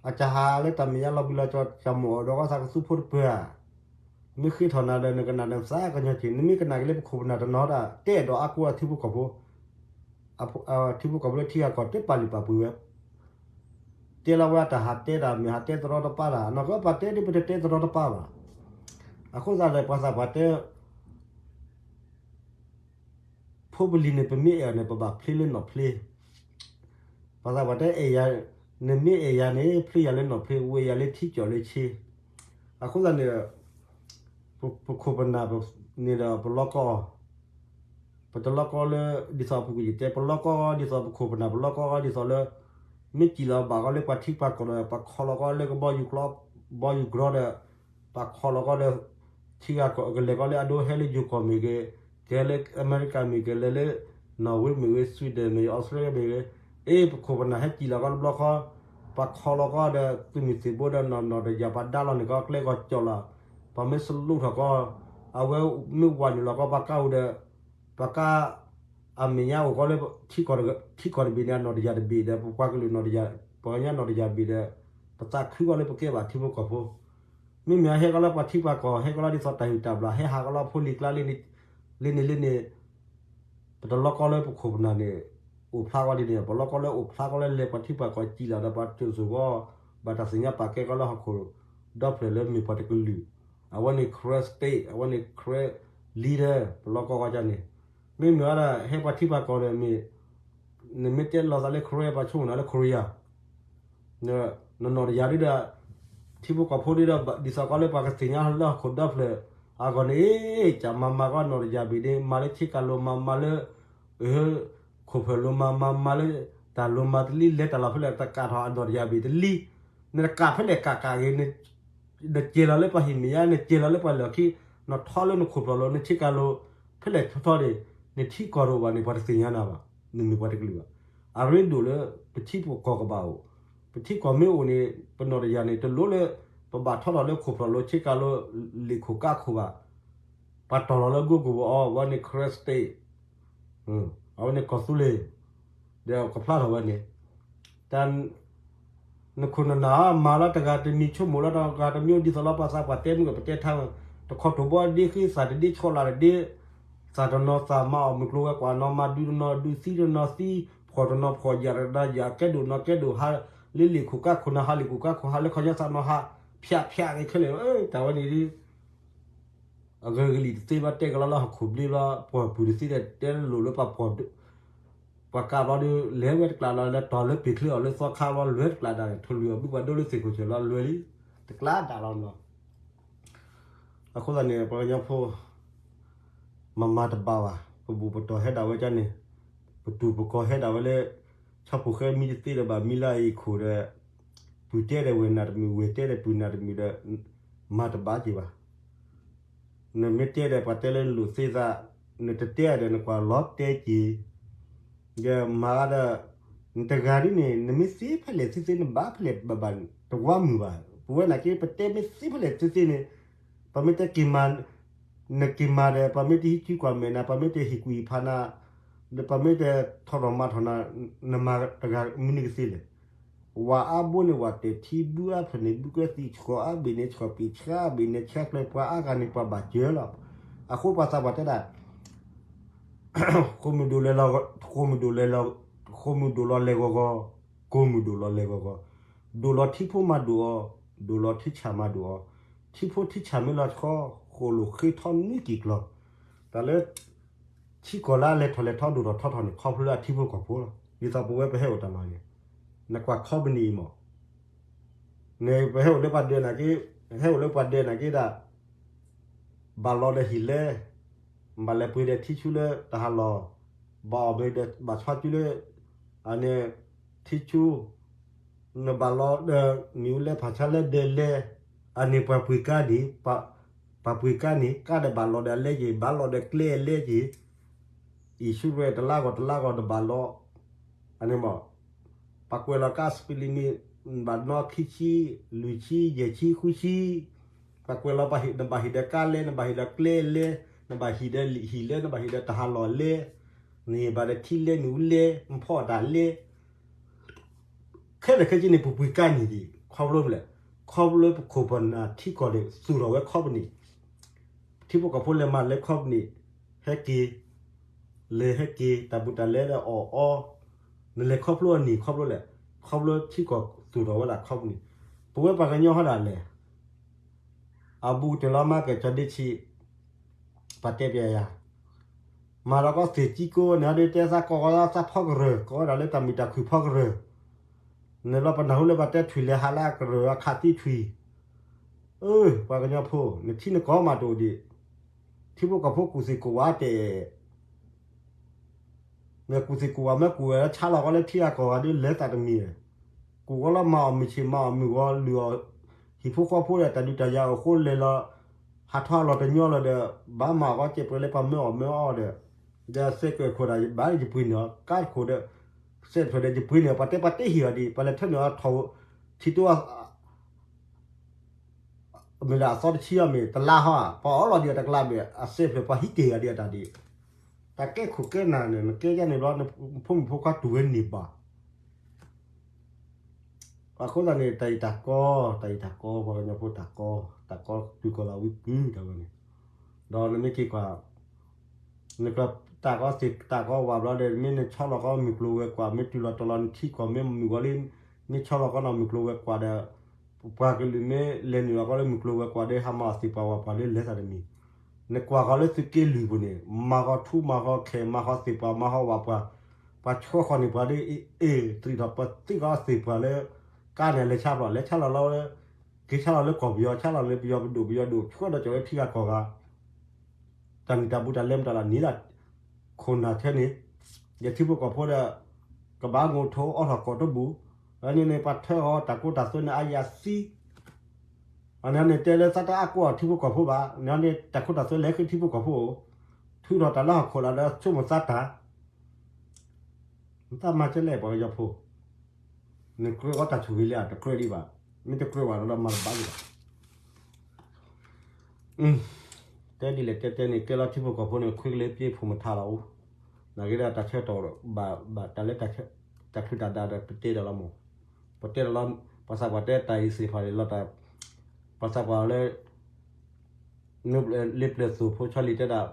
အကဟးလၢတၢ်မဲာ်ညါလီၤဘှံးလီၤတီၤ ကမိၣ်အီၤဒီးကီၢ်သးကသူဖိတပှဲၤဧါ. မ့ၢ်ဃ့ထီၣ်နၤဒီး နကနၣ်နသးကညီၤက့ၤ, နမ့ၢ်ကနၣ်က့ၤလၢပခိၣ်ပနၢ်တနီၤဒီး တဲအဲၣ်ဒိးအါကိးအထံဖိကီၢ်ဖိ ထံဖိကီၢ်ဖိလၢထံဂၤကီၢ်တပာ်လုၢ်ပာ်ပှ့ၤဝဲ တဲလီၤဝဲအတၢ်ဟးတဲတၢ်မ့ၢ်ဟးတဲသရီတပါတၢ်, နီၢ်ကီၢ်ပှၤတဲဒ် ပတတဲသရီတပါဘၣ်. အဃိသတးဒီး ပှၤသးပှၢ်တဲ ဖိပလံၤန့ၣ် ပမ့ၢ်အဲၣ်အီၤန့ၣ် ပဘၣ်ဖျ့လၢနီၢ်ဖျ့, ပှၤသးပှၢ်တဲအဲၣ်ယၤ, နမ့ၢ်အဲၣ်ယၤန့ၣ် ဖျ့ယၤလၢနီၢ်ဖျ့, ဝဲယၤလၢထံကၠီၣ်လၢဆ့. အဃိသတးန့ၣ် ပခိၣ်ပနၢ်န့ၣ်ဒီး ပလီၢ်ကီ ပတလီၢ်ကီလၢ ဒ်သိးအပူၤကွံာ်ယတဲ ပလီၢ်ကီဒ်သိးပခိၣ်ပနၢ် ပလီၢ်ကီဒ်သိးလၢ မ့ၢ်စံၣ်လီၤဘၣ်ကီလၢပှၤထံပှၤကီၢ်ဒီး ပှၤခီလီၤကီလၢကဘီယူၤကျီ ဘီယူၤကြီဒီး ပှၤခီလီၤကီဒီး ထံဂၤကီၢ်ကလဲၤကီလၢအဒိဟဲလၢယိၤကီၢ်မ့ၢ်ဂ့ၤ, ကလဲၤလၢအမဲရကၤမ့ၢ်ဂ့ၤ, လဲၤလၢ Norway မ့ၢ်ဂ့ၤ, Sweden မ့ၢ်ဂ့ၤ, Australia မ့ၢ်ဂ့ၤ, အ့ ပခိၣ်ပနၢ်ဟဲစံၣ်လီၤကီလၢဘျီဃီ, ပှၤခီလီၤကီဒီး သုးမုၢ်သံၣ်ဘိဒီးနီၢ်နီၢ်တယၢ် ပှၤဒါလီၤန့ၢ်ကီကျဲကီၢ်ကၠီၣ်လီၤ, ပှၤမ့ၢ်စလူးထီၣ်ကီ အဝဲမ့ၢ်ဝၤနုာ်လီၤကီ ပှၤကါအူဒီး ပှၤကါ အမဲာ်ညါအိၣ်ကီလၢ ထံကီၢ်တဘ့ၣ်န့ၣ် အနီၢ်တယၢ်တဘ့ၣ်ဒီး ပပှၤကလုာ်နီၢ်တယၢ် ပှၤကညီနီၢ်တယၢ်တဘ့ၣ်ဒီး ပသးခုကီလၢပကဲဘၣ်ထံဖိကီၢ်ဖိ, မ့မ့ၢ်ဟဲကီလၢပှၤထံပှၤကီၢ် ဟဲကီလၢဒ်သိးတၢ်ဟ့ၣ်တၢ်ဘျၣ် ဟဲဟးကီလၢဖိလံၤကျါလၢန့ၣ်လၢန့ၣ် ပတလီၢ်ကီလၢပခိၣ်ပနၢ်န့ၣ် အိၣ်ဖျါကီဒ်န့ၣ် ပလီၢ်ကီလၢအိၣ်ဖျါကီလၢလဲၤပှၤထံပှၤကီၢ်စံၣ်လီၤဒီး ပှၤစိာ်စိာ်ကီ ဘၣ်တၢ်သ့ၣ်ညါပာ်ကဲကီလၢဟီၣ်ခိၣ်ဒီဖျၢၣ်လၢမ့ၢ်ပှၤတကလုာ်, အဝဲန့ၣ် Karen state အဝဲန့ၣ် Karen leader ပလီၢ်ကီကီန့ၣ်, မ့မ့ၢ်ဝဲဒၣ်ဟဲပှၤထံပှၤကီၢ်ဒီးမ့ၢ် နမ့ၢ်တဲလီၤသးလၢ Korea ပှၤဆိကမိၣ်နၤလၢ Korea နနီၢ်တယၢ်ဒ်ဒီး ထံဖိကီၢ်ဖိဒ်ဒီး ဒ်သိးကီလၢပှၤကသ့ၣ်ညါလၢဟီၣ်ခိၣ်ဒီဖျၢၣ်အဂီၢ်န့ၣ် ကမၤမၤကီနီၢ်တယၢ်ဘ့ၣ်ဒ့ မၤလၢဆ့ကၤလိၤ မၤမၤလၢ ခိၣ်ဖျၢၣ်လိၤ မၤမၤမၤလၢ တၢ်လိၤမၤတလံ လဲၤတၢ်လီၤဖဲလဲၣ် တကးထီၣ်အနီၢ်တယၢ်ဘ့ၣ်တလံ, နတကးဖဲလဲၣ်ကးကးဂ့ၤ နကဲၤလီၤလၢပှၤဟံၣ်မဲာ်ညါ နကဲၤလီၤလၢပှၤလၢၢ်ခံ, နထီလၢနခိၣ်ဖျီၣ်လိၤ နဆ့ကၤလိၤ ဖဲလဲၣ်ထီထီန့ၣ် နထံကီၢ်တအိၣ်ဘၣ်န့ၣ် ပှၤတသ့ၣ်ညါနၤဘၣ်, နမ့ၢ်ပှၤတကလုာ်ဘၣ်. အရ့ဒိၣ်လၢ ပထံပကီၢ်ကဘၣ်အိၣ်, ပထံကီၢ်မ့ၢ်အိၣ်န့ၣ် ပနီၢ်တယၢ်န့ၣ် တလိၣ်လၢ ပဘၣ်ထီထီၣ်လၢခိၣ်ဖျီၣ်လိၤ ဆ့ကၤလိၤ လံာ်ခိၣ်ကါခိၣ်ဘၣ်, ပှၤတီၢ်လီၤလၢ Google အီၤ ဝဲန့ၣ် Karen state အဝဲန့ၣ်ကီၢ်သူလ့ၤ, ဒီးကဖျါထီၣ်ဝဲန့ၣ်, တၢ် နခိၣ်နနၢ်မၤလၢတဂၤတမံၤ ဆိကမိၣ်လၢတဂၤတမံၤ ဒ်သိးလၢပှၤသးပှၢ်တဲမုၢ်ကပတဲထါ, တခီတိၢ်ဘီဒ့ဃ့ သၣ်တဒ့ ဆီလၢ်တဒ့, သၣ်တနီၤသၣ် မၤအီၣ်မုၢ်ကျိၤဝဲၤကွာ်နီၤ မၤဒုးတနီၤဒုး သံတနီၤသံ, ဖှီၣ်တနီၤဖှီၣ် ယၣ်တနီၤယၣ် ကဲဒိၣ်နီၤကဲဒိၣ် ဟးလၢလံာ်ခိၣ်ကါခိၣ်နၤ ဟးလံာ်ခိၣ်ကါခိၣ် ဟးလၢခီၣ်ညါသးနီၤ ဟးဖၠးဖၠးဂ့ၤခဲလၢာ်, တၢ်ဝဲန့ၣ်ဒ် အဂ့ၤကလံၤတသ့ဘၣ် တဲကလီလၢဟီၣ်ခိၣ်ဘျ့ဘျီ ပှၤပုၢ်တသ့ဒီး တဲလိာ်လၢပှၤ ပှၤကးဘျီဒီး လဲၤဝဲတကျးလီၤ လဲၤတီၤလၢပ့ၤချ့အီၤလၢသီခါဘျီ လဲၤတကျးဒၣ်န့ၣ် ထိၣ်လွံၢ်အီၤဘုပှၤဒိလၢသ့ၣ်ခိၣ်ဆၢၣ်ဘျီ လဲၤလံ တကျးဒၣ်လီၤနီၤ. အဃိသတးန့ၣ် ပှၤကညီဖိ မၤမၤတဘၣ်ဘၣ် ပဘူၣ်ပတီၢ်ဟဲဒၣ်ဝဲကန့ၣ်, ပတူၢ်ပကီၢ်ဟဲဒၣ်ဝဲလၢ ဆီဖိဃဲမံတသ့ဒီးဘၣ်မံလၢအအံၤခိၣ်ဒီး, ပုၢ်တဲဒီးဝဲၢ်နၢ်တမုာ် ဝဲၢ်တဲဒီးပုၢ်နၢ်တမုာ်ဒီး, မၤတဘၣ်က့ၤဘၣ်. နမ့ၢ်တဲဒီးပှၤတဲလၢနလိာ်သ့သး, နတတဲဒီးနကွၢ်လီၤတဲက့ၤ ယမၤဒီး, နတဂၤဒ်န့ၣ် နမ့ၢ်သ့ဖဲလဲၣ်သ့သ့ နဘၣ်ဖဲလဲၣ်ဘၣ်ဘၣ်န့ၣ် တဝါမုာ်ဘၣ်. ပဝဲနာ်က့ ပတဲမ့ၢ်သ့ဖဲလဲၣ်သ့သ့န့ၣ်, ပမ့ၢ်တဲက့ၤမၤ, နက့ၤမၤဒီး ပမ့ၢ်တဟံးစုကွၢ်မဲာ်နၤ, ပမ့ၢ်တဟံးကွံာ်ဖးနၤ, ဒီးပမ့ၢ်တထီၣ်ထီၣ်မၤထီၣ်နၤ, နမၤတဂၤမနုၤကသ့လဲၣ်. ဝၤအါဘိန့ၣ် ဝၤတဲာ်ထံ ဘုအါဖျၢၣ်န့ၣ် ဘုကဲသံ ဆှီအါဘ့ၣ်န့ၣ် ဆှီပံာ်ဆါအါဘ့ၣ်န့ၣ် ဆါကျဲ ပှၤအါဂၤန့ၣ် ပှၤဘၣ်စၢၤလီၤ. အဃိပှၤသးပှၢ်တဲဒၣ် ဃိမုၢ်ဒိၣ်လဲၤလီၤ, ဃိမုၢ်ဒိၣ်လဲၤလီၤ, ဃိမုၢ်ဒိၣ်လီၤလဲၤဂီၤဂီၤ, ကိးမုၢ်ဒိၣ်လီၤလဲၤဂီၤဂီၤ, ဒိၣ်လီၤထံဖိမၤဒိၣ်အီၤ, ဒိၣ်လီၤထံဆၣ်မၤဒိၣ်အီၤ, ထံဖိထံဆၣ်မ့ၢ်လီၤဆီ ဃိၣ်လိာ်ဃ့ထီၣ်နွံက့ၤကျီၤ, တၢ်လၢ ထံကီၢ်လၢအလဲၤထီၣ်လဲၤထီဒိၣ်ထီၣ်ထီထီၣ်န့ၣ် ခီဖျိလၢအထံဖိကီၢ်ဖိလီၤ. ဒ်သိးပဝဲပဟဲအိၣ်တၢ်မၤန့ၣ်, နကွၢ် company အံၤမး န့ၣ် ပဟဲအိၣ်လၢပှၤဒၢးနာ်က့, ဟဲအိၣ်လၢပှၤဒၢးနာ်က့ဒၣ်, ဘၣ်လီၤဒီးဟံၣ်လဲ, ဘၣ်လဲၤပှ့ၤဒီးထံဆူလၢတၢ်ဟးလီၢ်, ဘၣ်အီၣ်ဘၢဒီးဘၣ်ဆီဆူလၢ အန့ၣ် ထံဆူ, နဘၣ်လီၤဒီးမ့ၣ်အူလဲဖးဆါလၢဒၢးလဲ, အန့ၣ်ပှၤပှ့ၤကါန့ၣ်, ပှၤပှ့ၤကါန့ၣ် ကါဒီးဘၣ်လီၤဒီးအလဲက့ၤ, ဘၣ်လီၤဒီးကျဲအလဲက့ၤ, အံၣ်ဆူရဲၣ်တလါဂီၢ်တလါဂီၢ်တဘၣ်လီၤ, အန့ၣ်မး ပှၤကွဲးလီၤကါ speed limit ဘၣ်နီၣ်ခံဆံ, လွံၢ်ဆံ, ယဲၢ်ဆံ, ဃုဆံ, ပှၤကွဲးလီၤ နဘၣ်ဟ့ၣ်ဒီးကါလဲ, နဘၣ်ဟ့ၣ်ဒီးကျဲလဲ, နဘၣ်ဟံၣ်ဒီးဟံၣ်လဲ, နဘၣ်ဟ့ၣ်ဒီးတၢ်ဟးလီၢ်လဲ, နဘၣ်ဒီးထံလဲ မ့ၣ်အူလဲ, နဖီၣ်တၢ်လဲ, ခဲလၢာ်ခဲဆ့န့ၣ် ပပှ့ၤကါန့ၣ်ဒံး ခီဖျိလဲၣ်, ခီဖျိပခိၣ်ပနၢ်ထံကီၢ်န့ၣ် သူၣ်ထီၣ်ဝဲ company, ထံဖိကီၢ်ဖိလဲၤမၤလၢ company, ဟဲက့ၤ, လဲၤဟဲက့ၤ တၢ်ဘူးတၢ်လဲလၢအီၣ်အီ, နလဲၤခီဖျိအနံၣ်ခီဖျိလဲၣ်, ခီဖျိထံကီၢ်သူၣ်ထီၣ်ဝဲဒၣ် company, ပဝဲပှၤကညီဟီဒၣ်လဲၣ် အဘူးကတၢၢ်လီၤမၤကဲၣ်ကၠီၤဒ့ဆံး, ပှၤတဲပျဲယၤ, မၤဒီးကီသ့ၣ်ကံကိးန့ၣ် ဟီဒ်တဲသးကိးဝဲသးဖီကရၢၢ် ကိးဝဲဒၣ်လၢတၢ်မုာ်တၢ်ခုၣ်ဖီကရၢၢ်, န့ၣ်လီၤပနၢ်ဟူလၢပှၤတဲထွံၣ်လဲၤဟးလၢအကရၢၢ်အခးသံထွံၣ်, အၢ ပှၤကညီဖိ နထံနကီၢ်မးတအိၣ်ဒံး, ထံဖိကီၢ်ဖိကူၣ်သ့ၣ်ကူၣ်ဝါတဲ မ့ၢ်ကူၣ်သ့ၣ်ကူၣ်ဝါမ့ၢ်ကူၣ်ဝဲလၢဆါလီၤကီလၢထံဂၤကီၢ်ဂၤဒ်လဲၤသးတမံၤ, ကူၣ်ဝဲလီၤမၤအီၣ်မုၢ်ဆ့ၣ်မၤအီၣ်မုၢ်ဂီၤလုၢ်အီၣ်, ဟံၣ်ဖိဃီဖိဒီးတၢ်ဒုးတၢ်ယၤအိၣ်ဃိလဲၤလီၤ, ဟးထီၣ်ဟးလီၤတညီလီၤဒီး ဘၣ်မၤအီၣ်ကီကဲးပှဲၤလၢပှၤမၢအီၣ်မၢအီဒီး, ဒီးစဲးကၢၢ်ခိၣ်ဒၣ်ဘၣ်ယပှ့ၤန့ၢ်အီၤ ကါတခိၣ်ဒီး, စဲးဖျၢၣ်ဒီးယပှ့ၤန့ၢ်အီၤ ပှၤတဲပှၤတဲဟ့ၣ်အီၤဒံး ပှၤလဲၤထၢနုာ်အီၤထီၣ်, ထံတိ မ့ၢ်ဒၣ်အသီတဆံအီၤမ့ၢ်တလါဟီ, ပှၤအီၣ်လီၤဒံးအတကျါမ့ၢ် အစဲးဖျၢၣ်ပှၤဟံးက့ၤဂၤဒံးအတၢ်ဒံး, တၢ်ကဲခိၣ်ကဲနၢ်န့ၣ် နကဲယါန့ၣ်ဘျီ နဖိမုၣ်ဖိခွါတူၢ်ဝဲန့ၢ်ဘၣ်. အဃိသတးန့ၣ် တၢ်အံၤတၢ်ကီ, တၢ်အံၤတၢ်ကီ ပှၤကညီဖိတၢ်ကီ, တၢ်ကီတုၤကီၢ်လီၤဝံၤကုတၢ်ဝဲန့ၣ်, ဒီးနမ့ၢ်က့ၤကွၢ် နကတၢ်ကီသ့ၣ်တၢ်ကီဝးဘျီဒီး မ့ၢ်နဆီလီၤကီမုၢ်ကျိၤဝဲၤကွာ် မ့ၢ်တုၤလီၤတီၤလီၤနထံကီၢ် မ့ၢ်မုၢ်ဂီၤလံ, မ့ၢ်ဆီလီၤကီနီၢ်မုၢ်ကျိၤဝဲၤကွာ်ဒီး ပှၤကလုာ်မ့ၢ်လဲၤနုာ်လီၤကီလၢမုၢ်ကျိၤဝဲၤကွာ်ဒီး ဟးမၤအီၣ်သ့ၣ်ပှၤဝးပှၤလၢလဲၤသးတမံၤ, နကွၢ်ကီလၢသုးက့လွံၢ်ပူၤန့ၣ် မၤဃီထူမၤဃီခဲ မၤဃီသ့ၣ်ပှၤ မၤဃီဝးပှၤ, ပှၤဆှၢဃီန့ၢ်ပှၤဒီး အ့ၣ် တရံးထီၣ်ပသ့ၣ်ဃီသ့ၣ်ပှၤလၢ ကါန့ၣ်လဲၤဆါဖျိ လဲၤဆါလီၤလီၤ က့ၤဆါလီၤလၢကီၢ်ပယီၤ ဆါလီၤလၢပယီၤပဒိၣ် ပယီၤဒိၣ် ဆှၢဒီးကၠီၤလၢထံဂၤကီၢ်ဂၤ တၢ်နံၣ်တၢ်ဘူးတၢ်လဲၤမတၤလၢနံၣ်လၢ ခိၣ်နၢ်ထဲန့ၣ် ယထံဖိကီၢ်ဖိဒီး ကဘၣ်ငိၢ်ထိအီထီၣ်ကီၢ်တဘူၣ်, အန့ၣ်န့ၣ် ပှၤထၢအီၤတၢ်ကိးတၢ်သွဲန့ၣ် အယၤသံ, အန့ၣ်န့ၣ် တဲလၢသးတအါကိးအီၤထံဖိကီၢ်ဖိဘၣ်, န့ၣ်န့ၣ် တၢ်ခိတၢ်သွဲလဲၤဃ့ထံဖိကီၢ်ဖိ, ထုးထီၣ်တၢ်လၢဟီၣ်ခိၣ်လီၤဒီး ဆိကမိၣ်သးတၢ် နတၢ်မၤကဲလဲၣ် ပှၤကညီဖိ, နကြၢးအီၤတၢ်ဆိၣ်ဂ့ၤလံဧါ တကြၢးဒံးဘၣ်, မ့ၢ်တကြၢးဘၣ်ဒီးမၤတဘၣ်ဒံးဘၣ်. တဲဒ်လဲၣ်တဲတဲန့ၣ် ကဲလီၤထံဖိကီၢ်ဖိန့ၣ် ခွ့ကလၢပျ့ၤဖိမထါလီၤအိၣ်, နာ်က့ဒီးတၢ်ဆၢကတီၢ်ဘၣ် ဘၣ်တၢ်လၢ တၢ်ချံတၢ်ဒါဒီးပတဲဒီးလီၤမး, ပတဲဒီးလီၤ ပှၤသးပှၢ်တဲတၢ်အံၤသ့ၣ်တဖၣ်န့ၣ်လီၤတၢ်, ပှၤသးပှၢ်လၢ လ့ပျၢၤသိၣ်ဖိဆီလံၤတဲဒၣ်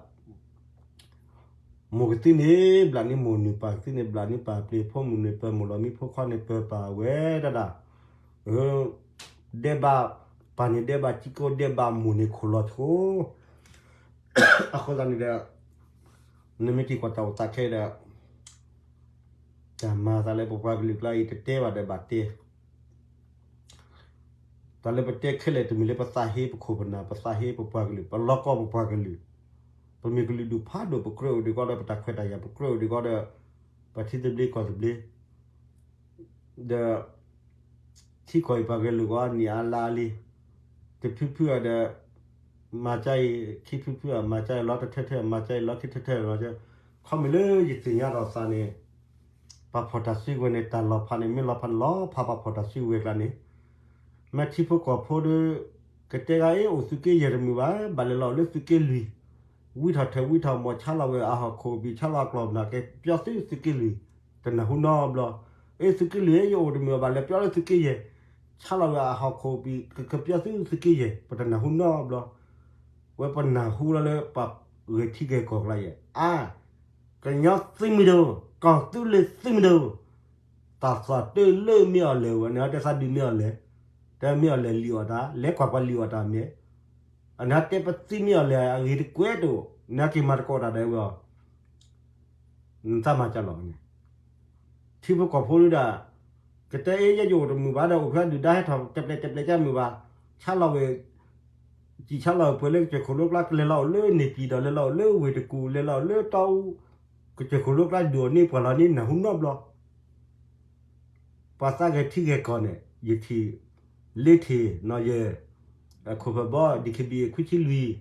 မိၢ်ကသံန့ၣ် ဘျးန့ၢ်မိၢ်နုၢ် ပၢ်ကသံန့ၣ် ဘျးန့ၢ်ပၢ်ပျ့ၤ ဖိမုၣ်န့ၣ် ပၢၤမိၢ်လီၤမံ ဖိခွါန့ၣ် ပၢၤပၢ်ဝဲဒၣ်ဒၣ်, ဒဲးဘး ပၢ်န့ၣ်ဒဲးဘးကံကိ ဒဲးဘးမိၢ်န့ၣ်ခိၣ်လီၤဆိ, အဃိသတးန့ၣ်ဒီး နမ့ၢ်က့ၤကွၢ်တၢ်အိၣ်သးခဲဒီး တၢ်မၤသးလၢပပှၤကလုာ်ကျါအံၤ တတဲဘၣ်ဒီးဘၣ်တဲ တၢ်လၢပတဲခဲလၢာ်တမ့ၢ်လၢပသးဟ့ပခိၣ်ပနၢ် ပသးဟ့ပပှၤကလုာ် ပလီၢ်ကီၢ်ပပှၤကလုာ်, ပမ့ၢ်ကလုာ်ဒူၣ်ဖးဒိၣ် ပကြၢးအိၣ်ဒံးကီးဒီး ပတၢ်ခွဲးတၢ်ယာ် ပကြၢးအိၣ်ဒံးကီးဒီး ပထံသဘျ့ကီၢ်သဘျ့ ဒီး ထံကီၢ်အံၤပှၤဂဲၤလိာ်ကီးနံၣ်အါလါအါလံ, တဖုဖုအံၤဒီး မၤကါအံၤ ခံဖုဖုအံၤ မၤကါအံၤလီၤတထၢထၢ မၤကါအံၤလီၤခံထၢထၢလီၤ. ခီမ့ၢ်လၢယသ့ၣ်ညါထီၣ်သးန့ၣ် ပာ်ဖှိၣ်တၢ်စုကဝဲၤန့ၣ် တၢ်လီၤဖးန့ၣ် မ့ၢ်လီၤဖးန့ၣ်လီၤဖး ပာ်ဖှိၣ်တၢ်စုကဝဲၤကျါန့ၣ် မ့ၢ်ထံဖိကီၢ်ဖိဒီး ကတဲဂၤအ့ၣ် အိၣ်သုးက့ယဲၢ်တမုာ်ဘၣ်, ဘၣ်လဲၤလီၤအိၣ်လၢသုးက့လွံၢ်, ဝံထီၣ်ထၢၣ်ဝံထီၣ်မီၢ် ဆါလီၤဝဲအဟီၣ်ခိၣ်ဘံၣ် ဆါလီၤအကျီၢ်နၢ် ကပၠီသုသုးက့လွံၢ်, တနၢ်ဟူနီတဘျီ. အ့ၣ် သုးက့လွံၢ်အ့ၣ် ယအိၣ်တမုာ်ဘၣ် လဲၤပၠီလၢသုးက့ယဲၢ်, ဆါလီၤဝဲအဟီၣ်ခိၣ်ဘံၣ် ကပၠီသုသုးက့ယဲၢ် ပတနၢ်ဟူနီတဘျီ. ဝဲပနၢ်ဟူလီၤလၢပှၤဂဲၤထံဂဲၤကီၢ်ကျါယဲၢ် အါ ကညီသုးမုၢ်ဒိၣ် ကီၢ်သူလ့ၤသုးမုၢ်ဒိၣ်, တၢ်သးတ့ၢ်လၢမ့ၢ်အီၤလဲၣ်ဝဲ နဟဲတဲသးဒုးမ့ၢ်အီၤလဲၣ်, တဲမ့ၢ်အီၤလဲၣ်လံာ်အီၣ်တၢ် လဲၤကွၢ်ကွၢ်လံာ်အီၣ်တၢ်မ့ၢ်, အနတဲပသံမ့ၢ်အီၤလဲၣ်အဂ့ၤတကွဲးတအိၣ် နဟဲက့ၤမၤတကိးတၢ်ဒဲးဝဲအီၤ နတၢ်မၤကလီၤန့ၣ် ထံဖိကီၢ်ဖိဒုဒၣ် ကတဲအ့ၣ် ယဲယအိၣ်တမုာ်ဘၣ်ဒီး အိၣ်ဖဲဒုၣ်ဒါဟဲထီၣ်တပျဲၢ်တပျဲၢ်ကမုာ်ဘၣ်, ဆါလီၤဝဲ စံးဆါလီၤဝဲပှဲၤလၢကစၢၢ်ခိၣ်လိကျါ ကလဲၤလီၤအိၣ်လၢန့ၣ်ပံၤဒီး လဲၤလီၤအိၣ်လၢဝ့ၢ်တကူၣ် လဲၤလီၤအိၣ်လၢတီအူ ကစၢၢ်ခိၣ်လိကျါ ဒုးအီၤန့ၢ်ပှၤလီၤန့ၢ်နၢ်ဟူနီတဘျီ ပှၤသးဂဲၤထံဂဲၤကီၢ်န့ၣ် ယထံၣ် လ့ထံၣ် နီၢ်ယဲၢ် ခိၣ်ဖၢၣ်ဘီ DKBA ခွံဆံလွံၢ်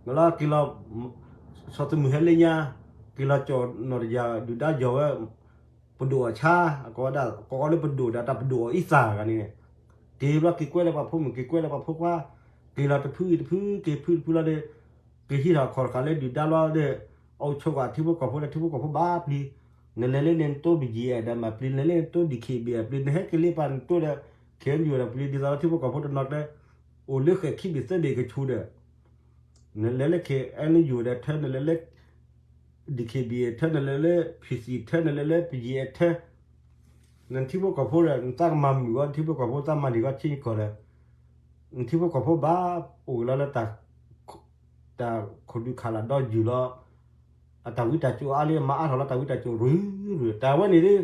လီၤက့ၤလီၤ စီၤသမုၢ်ဟဲလၢညါ က့ၤလီၤကၠီၣ်နီၢ်တယၢ် ဒုၣ်ဒါယီၤဝဲ ပဒိၣ်အီၣ်ဆါ အကိးဝဲဒၣ် ကိးလၢပဒိၣ်ဒီး တၢ်ပဒိၣ်အီၣ်အံသၣ်ဂၤန့ၣ် က့ၤဘျီက့ၤကွဲလၢပှၤဖိမုၣ် က့ၤကွဲလၢပှၤဖိခွါ က့ၤလီၤတဖုအံၤတဖု က့ၤဖုတဖုလီၤဒီး ကဟံးထီၣ်ခီၣ်တဃာ်လၢဒုၣ်ဒါလီၤဒီး အိၣ်ဆိးကွၢ်ထံဖိကီၢ်ဖိဒီး ထံဖိကီၢ်ဖိဘၣ်ပျံၤ နလဲၤလၢန့ၣ်နတိ ဘယံၤအဲၣ်ဒီးမၤပျံၤ နလဲၤလၢန့ၣ်နတိ ဒံၣ်ခ့ၣ်ဘံၣ်အဲၣ်ပျံၤ နဟဲက့ၤလၢပှၤနတိဒီး ခဲအံၤယိၤဒီးပျံၤ ဒ်သိးလၢထံဖိကီၢ်ဖိတနီၤကျဲ အိၣ်လၢဃဲၣ်ခံဘ့ၣ်သၢဘ့ၣ်ကဆူၣ်ဒီး နလဲၤလၢ ခဲအံၤယိၤဒီးထၢ နလဲၤလၢ ဒံၣ်ခ့ၣ်ဘံၣ်အဲၣ်ထၢ နလဲၤလၢ ဖံၣ်စံၣ်ထၢ နလဲၤလၢ ပယံၤအဲၣ်ထၢ နထံဖိကီၢ်ဖိဒီး နသးကမၤမုာ်ဂီၢ် ထံဖိကီၢ်ဖိသးမၤန့ၢ်ဂီၢ် ဆ့ကီၢ်ဒီး နထံဖိကီၢ်ဖိဘၣ်အိၣ်ဂ့ၤလီၤလၢ တၢ်ခိၣ်ဒုးခးလၢဒီယုၢ်လီၤ အတၢ်ဝံတၢ်စိၤအါလံ မၤအါထီၣ်လီၤတၢ်ဝံတၢ်စိၤရုရု တၢ်ဝဲန့ၣ်ဒီး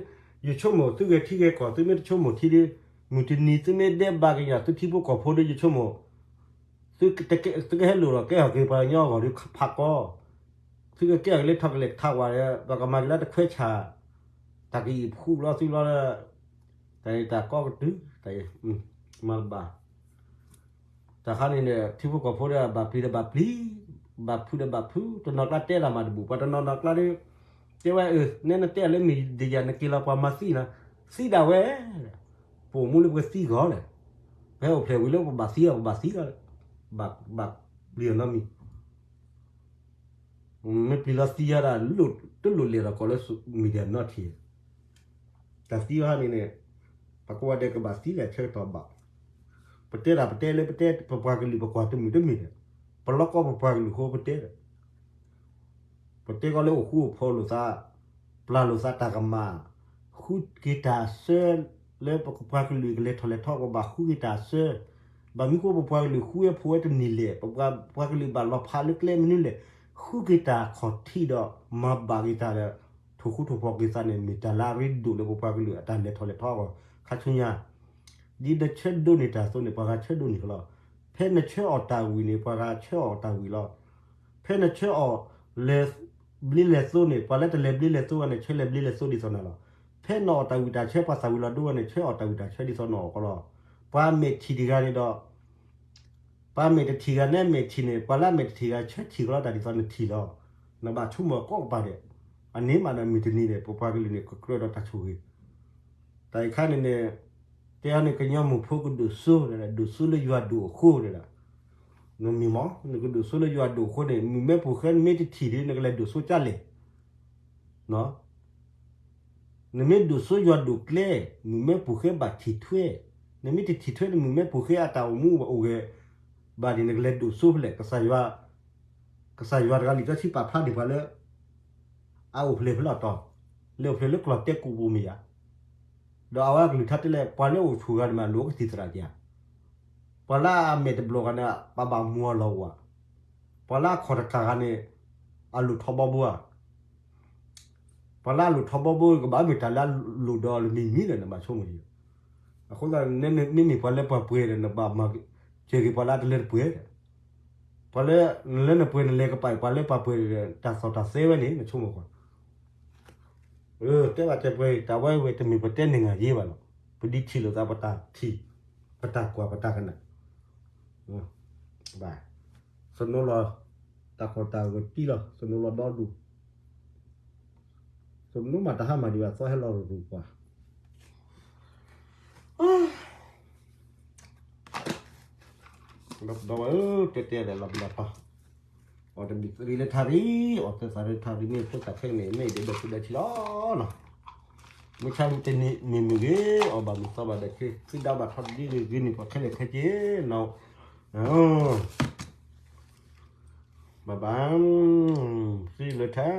ယဆိကမိၣ်သုဂဲၤထံဂဲၤကီၢ် သုမ့ၢ်တဆိကမိၣ်ထံဒီး မုၢ်တနံၤသုမ့ၢ်ဒဲးဘးက့ၤယၤ သုထံဖိကီၢ်ဖိဒီး ယဆိကမိၣ် သုကဟဲလိာ်ဒီးကဲထီၣ်က့ၤပှၤကညီအဂီၢ်ဒီးဖးကီ သုကကဲထီၣ်က့ၤလၢထီၣ်ကလဲာ်ထးဝးဒီး ပှၤကမၤက့ၤလၢတခွဲးဆၣ် တၢ်ကအံၤဖှူလီၤသုလီၤ တၢ်အံၤတၢ်ကီကတုၤ တၢ်အံၤ မၤတဘၣ် တၢ်ခါန့ၣ်ဒီး ထံဖိကီၢ်ဖိဒီး ဘၣ်ပျံၤဒီးဘၣ်ပျံၤ ဘၣ်ဖုးဒီးဘၣ်ဖုး တနီၤကျါတဲတၢ်မၤတဘူၣ် ပှၤတနီၤနီၤကျါဒီး တဲဝဲအၢ နဲနတဲအီၤလၢမ့ၢ်ဒ်ယၤ နက့ၤလီၤပှၤမၤသံနၤ သံဒၣ်ဝဲ ပအိၣ်မူလၢပကသံဂီၢ်လဲၣ် ပဟဲအိၣ်ဖျဲၣ်ဝံၤလၢပဘၣ်သံအီၤ ပဘၣ်သံအီၤ ဘၣ်ပျံၤအီၤနီတမံၤ မ့ၢ်ပျံၤလီၤသံယၤဒၣ် တလိၣ်လဲၤလီၤကီးလၢ media နီတထံၣ် တၢ်သံအီၤဟါန့ၣ်န့ၣ် ပှၤကိးဂၤဒဲးကဘၣ်သံလဲၣ် ဆၢကတီၢ်ဘၣ် ပတဲတၢ်ပတဲလၢပတဲ ပပှၤကလုာ်ပကွၢ်တမုာ်တမ့ၢ်ဒီး ပလီၢ်ကီၢ်ပပှၤကလုာ်အဃိပတဲဒီး ပတဲကီးလၢအိၣ်ဃူအိၣ်ဖိးလိာ်သး, ပျၢ်လိာ်သးတၢ်ကမၣ်, ဃုက့ၤတၢ်အစၢလၢပပှၤကလုာ်ကလဲၤထီၣ်လဲၤထီ ပဘၣ်ဃုက့ၤတၢ်အစၢ, ဘၣ်မနုၤဃိပပှၤကလုာ်ဃူဝဲဖိးဝဲတန့ၢ်လဲၣ်, ပပှၤကလုာ်ဘၣ်လီၤဖးလၢကျဲမနုၤလဲၣ်, ဃုက့ၤတၢ်ခီၣ်ထံးဒီး မၤဘၣ်က့ၤတၢ်ဒီး ထိၣ်ဃူထိၣ်ဖိးက့ၤသးန့ၣ် မ့ၢ်တၢ်လၢအရ့ဒိၣ်လၢပပှၤကလုာ်အတၢ်လဲၤထီၣ်လဲၤထီအဂီၢ် ခါဆူညါ ဒ်နဆၢဒိးန့ၢ်တၢ်အသိးန့ၣ် ပှၤဂၤဆၢဒိးန့ၢ်ကလီၤ. ဖဲနဆၢအီၣ်တၢ်ဝံၤန့ၣ် ပှၤဂၤဆၢအီၣ်တၢ်ဝံၤလီၤ. ဖဲနဆၢအီၣ်လဲၤဘျ့လဲၤသိးန့ၣ် ပှၤလၢတလဲၤဘျ့လဲၤသိးဘၣ်န့ၣ် ဆၢလဲၤဘျ့လဲၤသိးဒ်သိးနၤလီၤ. ဖဲနအီၣ်တၢ်ဝံၣ်တၢ်ဆၢ ပှၤသးဝံၤလီၤဒိဝဲန့ၣ် ဆၢအီၣ်တၢ်ဝံၣ်တၢ်ဆၢဒ်သိးနအီၣ်ကလီၤ. ပှၤမဲာ်ထံၣ်တဂၤန့ၣ်ဒီး ပှၤမဲာ်တထံၣ်ဂၤနဲမဲာ်ထံၣ်န့ၣ် ပှၤလၢအမဲာ်တထံၣ်ဂၤ ဆၢထံၣ်ကလီၤတၢ်ဒ်သိးနထံၣ်လီၤ. နဘၣ်ဆိကမိၣ်ကိးကပၤဒဲး, အန့ၣ်မးဒီးမုၢ်တနံၤန့ၣ် ပပှၤကလုာ်န့ၣ် ကကြၢးဒီးတၢ်ဆိၣ်ဂ့ၤ တၢ်အံၤခါန့ၣ်န့ၣ် တဲအီၤန့ၣ် ကညီမိၢ်ဖိကဒိၣ်စိ ဒိၣ်စိလၢယွၤဒိၣ်အဃိဒၣ်, နမ့ၢ်မ့ၢ် နကဒိၣ်စိလၢယွၤဒိၣ်အဃိန့ၣ် မုၢ်မဲဖိဃဲနမ့ၢ်တထံၣ်ဒီး နကလဲၤဒိၣ်စိကလဲၣ် နမ့ၢ်ဒိၣ်စိယွၤဒိၣ်ကျဲ, မုၢ်မဲဖိဃဲဘၣ်ထံၣ်ထွဲ, နမ့ၢ်တထံၣ်ထွဲန့ၣ် မုၢ်မဲဖိဃဲအတၢ်အိၣ်မူအိၣ်ဂဲၤ ဘၣ်ဒ်န့ၣ် နကလဲၤဒိၣ်စိဖဲလဲၣ်, ကစၢ်ယွၤ, ကစၢ်ယွၤတဂၤလံာ်စီဆှံပာ်ဖျါဒံးပှၤလၢ အအိၣ်ဖျဲၣ်ဖဲလဲၣ်တီၤ, လဲၤအိၣ်ဖျဲၣ်လၢကျီၢ်တဲကိးပူၤမ့ၢ်ဧါ, ဒီးအဝဲကလုၢ်ကထါတဲလဲၣ် ပှၤလၢအိၣ်ဆူၣ်ဂၤန့ၣ်မး လိၣ်ကသံၣ်သရၣ်က့ၤဧါ, ပှၤလၢအမဲာ်တဘျီၣ်ဂၤန့ၣ် ပဘၣ်မူအလီၢ်အိၣ်ဧါ, ပှၤလၢအခီၣ်တကးဂၤန့ၣ် အလိၣ်ထီဘီဘိဧါ ပှၤလၢအလိၣ်ထီဘီဘိ ကဘၣ်မ့ၢ်တၢ်လၢအလိၣ်ဒီးလၢမံၤမံၤဒီး နဘၣ်ဆိကမိၣ်ယံၤ, အဃိသတး နမ့မ့ၢ်ပှၤလၢပှဲၤပှဲၤဒီး နဘၣ်မၤစၢၤက့ၤပှၤလၢအတလၢတပှဲၤဒီး ပှၤလၢ နလၢနပှဲၤနလဲၤကပာ်အံၤ ပှၤလၢပှၤပှဲၤတၢ်စီၣ်တၢ်ဆဲဝဲန့ၣ် နဆိကမိၣ်ကွၢ်, တဲဘၣ်တဲပှဲၤ တၢ်ဝဲဝဲတမ့ၢ်ပတဲန့ၢ်ငါယ့ဘၣ်လီၤ. ပဒ်ထံၣ်လိာ်သးပတၢ်ထံၣ်, ပတၢ်ကွၢ်ပတၢ်ကနၣ်, ဘၣ်, စနိလီၤ, တၢ်ကီတၢ်ဂီၤတံၢ်လီၤ စနိလီၤဒီဒူၣ်, စနိမးတဟါမၢ်ဒံးဘၣ် သီဟဲလီၤရူၢ်ပှၤ ဒီးပဒီဝဲဧၢ တဲတဲဒီးလီၤဘျီတီၤ, အီၣ်တဘံၣ်သရံလၢထါရံၣ် အီၣ်သၢသးလၢထါရံၣ် မ့ၢ်ဖိသၣ်ခဲန့ၣ် မ့ၢ်ဒဲးဒီးဆူဒီးထံလီၤနီၤ, မုၢ်ဆါမုၢ်တနံၤမ့ၢ်မ့ၢ်ဂ့ၤ အီၣ်ဘၣ်မုၢ်သီဘၣ်ဒီးက့ၤ သံဒါဘၣ်ထီၣ်တဒ်ဂ့ၤဂ့ၤန့ၣ် ပှၤခဲလၢာ်ခဲဆ့နီၤ, ဘၣ်ဘၣ်, သံလၢထါ